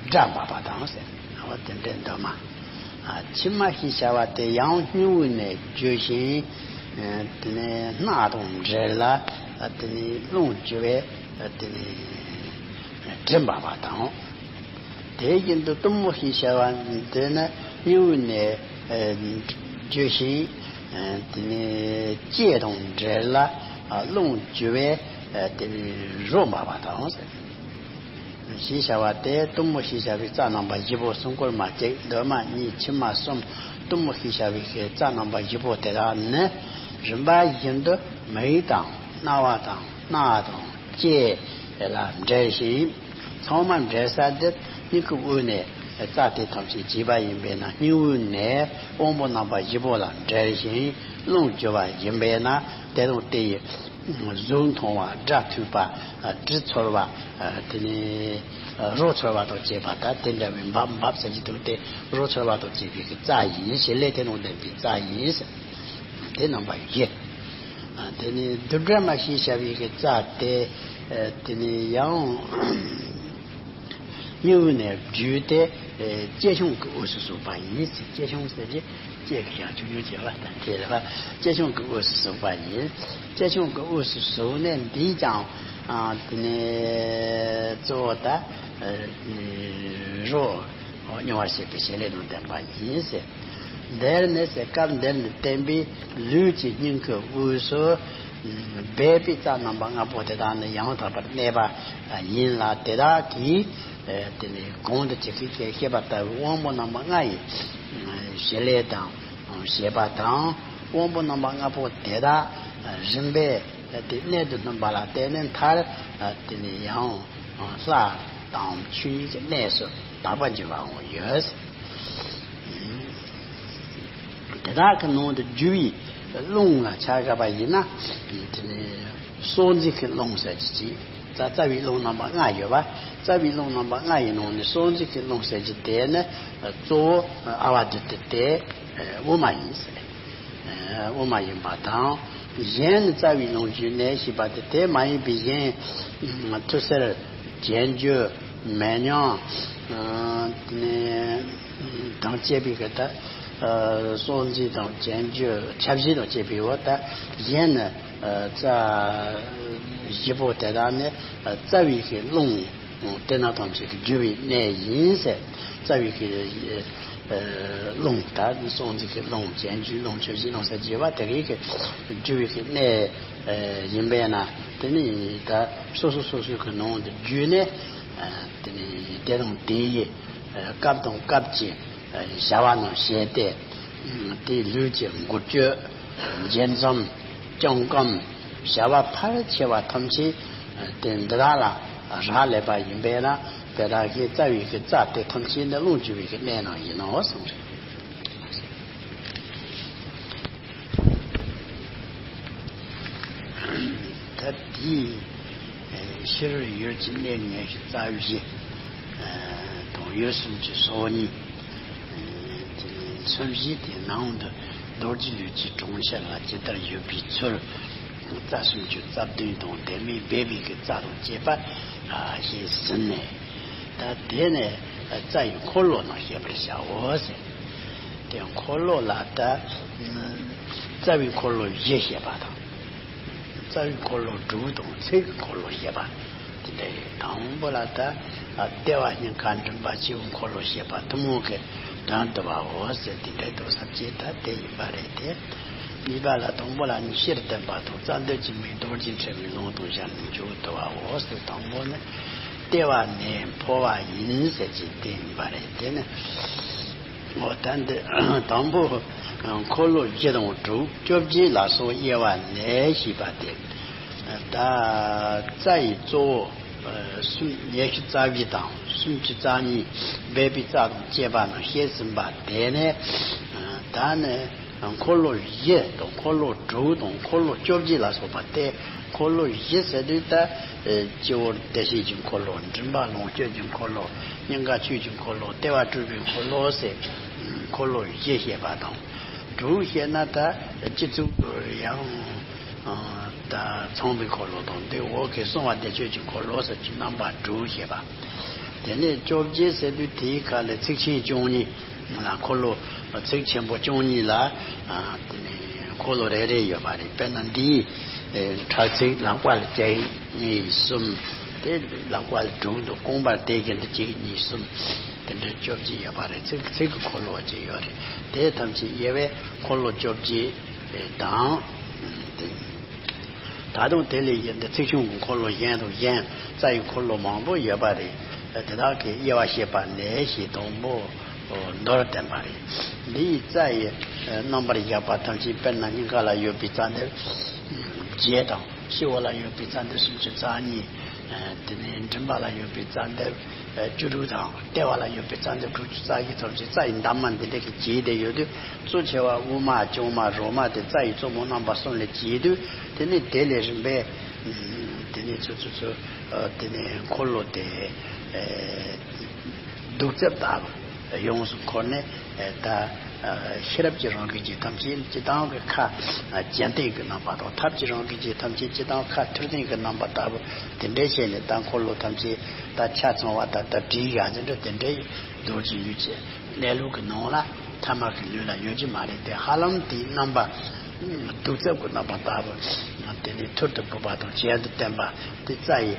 སྒྲ་འབབ་པ་དང་ཟེར། འོ་དེ་འདྲའི་འདབ་མ། མཆིལ་མ་ཞེས་བྱ་བ་དེ་ཡང་སྙིང་དབུས་ནས་རྒྱུ་ཞིང་། དེ་ནས་སྣ་དང་འབྲེལ་ལ་དེ་ནས་རླུང་རྒྱུ་བས་དེ་ནས་དྲི་འབབ་པ་དང་། དེ་བཞིན་དུ་གཏུམ་མོ་ཞེས་བྱ་བ་འདི་ནི་སྙིང་དབུས་ནས་རྒྱུ་ཞིང་། དེ་ནས་ལྕེ་དང་འབྲེལ་ལ་རླུང་རྒྱུ་བས་དེ་ནས་རོ་འབབ་པ་དང་། ཞེས་བྱ་བ་སྟེ། གཏུམ་མོ་ཞེས་བྱ་བའི་རྩ་རྣམ་པ་བཞི་པོ། སྲུང་འཁོར་མ་གཅིག་འདབ་མ་གཉིས་མཆིལ་མ་གསུམ། གཏུམ་མོ་ཞེས་བྱ་བའི་རྩ་རྣམ་པ་བཞི་པོ་དེ་དག་ནི་རིམ་པ་བཞིན་དུ་མིག་དང་རྣ་བ་དང་སྣ་དང་ལྕེ་ལ་འབྲེལ་ཞིང་། ཚང་མ་འབྲེལ་ས་འདི་སྙིང་གི་དབུས་ནས་རྩ་དེ་ཐམས་ཅད་སྐྱེས་པ་ཡིན་པས་ན། སྙིང་དབུས་ནས་དབང་པོ་རྣམ་པ་བཞི་པོ་ལ་འབྲེལ་ཞིང་རླུང་རྒྱུ་བ་ཡིན་པས་ན། དེ་དང་དེ་ཡི་གཟུགས་མཐོང་བ། སྒྲ་ཐོས་པ། དྲི་ཚོར་བ། དེ་ནས་རོ་ཚོར་བ་དང་བཅས་པ། ད་དེ་འདྲ་བའི་འབབ་འབབ་ཟེར་གྱི་འདུག་སྟེ། རོ་ཚོར་བ་དང་བཅས་པའི་གི་རྩ་ཡིན། བྱེད་ལས་དེ་དང་ལྡན་པའི་རྩ་ཡིན། དེ་རྣམ་པ་བཞི། དེ་ནས་རྡུལ་བྲལ་མ་ཞེས་བྱ་བའི་གི་རྩ་དེ། དེ་ནས་ཡང་སྙིང་དབུས་ནས་བརྒྱུད་དེ་ལྕེ་ཆུང་གི་དབུས་སུ་ཟུག་པ་ཡིན། ལྕེ་ཆུང་ཟེར་གྱི་ལྕེ་གི་ཡང་ཆུང་ཆུང་བྱས་པ་དང་དེ་ལ་ལྕེ་ཆུང་གི་དབུས་སུ་ཟུག་པ་ཡིན། ལྕེ་ཆུང་གི་དབུས་སུ་ཟུག་ནས་འདིས་ཀྱང་དེ་ནས་གཙོ་བོ་ད་རོ་མྱོང་བར་བྱེད་པའི་བྱེད་ལས་དང་ལྡན་པ་ཡིན་ཟེར། འདིར་ནི་ཟེར། སྐབས་འདིར་ནི་བསྟན་པའི་ལུས་ཀྱི་སྙིང་གི་དབུས་སུ་སྦས་པའི་རྩ་རྣམ་པ་ལྔ་པོ་དེ་དག་ནི་ཡང་དག་པར་གནས་པ་ཡིན་ལ། དེ་དག་གིས་དེ་ནི་གོང་དུ་ཇི་སྐད་ཅེས་བཤད་པ་ལྟ་བུའི་དབང་པོ་རྣམ་པ་ལྔ་ཡི་བྱེད་ལས་དང་བྱེད་པ་དང་། དབང་པོ་རྣམ་པ་ལྔ་པོ་དེ་དག་རིམ་པས་དེ་གནད་དུ་སྣུན་པ་ལ་བརྟེན་ནས་མཐར་དེ་ནི་ཡང་ལྷ་དང་ཆོས་ཉིད་ཀྱི་གནས་སུ་དག་པར་འགྱུར་བའང་ཡོད། དེ་དག་གི་ནང་དུ་རྒྱུ་བའི་རླུང་ལ་ཆ་བཞག་པ་ཡིན་ན། དེ་ནི་སྲོག་འཛིན་གྱི་རླུང་ཟེར་གྱི་ཅིག་རྩ་རྩ་བའི་རླུང་རྣམ་པ་ལྔ་ཡོད་པ། རྩ་བའི་རླུང་རྣམ་པ་ལྔ་ཡི་ནང་ནས་སྲོག་འཛིན་གྱི་རླུང་ཟེར་གྱི་དེ་ནི་གཙོ་བོ་ཨ་བ་དུ་ཏི་སྟེ་དབུ་མ་ཡིན་ཟེར། དབུ་མ་ཡིན་པ་དང་། གཞན་ནི་རྩ་བའི་ལོངས་སྤྱོད་གནས་ཞེས་པ་དེ། དེ་མ་ཡིན་པའི་གཞན་ཐུར་སེལ། གྱེན་རྒྱུ། མེ་སྙོམས། དེ་ནས་དང་བཅས་པའི་གི་ད་སྲོག་འཛིན་དང་གྱེན་རྒྱུ། ཁྱབ་བྱེད་དང་བཅས་པའི་འོ་ད་གཞན་ནི་རྩ་བཞི་པོ་དེ་དག་ནི་རྩ་བའི་གི་རླུང་དེ་རྣམས་ཐམས་ཅད་ཀྱི་རྒྱུ་བའི་གནས་ཡིན་ཟེར། རྩ་བའི་གི་རླུང་ད་སྲོག་འཛིན་གྱི་རླུང་། གྱེན་རྒྱུའི་རླུང་། ཁྱབ་བྱེད་རླུང་ཟེར་བརྗོད་པ་དེ་གའི་གི་རྒྱུ་བའི་གི་གནས་ཡིན་པས་ན། དེ་ནི་ད་སོ་སོ་སོ་སོའི་གི་ནང་དུ་བརྒྱུད་ནས་དེ་ནི་དེ་དང་དེ་ཡི་སྐབས་དང་སྐབས་ཀྱི་བྱ་བ་རྣམས་བྱས་ཏེ། དེའི་ལུས་ཀྱི་འགུལ་སྐྱོད། འགྱེལ་འཛུམ། བརྐྱང་བསྐུམ། བྱ་བ་ཕལ་ཆེ་བ་ཐམས་ཅད་དེ་འདི་དག་ལ་རག་ལས་པ་ཡིན་པས་ན། དེ་དག་གི་རྩ་བའི་གི་རྩ་དེ་ཐམས་ཅད་ནི་རླུང་རྒྱུ་བའི་གི་གནས་རྣམས་ཡིན་ནོ་གསུངས་རེད། དེའི་ཕྱི་རོལ་ཡུལ་གྱི་གནས་ཉི་ཤུ་རྩ་བཞི་དང་ཡུལ་སུམ་ཅུ་སོ་གཉིས། དེ་ནས་མཚོན་བྱེད་དེ་ནང་དུ་རྡོ་རྗེ་ལུས་ཀྱི་གྲོང་ཁྱེར་ལ་ཇི་ལྟར་ཡོད་པའི་ཚུལ། རྩ་སུམ་ཅུ་རྩ་བདུན་དང་དེ་མིན་སྦས་པའི་གི་རྩ་དང་བཅས་པ་ཞེས་ཟིན་ནས། ད་དེ་ནས་རྩ་ཡི་འཁོར་ལོ་རྣམས་བཤད་པར་བྱའོ་ཟེར། དེ་འཁོར་ལོ་ལ་ད་རྩ་བའི་འཁོར་ལོ་བཞི་བཤད་པ་དང་། རྩ་བའི་འཁོར་ལོ་དྲུག་དང་ཚིག་གི་འཁོར་ལོ་བཤད་པ། དེ་འདྲ་ཡིན། དང་པོ་ལ་ད་ལྟེ་བ་སྙིང་ག་མགྲིན་པ་སྤྱི་བོའི་འཁོར་ལོ་བཤད་པ་ཐུན་མོང་གི་དོན་བསྡུ་བའོ་ཟེར། དེ་འདྲ་འདུག་བསམ་གྱི་ད་དེ་ཡིན་པ་རེད་དེ། གཉིས་པ་ལ་དང་པོ་ལ་ནི་སྤྱིར་བསྟན་པ་དང་རྩ་འདོད་ཀྱི་མིང་རྡོ་རྗེ་ཕྲེང་བའི་ལུང་དང་སྦྱར་ནས་མཇུག་བསྡུ་བའོ་ཟེར། དང་པོ་ནི་ལྟེ་བ་ནི་འཕོ་བ་ཡིན་ཟེར་གྱི་དེ་ཡིན་པ་རེད། དེ་ནི། འོ་ད་འདི་དང་པོ་འཁོར་ལོ་བཞི་དང་དྲུག་བཅོ་བརྒྱད་ལ་སོགས་དབྱེ་བ་ནས་ཞེས་པ་སྟེ། ད་རྩ་ཡི་གཙོ་བོ་སུམ་ཉི་ཤུ་རྩ་བཞི་དང་སུམ་ཅུ་རྩ་གཉིས་སྦས་པའི་རྩ་དང་བཅས་པ་རྣམས་བཤད་ཟིན་པ་དེ་ནས། ད་ནི་འཁོར་ལོ་བཞི་དང་འཁོར་ལོ་དྲུག་དང་འཁོར་ལོ་བཅོ་བརྒྱད་ལ་སོགས་པ་སྟེ། འཁོར་ལོ་བཞི་ཟེར་དུས་ད་སྤྱི་བོར་བདེ་གཤེགས་ཀྱི་འཁོར་ལོ། མགྲིན་པ་ལོངས་སྤྱོད་ཀྱི་འཁོར་ལོ། སྙིང་ག་ཆོས་ཀྱི་འཁོར་ལོ། ལྟེ་བ་སྤྲུལ་པའི་འཁོར་ལོ་ཟེར། འཁོར་ལོ་བཞི་བཤད་པ་དང་། དྲུག་བཤད་ན་ད་སྤྱི་གཙུག་ཡང་ད་ཚངས་པའི་འཁོར་ལོ་དང་། འདི་འོག་གི་གསང་བ་བདེ་མཆོག་གི་འཁོར་ལོ་ཟེར་གྱི་རྣམ་པ་དྲུག་བཤད་པ། དེ་ནས་བཅོ་བརྒྱད་ཟེར་དུས་དེའི་ཁ་ལ་ཚིགས་ཆེན་བཅུ་གཉིས་ལ་འཁོར་ལོ། ཚིགས་ཆེན་པོ་བཅུ་གཉིས་ལ་དེ་ནས་འཁོར་ལོ་རེ་རེ་ཡོད་པ་རེད། དཔེར་ན་འདིའི་ཁྲག་ཚིགས་ལག་པ་ལ་བཅའ་ཡིག་གཉིས་གསུམ། དེ་ལག་པ་ལ་དྲུག་འདུག་རྐང་པར་དེ་བཞིན་དུ་གཅིག་གཉིས་གསུམ། དེ་འདྲའི་བཅོ་བརྒྱད་ཡོད་པ་རེད། ཚིགས་ཚིགས་ཀྱི་འཁོར་ལོ་བཅས་ཡོད་རེད། དེ་ཐམས་ཅད་དབྱེ་བས་འཁོར་ལོ་བཅོ་བརྒྱད་དང་། དེ་ད་དུང་དེ་ལས་གཞན་དུ་ཚིག་ཆུང་གི་འཁོར་ལོ་གཞན་དང་གཞན་རྩ་ཡི་འཁོར་ལོ་མང་པོ་ཡོད་པ་རེད། དེ་དག་གི་དབྱེ་བ་བཤད་པ་ནས་ཞེས་དང་པོ་མདོར་བསྟན་པ་རེད། འདི་ཡི་རྩ་ཡི་རྣམ་པར་གཞག་པ་ཐམས་ཅད། དཔེར་ན་སྙིང་ག་ལ་ཡོད་པའི་རྩ་འདབ་བརྒྱད་དང་། སྤྱི་བོ་ལ་ཡོད་པའི་རྩ་འདབ་སུམ་ཅུ་རྩ་གཉིས། དེ་ནས་མགྲིན་པ་ལ་ཡོད་པའི་རྩ་འདབ་བཅུ་དྲུག་དང་། ལྟེ་བ་ལ་ཡོད་པའི་རྩ་འདབ་དྲུག་ཅུ་རྩ་བཞི་ཐམས་ཅད་རྩ་ཡི་འདབ་མ་འདི་འདྲ་གི་བྱས་ཏེ་ཡོད་དུས། གཙོ་ཆེ་བ་དབུ་མ་བྱང་མ་རོ་མ་དེ་རྩ་ཡི་གཙོ་མོ་རྣམ་པ་གསུམ་ལས་བྱས་དུས། དེ་ནས་དེ་ལས་རིམ་པས་དེ་ནས་ཚུར་ཚུར་ཚུར་དེ་ནས་འཁོར་ལོ་དེ་གདུགས་རྩུབ་ལྟ་བུ་ཡོངས་སུ་འཁོར་ནས། ད་ཤེས་རབ་ཀྱི་རང་བཞིན་གྱི་ཐམས་ཅད་སྤྱི་དང་གི་ཁ་ལྗང་སྟེང་གི་རྣམ་པ་དང་། ཐབས་ཀྱི་རང་བཞིན་གྱི་ཐམས་ཅད་སྤྱི་དང་ཁ་ཐུར་སྟེང་གི་རྣམ་པ་ལྟ་བུ་དེ་འདྲའི་བྱས་ནས། ད་འཁོར་ལོ་ཐམས་ཅད་ད་ཆ་ཚང་བ་ད་ལྟ་བྲིས་ཡག་ཟིན་འདྲ་དེ་འདྲའི་རྡོ་རྗེ་ལུས་ཀྱི་གནས་ལུགས་ཀྱི་ནང་ལ་ཐ་མལ་གྱི་ལུས་ལ་ཡོད་ཀྱི་མ་རེད་དེ། ཧ་ལམ་དེའི་རྣམ་པ་གདུགས་རྩུབ་ཀྱི་རྣམ་པ་ལྟ་བུ་དེ་ནས་ཐུར་དུ་བུད་པ་དང་གཞན་དུ་བསྟན་པ་དེ་རྩ་ཡི་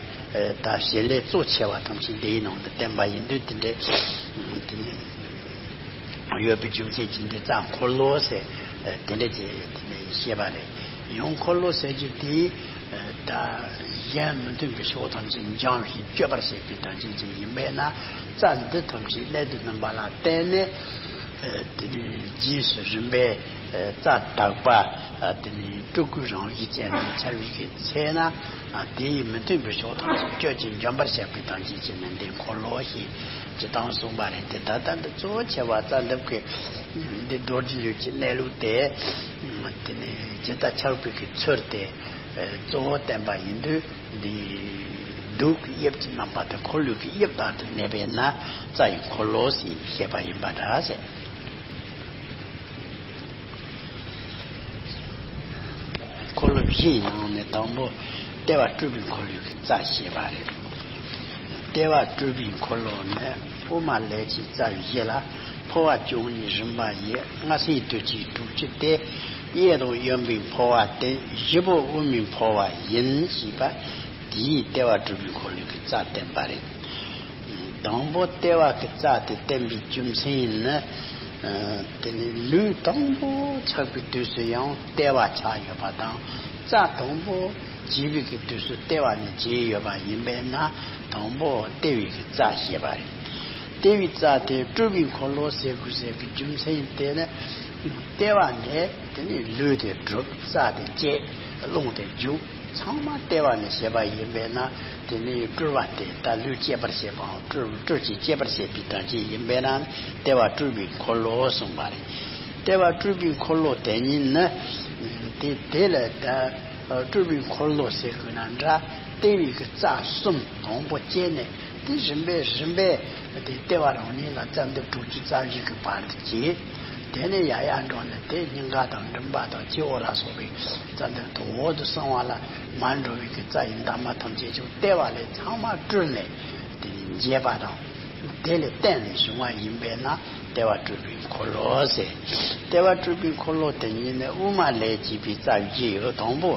ད་བྱེད་ལས་གཙོ་ཆེ་བ་ཐམས་ཅད་འདིའི་ནང་དུ་བསྟན་པ་ཡིན་དུས། དེ་འདྲའི་དེ་ནས་ཡོད་པའི་རྒྱུ་མཚན་གྱིས་འདི་རྩ་འཁོར་ལོ་ཟེར་དེ་འདྲ་ཅིག་དེ་ནས་བཤད་པ་རེད། ཡང་འཁོར་ལོ་ཟེར་རྒྱུ་དེ་ད་གཞན་མི་མཐུན་པའི་ཕྱོགས་ཐམས་ཅད་འབྱང་ཞིང་གཅོད་པར་བྱེད་པའི་དོན་ཅན་ཅིག་ཡིན་པས་ན། རྩ་འདི་ཐམས་ཅད་སླད་དུ་སྨིན་པ་ལ་བརྟེན་ནས། དེ་ནས་རྗེས་སུ་རིམ་པས་རྩ་དག་པ་དེ་ནས་སྤྲུལ་སྐུའི་རང་བཞིན་ཅན་དུ་འཆར་བའི་གི་ཚེ་ན། དེ་ཡི་མི་མཐུན་པའི་ཕྱོགས་ཐམས་ཅད་གཅོད་ཅིང་འཇོམས་པར་བྱེད་པའི་དོན་ཅན་ཅིག་ནི་འདི་འཁོར་ལོ་ཞེས་ཅི་ལྟར་གསུངས་པ་རེད་དེ། ད་ལྟ་འདི་གཙོ་ཆེ་བ་རྩ་འདབ་ཀྱི་འདི་རྡོ་རྗེ་ལུས་ཀྱི་གནས་ལུགས་དེ། དེ་ནས་ཇི་ལྟར་འཆར་བའི་གི་ཚུལ་དེ་གཙོ་བོ་བསྟན་པ་ཡིན་དུས། འདི་གདུགས་ཀྱི་དབྱིབས་ཀྱི་རྣམ་པ་དེ་འཁོར་ལོའི་གི་དབྱིབས་ལྟར་དུ་གནས་པས་ན། རྩ་ཡི་འཁོར་ལོ་ཞེས་བཤད་པ་ཡིན་པ་འདྲ་ཟེར། འཁོར་ལོ་བཞི་ཡི་ནང་ནས་དང་པོ་ལྟེ་བ་སྤྲུལ་པའི་འཁོར་ལོའི་གི་རྩ་བཤད་པ་རེད། ལྟེ་བ་སྤྲུལ་པའི་འཁོར་ལོ་ནི་དབུ་མ་ལས་ཀྱི་རྩ་བཞི་ལ། འཕོ་བ་བཅུ་གཉིས་རིམ་པ་ཡི། སྔ་སེང་དུས་ཀྱི་དྲུག་ཅུ་སྟེ། གཡས་དང་གཡོན་པའི་འཕོ་བ་སྟེ། བཞི་པོ་དབུ་མའི་འཕོ་བ་ཡིན་ཞེས་པ། དེའི་ལྟེ་བ་སྤྲུལ་པའི་འཁོར་ལོའི་གི་རྩ་བསྟན་པ་རེད། དང་པོ་ལྟེ་བ་གི་རྩ་དེ་བསྟན་པའི་རྒྱུ་མཚན་ནི། ཨ་དེ་ནི་ལུས་དང་པོ་ཆགས་པའི་དུས་སུ་ཡང་ལྟེ་བ་ཆགས་ཡོད་པ་དང་། རྩ་དང་པོ་བྱེད་པའི་གི་དུས་སུ་ལྟེ་བ་ནི་བྱེད་ཡོད་པ་ཡིན་པས་ན། དང་པོ་ལྟེ་བའི་གི་རྩ་ཞེས་པ་རེད། ལྟེ་བའི་རྩ་དེ་སྤྲུལ་པའི་འཁོར་ལོ་ཟེར་དགོས་ཟེར་གི་རྒྱུ་མཚན་དེ་ནི། ལྟེ་བ་ནས་དེ་ནི་ལུས་དེ་གྲུབ། རྩ་དེ་བཅད། རླུང་དེ་རྒྱུག་ཚང་མ་ལྟེ་བ་ནས་བྱེད་པ་ཡིན་པས་ན། དེ་ནི་སྤྲུལ་པ་དེ་ད་ལུས་བཅད་པར་བྱེད་པའམ། སྤྲུལ་སྤྲུལ་ཅིང་བཅད་པར་བྱེད་པའི་དོན་ཅན་ཡིན་པས་ན། ལྟེ་བ་སྤྲུལ་པའི་འཁོར་ལོ་གསུངས་པ་རེད། ལྟེ་བ་སྤྲུལ་པའི་འཁོར་ལོ་དེ་ཉིད་ནི། དེ་དེ་ལ་ད་ སྤྲུལ་པའི་འཁོར་ལོ་ཟེར་དགོས་ན་འདྲ། ལྟེ་བའི་གི་རྩ་གསུམ་དང་པོ་བཅད་ནས་དེ་རིམ་པས་རིམ་པས་དེ་ལྟེ་བ་རང་ཉིད་ལ་རྩ་འདབ་དྲུག་ཅུ་རྩ་བཞི་གི་བར་དུ་བཅད། དེ་ནས་ཡར་ཡར་འགྲོ་ནས་དེ་སྙིང་ག་དང་མགྲིན་པ་དང་སྤྱི་བོ་ལ་སོགས་པའི་རྩ་འདབ་དང་འོག་ཏུ་གསང་བ་ལ་མར་འགྲོ་བའི་གི་རྩ་ཡི་འདབ་མ་ཐམས་ཅད་ཀྱང་ལྟེ་བ་ལས་ཚང་མ་སྤྲུལ་ནས་དེ་ནས་འབྱེད་པ་དང་། དེ་ལས་བརྟེན་ནས་བྱུང་བ་ཡིན་པས་ན་ལྟེ་བ་སྤྲུལ་པའི་འཁོར་ལོ་ཟེར། ལྟེ་བ་སྤྲུལ་པའི་འཁོར་ལོ་དེ་ཉིད་ནི་དབུ་མ་ལས་སྐྱེས་པའི་རྩ་བཞི་ཡོད། དང་པོ་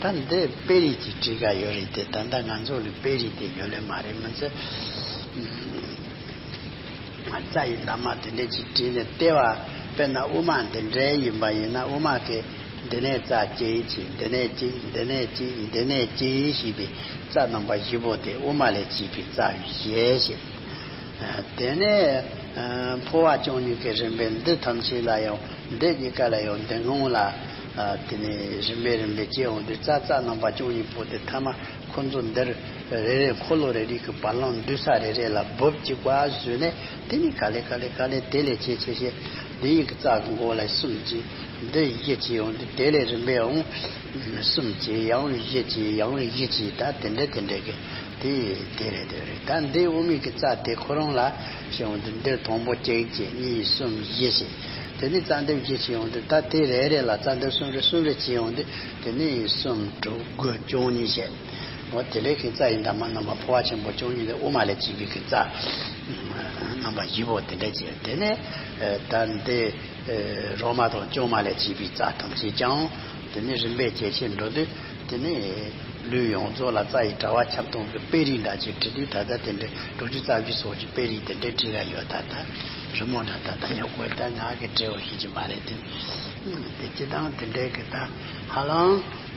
ད་འདི་དཔེ་རིས་ཀྱི་བྲིས་ཀ་ཡོད་རེད་དེ། ད་ལྟ་ང་ཚོ་ལ་དཔེ་རིས་དེ་ཡོད་ལེ་མ་རེད། མི་ཚེ་རྩ་ཡི་འདབ་མ་དེ་འདྲས་ཀྱི་བྲིས་ནས་ལྟེ་བ་དཔེར་ན་དབུ་མ་འདི་འདྲའི་ཡིན་པ་ཡིན་ན་དབུ་མ་གི་འདི་ནས་རྩ་གཅིག་གཅིག་འདི་ནས་གཅིག་འདི་ནས་གཅིག་འདི་ནས་གཅིག་ཞེས་པའི་རྩ་རྣམ་པ་བཞི་པོ་དེ་དབུ་མ་ལས་སྐྱེས་པའི་རྩ་བཞི་ཞེས། དེ་ནས་འཕོ་བ་བཅུ་གཉིས་ཀྱི་རིམ་པས་འདི་ཐམས་ཅད་ལ་ཡང་འདི་གཉིས་ཀ་ལ་ཡང་འདི་སྔོན་ལ་དེ་ནས་རིམ་པས་རིམ་པས་སྐྱེ་འོང་དུས་རྩ་རྩ་རྣམ་པ་བཅུ་གཉིས་པོ་དེ་ཐ་མ་ཁོ་ཚོ་འདིར་རེ་རེ་འཁོར་ལོ་རེ་རེ་གི་བར་ལམ་འདུས་ས་རེ་རེ་ལ་སྦུབས་གཅིག་པ་བཟོས་ནས་དེ་ནས་ག་ལེ་ག་ལེ་ག་ལེ་དེ་ལས་ཆེ་ཆེ་ཆེ་འདི་ཡི་གི་རྩ་གི་མགོ་ལ་གསུམ་གཅིག་འདི་བཞི་གཅིག་འོང་དུས་དེ་ལས་རིམ་པས་འོང་གསུམ་གཅིག་ཡང་བཞི་གཅིག་ཡང་བཞི་གཅིག་ད་དེ་འདྲ་དེ་འདྲ་གི་དེ་དེ་རེད་དེ་རེད། ད་འདི་དབུ་མའི་གི་རྩ་དེ་ཁོ་རང་ལ་ཞེས་འོང་དུས་འདིར་དང་པོ་གཅིག་གཅིག་གཉིས་གསུམ་བཞི་ཞེས་དེ་ནས་རྩ་འདབ་བཞི་ཞེས་འོང་དུས་ད་དེ་རེ་རེ་ལ་རྩ་འདབ་གསུམ་རེ་གསུམ་རེ་ཅིག་འོང་དུས་དེ་ནས་གསུམ་དྲུག་དགུ་བཅུ་གཉིས་ཞེས། འོ་དེ་ལས་ཀྱི་རྩ་ཡི་འདབ་མ་རྣམ་པ་འཕོ་བ་ཆེན་པོ་བཅུ་གཉིས་ལས་དབུ་མ་ལས་སྐྱེས་པའི་གི་རྩ་རྣམ་པ་བཞི་པོ་དེ་འདྲ་བྱས། དེ་ནས་ད་འདི་རོ་མ་དང་བཅོ་མ་ལས་སྐྱེས་པའི་རྩ་ཐམས་ཅད་ཀྱང་དེ་ནས་རིམ་པས་ཇེ་ཆེར་འགྲོ་དུས་དེ་ནས་ལུས་ཡོངས་རྫོགས་ལ་རྩ་ཡི་དྲ་བ་ཁྱབ་སྟངས་ཀྱི་དཔེ་རིས་འདྲ་ཅིག་བྲིས་དུས་ད་ལྟ་དེ་འདྲའི་དྲུག་ཅུ་རྩ་བཞི་སོགས་ཀྱི་དཔེ་རིས་དེ་འདྲའི་བྲིས་ཡ་ཡོད། ད་ལྟ་རི་མོ་འདྲ་ད་ལྟ་ཡོད་དགོས། ད་ང་གི་བྲིས་པ་ཤེས་ཀྱི་མ་རེད་དེ། དེ་སྤྱི་བཏང་དེ་འདྲའི་གི་ད་ཧ་ལམ་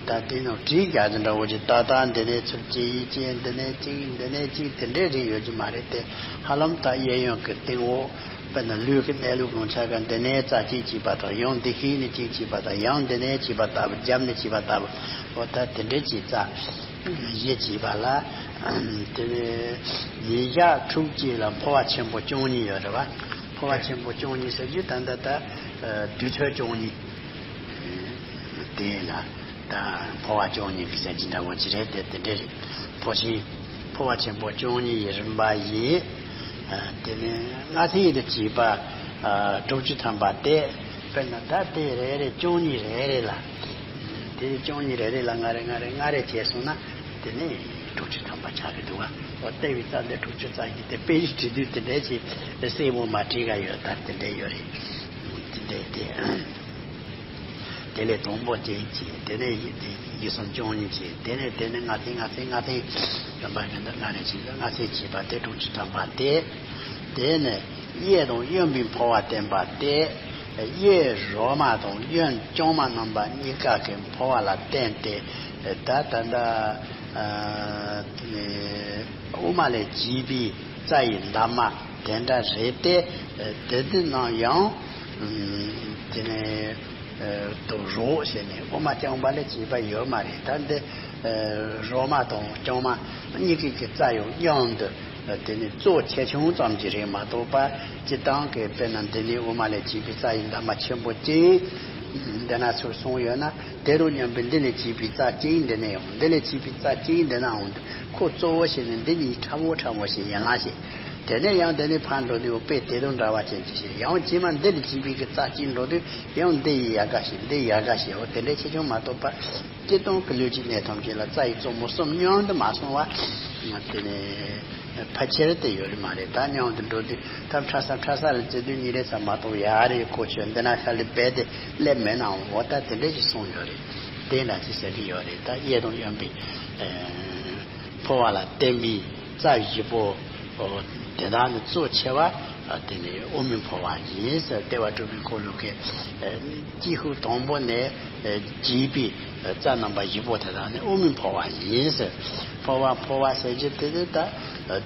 ད་དེ་ནང་བྲིས་རྒྱག་རྒྱུ་འདྲ་བོ་ཅིག་ད་ལྟ་འདི་ནས་ཚུར་ཅིག་ཡིན་ཅིག་འདི་ནས་ཅིག་འདི་ནས་ཅིག་དེ་འདྲའི་རིགས་ཡོད་ཀྱི་མ་རེད་དེ། ཧ་ལམ་ད་གཡས་གཡོན་གྱི་སྟེང་འོག་དཔེར་ན་ལུས་ཀྱི་གནས་ལུགས་གང་ཆ་ག་འདི་ནས་རྩ་གཅིག་བྱས་པ་དང་ཡང་འདི་ཤེས་ནས་གཅིག་བྱས་པ་དང་ཡང་འདི་ནས་བྱས་པ་ལྟ་བུ་རྒྱབ་ནས་བྱས་པ་ལྟ་བུ་འོ་ད་དེ་འདྲའི་ཅིག་རྩ་བཞི་བྱས་པ་ལ་དེ་ནས་ཉིས་བརྒྱ་དྲུག་ཅུ་ལ་འཕོ་བ་ཆེན་པོ་བཅུ་གཉིས་ཡོད་རེད་བ། འཕོ་བ་ཆེན་པོ་བཅུ་གཉིས་ཟེར་རྒྱུ་ད་ལྟ་ད་དུས་ཚོད་བཅུ་གཉིས། དེ་ལ་ད་འཕོ་བ་བཅུ་གཉིས་ཀྱི་ཟེར་གྱི་འདྲ་བོ་ཅི་རེད་དེ་དེ་འདྲ་རེད། འཕོ་ཆེན་འཕོ་བ་ཆེན་པོ་བཅུ་གཉིས་ཡི་རིམ་པ་ཡིན། དེ་ནས་སྔ་ཚེ་ཡི་དུ་བྱས་པ་དྲུག་ཅུ་ཐམ་པ་དེ་དཔེར་ན་ད་དེ་རེ་རེ་བཅུ་གཉིས་རེ་རེ་ལ་དེ་བཅུ་གཉིས་རེ་རེ་ལ་ལྔ་རེ་ལྔ་རེ་ལྔ་རེ་བྱས་སོང་ན་དེ་ནས་དྲུག་ཅུ་ཐམ་པ་ཆགས་ཀྱི་འདུག་བ། འོ་ལྟེ་བའི་རྩ་འདི་དྲུག་ཅུ་རྩ་བཞི་དེ་དཔེ་ཡིས་བྲིས་དུས་དེ་འདྲའི་ཅིག་གསལ་པོ་མ་བྲིས་ག་ཡོད་ད་དེ་འདྲའི་ཡོད་རེད། དེ་འདྲའི་དེ། དེ་ལས་དང་པོ་ཅན་གྱི་དེ་ནས་ཡི་དེ་ཡིད་གསུམ་བཅུ་གཉིས་ཀྱི་དེ་ནས་དེ་ནས་ལྔ་ཚན་ལྔ་ཚན་ལྔ་ཚན་རིམ་པ་བཞིན་དུ་ལྔ་ནས་བྱས་ཏེ་ལྔ་ཚན་བྱས་པ་དེ་དྲུག་ཅུ་ཐམ་པ་སྟེ། དེ་ནས་གཡས་དང་གཡོན་པའི་འཕོ་བ་བསྟན་པ་སྟེ། གཡས་རོ་མ་དང་གཡོན་བཅོ་མ་རྣམ་པ་གཉིས་ཀ་གི་འཕོ་བ་ལ་བརྟེན་ཏེ་ད་ད་ལྟ་དབུ་མ་ལས་སྐྱེས་པའི་རྩ་ཡི་འདབ་མ་དེ་འདྲ་རེད་དེ། དེ་དུས་ནང་ཡང་དེ་ནས། དུ་རོ་ཞེས་ནས་དབུ་མ་རྐྱང་པ་ལས་སྐྱེས་པ་ཡོད་མ་རེད། ད་འདི་རོ་མ་དང་རྐྱང་མ་གཉིས་ཀའི་གི་རྩ་ཡང་མཉམ་དུ་དེ་ནི་གཙོ་ཆེ་ཆུང་ཙམ་གྱི་རེད་མ་གཏོགས་པ་སྤྱི་བཏང་གི་དཔེར་ན་འདི་ནི་དབུ་མ་ལས་སྐྱེས་པའི་རྩ་ཡི་འདབ་མ་ཆེན་པོ་གཅིག་འདི་ན་ཚུར་སོང་ཡོད་ན་དེ་རུ་མཉམ་པའི་འདི་ལས་སྐྱེས་པའི་རྩ་གཅིག་འདི་ནས་ཡང་འདི་ལས་སྐྱེས་པའི་རྩ་གཅིག་འདི་ན་འོང་དུས་ཁོ་གཙོ་བོ་ཞེས་ནས་འདི་གཉིས་ཕྲ་མོ་ཕྲ་མོ་ཞིག་ཡིན་ལ་ཞེས། དེ་ནས་ཡང་དེ་ནས་ཕར་འགྲོ་དུས་འོ་དཔེ་དེ་དང་འདྲ་བ་ཅན་གྱི་ཞིག་ཡང་རྗེས་མ་འདི་ལས་སྐྱེས་པའི་གི་རྩ་གཅིག་འགྲོ་དུས་ཡང་འདི་ཡི་ཡལ་ག་ཞིག་འདི་ཡལ་ག་ཞིག་འོ་དེ་འདྲའི་ཆེ་ཆུང་མ་གཏོགས་པ་སྤྱི་བཏང་གི་ལུས་ཀྱི་གནས་ཐམས་ཅད་ལ་རྩ་ཡི་གཙོ་མོ་གསུམ་མཉམ་དུ་མ་སོང་བ་དེ་ནས་ཕལ་ཆེར་དེ་ཡོད་རེད་མ་རེད། ད་མཉམ་དུ་འགྲོ་དུས་ཐབས་ཕྲ་ས་ཕྲ་ས་ལ་བརྩི་དུས་གཉིས་རེ་ཙམ་མ་གཏོགས་ཡ་རེ་གོ་ཆོད་འདི་ན་ཤ་ལི་རྦད་དེ་སླེབས་མེད་ནའང་འོ་ད་དེ་འདྲ་ཞིག་གསུངས་ཡོད་རེད། དེ་འདྲ་ཅིག་ཟེར་གྱི་ཡོད་རེད། ད་གཡས་དང་གཡོན་པའི་འཕོ་བ་ལ་བརྟེན་པའི་རྩ་བཞི་པོ་དེ་དག་ནི་གཙོ་ཆེ་བ་དེ་ནི་དབུ་མའི་འཕོ་བ་ཡིན་ཟེར། ལྟེ་བ་སྤྲུལ་པའི་འཁོར་ལོ་གི་སྐྱེས་ཧུད་དང་པོ་ནས་སྐྱེས་པའི་རྩ་རྣམ་པ་བཞི་པོ་དེ་དག་ནི་དབུ་མའི་འཕོ་བ་ཡིན་ཟེར། འཕོ་བ་འཕོ་བ་ཟེར་གྱི་དེ་དེ་ད་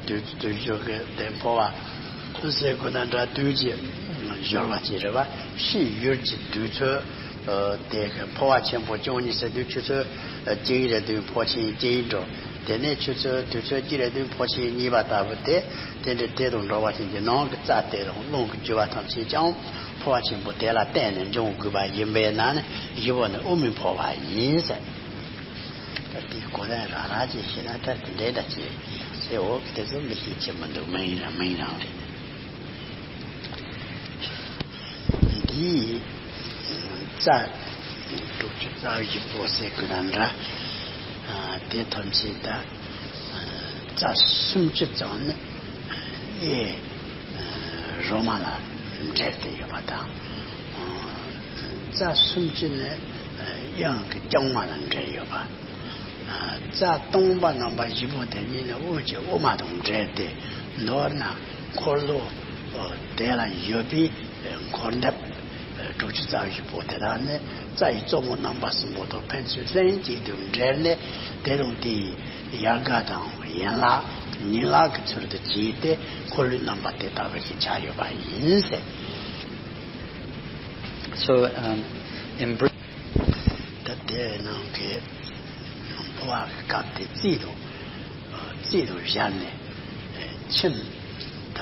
དུས་དུས་སྦྱོར་གྱི་དེ་འཕོ་བ་ཟེར་དགོས་ན་འདྲ་དུས་ཀྱི་སྦྱོར་བ་ཅིག་རེད་བ། ཕྱིས་ཡུལ་གྱི་དུས་ཚོད། དེ་གི་འཕོ་བ་ཆེན་པོ་བཅུ་གཉིས་ཟེར་དུས་ཆུ་ཚོད་གཅིག་རེ་དུས་འཕོ་ཆེན་གཅིག་འགྲོ། དེ་ནས་ཆུ་ཚོད་དུས་ཚོད་གཅིག་རེ་དུས་འཕོ་ཆེན་གཉིས་པ་ལྟ་བུ་དེ་དེ་འདྲའི་དེ་དང་འགྲོ་བ་ཅན་གྱི་ནང་གི་རྩ་དེ་དང་རླུང་གི་རྒྱུ་བ་ཐམས་ཅད་ཀྱང་འཕོ་བ་ཆེན་པོ་དེ་ལ་བརྟེན་ནས་འབྱུང་དགོས་པ་ཡིན་པས་ན་ནི་བཞི་པོ་ནི་དབུ་མའི་འཕོ་བ་ཡིན་ཟེར། ད་དེའི་གོ་ལ་རང་རང་ཅིག་ཤེས་ན་ད་དེ་འདྲའི་འདྲ་ཅིག་ཟེར། འོ་དེ་ཚོ་མི་ཤེས་ཀྱི་མི་འདུག་མིང་རང་མིང་རང་རེད། འདིའི་རྩ་དྲུག་ཅུ་རྩ་བཞི་པོ་ཟེར་དགོས་ན་འདྲ། ཨ། དེ་ཐམས་ཅད་ད་རྩ་སུམ་ཅུ་ཙམ་ནི་ཨེ་རོ་མ་ལ་འབྲེལ་ཏེ་ཡོད་པ་དང་། རྩ་སུམ་ཅུ་ནི་དབྱངས་ཀྱི་རྐྱང་མ་ལ་འབྲེལ་ཡོད་པ། རྩ་སྟོང་པ་རྣམ་པ་བཞི་པོ་དེ་ཉིད་ནི་དབུས་ཀྱི་དབུ་མ་དང་འབྲེལ་ཏེ། མདོར་ན་འཁོར་ལོ་དེ་ལ་ཡོད་པའི་འཁོར་འདབ་དྲུག་ཅུ་རྩ་བཞི་པོ་དེ་དག་ནི་རྩ་ཡི་གཙོ་བོ་རྣམ་པ་གསུམ་པོ་དང་ཕན་ཚུན་ལྷན་ཅིག་ཏུ་འབྲེལ་ནས། དེ་རུ་དེའི་ཡལ་ག་དང་ཡན་ལག་ཉིང་ལག་གི་ཚུལ་དུ་བྱས་ཏེ། འཁོར་ལོའི་རྣམ་པ་དེ་ལྟ་བུ་ཞིག་ཆགས་ཡོད་པ་ཡིན་ཟེར། So, um, in brief, ད་དེ་ནང་གི་འཕོ་བ་གི་སྐབས་དེ་རྩིས་དང་། རྩིས་དང་སྦྱར་ནས་ཁྱིམ་ད་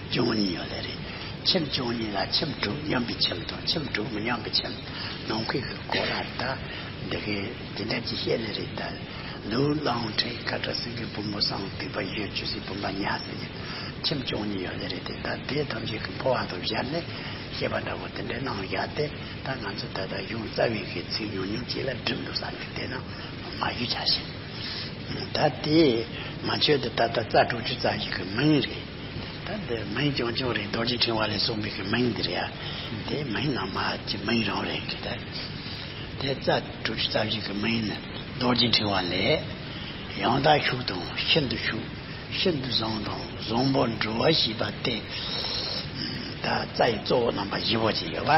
བཅུ་གཉིས་ཡོད་ལེ་རེད། ཁྱིམ་བཅུ་གཉིས་ལ་ཁྱིམ་དྲུག་མཉམ་པའི་ཁྱིམ་དང་ཁྱིམ་དྲུག་མི་མཉམ་པའི་ཁྱིམ། ནང་ཁུལ་གྱི་སྐོར་ལ་ད་འདི་གའི་དེ་འདྲ་ཅིག་བཤད་ལེ་རེད། ད་ལུས་གླང་ཁྲི་ཁ་ཁྲ་སེང་གེ་བུ་མོ་ཟངས་ཐིགས་པ་ཡོས་ཆུ་སྲིན་བུམ་པ་ཉ་ཟེར་ནས་ཁྱིམ་བཅུ་གཉིས་ཡོད་ལེ་རེད་དེ། ད་དེ་ཐམས་ཅད་ཀྱི་འཕོ་བ་དང་སྦྱར་ནས་བཤད་པ་འདྲ་བོ་དེ་འདྲའི་གནང་བཞག་སྟེ། ད་ང་ཚོ་ད་ལྟ་གཞུང་རྩ་བའི་གི་ཚིག་ཉུང་ཉུང་ཅིག་ལ་སྒྲིམ་འདུག་བསམ་གི། དེ་ན་མ་གཞི་ཆ་ཞིག་ད་དེ་ང་ཆོས་དེ་ད་ལྟ་རྩ་དྲུག་ཅུ་རྩ་བཞི་གི་མིང་རེད། ད་འདི་མིང་རྐྱང་རྐྱང་རེད། རྡོ་རྗེ་ཕྲེང་བ་ལས་གསུངས་པའི་གི་མིང་འདི་རེད་ཡ། དེ་མིང་ནང་མ་གི་མིང་རང་རེད་གི། ད་དེ་རྩ་དྲུག་ཅུ་རྩ་བཞི་གི་མིང་ནི་རྡོ་རྗེ་ཕྲེང་བ་ལས། ཡང་དག་ཤུགས་དང་ཤིན་ཏུ་ཤུགས། ཤིན་ཏུ་བཟང་དང་བཟང་པོ་འགྲུབ་པར་བྱེད་པ་སྟེ། ད་རྩ་ཡི་གཙོ་བོ་རྣམ་པ་བཞི་པོ་ཅིག་ཡོད་པ།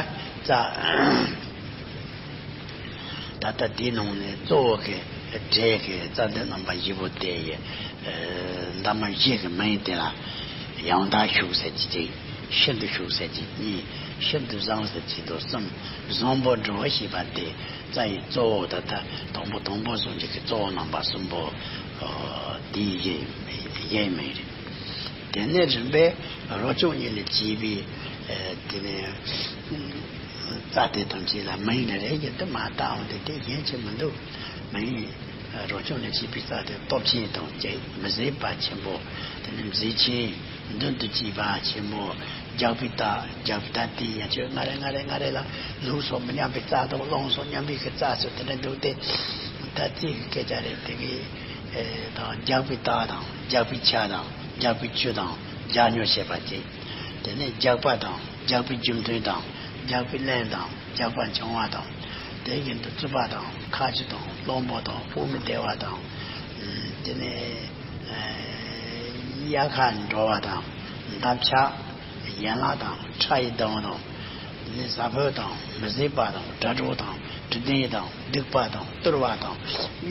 རྩ། ད་ལྟ་དེའི་ནང་ནས་གཙོ་བོ་གི་སྒྲས་གི་རྩ་འདི་རྣམ་པ་བཞི་པོ་དེ་ཡི་འདབ་མ་བཞི་གི་མིང་དེ་ལ་ཡང་དག་ཤུགས་ཟེར་གྱི་གཅིག། ཤིན་ཏུ་ཤུགས་ཟེར་གྱི་གཉིས། ཤིན་ཏུ་བཟང་ཟེར་གྱི་དོ་གསུམ། བཟང་པོ་འགྲུབ་པར་བྱེད་པ་སྟེ། རྩ་ཡི་གཙོ་བོ་ད་ལྟ་དང་པོ་དང་པོ་གསུངས་ཀྱི་གི་གཙོ་བོ་རྣམ་པ་གསུམ་པོ། ཨོ། དེའི་གཞི་གཞིའི་མིང་རེད། དེ་ནས་རིམ་པས་རོ་བཅུ་གཉིས་ལས་བྱས་པའི། ཨེ། དེ་ནས་རྩ་དེ་ཐམས་ཅད་ལ་མིང་ནི་རེ་བཞིན་དུ་མ་བཏགས་འོང་སྟེ། དེ་གཞན་ཅིག་མི་འདུག་མིང་རོ་བཅུ་ལས་བྱས་པའི་རྩ་དེ་སྟོབས་ཆེན་དང་བཅས་མི་བཟད་པ་ཆེན་པོ། དེ་ནས་མཛེས་ཆེན། མདུན་དུ་སྐྱེས་པ་ཆེན་པོ། རྒྱགས་པའི་རྟ། རྒྱགས་པའི་རྟ་དེ་ཡང་ཁྱོད་སྔ་རེ་སྔ་རེ་སྔ་རེ་ལ་ལུག་སོགས་མི་མཉམ་པའི་རྩ་དང་གླང་སོགས་མཉམ་པའི་གི་རྩ་སོགས་དེ་འདྲ་འདུག་སྟེ། ད་རྩིས་ཀྱི་སྐད་ཆ་རེད། དེ་གི་ཨེ་དང་རྒྱགས་པའི་རྟ་དང་། རྒྱགས་པའི་ཆ་དང་། རྒྱགས་པའི་ཆུ་དང་རྒྱགས་སྨྱོ་བྱེད་པ་གཅིག། དེ་ནས་རྒྱགས་པ་དང་། རྒྱགས་པའི་རྒྱུ་མཐུན་དང་། རྒྱགས་པའི་རླན་དང་། རྒྱགས་པ་འཆང་བ་དང་། དེ་བཞིན་དུ་རྩུབ་པ་དང་། ཁ་ཆུ་དང་། གླང་པོ་དང་། དཔུང་གི་བདེ་བ་དང་། དེ་ནས་ཨེ་དབྱར་ཁ་འགྲོ་བ་དང་། འདབ་ཆགས། ཡན་ལག་དང་། ཁྲག་ཡི་མདངས་དང་། དེ་ནས་ཟ་ཕོད་དང་། མི་བཟད་པ་དང་། དགྲ་གྲོགས་དང་། དྲི་ལྡན་དང་། སྡིག་པ་དང་། དུར་བ་དང་།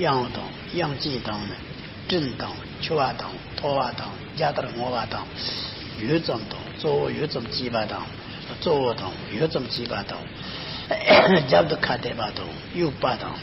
གཡང་དང་། གཡང་སྐྱེས་དང་ནི། སྤྲིན་དང་། འཁྱུ་བ་དང་། ཐོ་བ་དང་། རྒྱ་ལྟར་སྔོ་བ་དང་། ཡུད་ཙམ་དང་། གཙོ་བོ་ཡུད་ཙམ་སྐྱེས་པ་དང་། གཙོ་བོ་དང་། ཡུད་ཙམ་སྐྱེས་པ་དང་། རྒྱབ་ཏུ་ཁ་བལྟས་པ་དང་། དབྱུག་པ་དང་།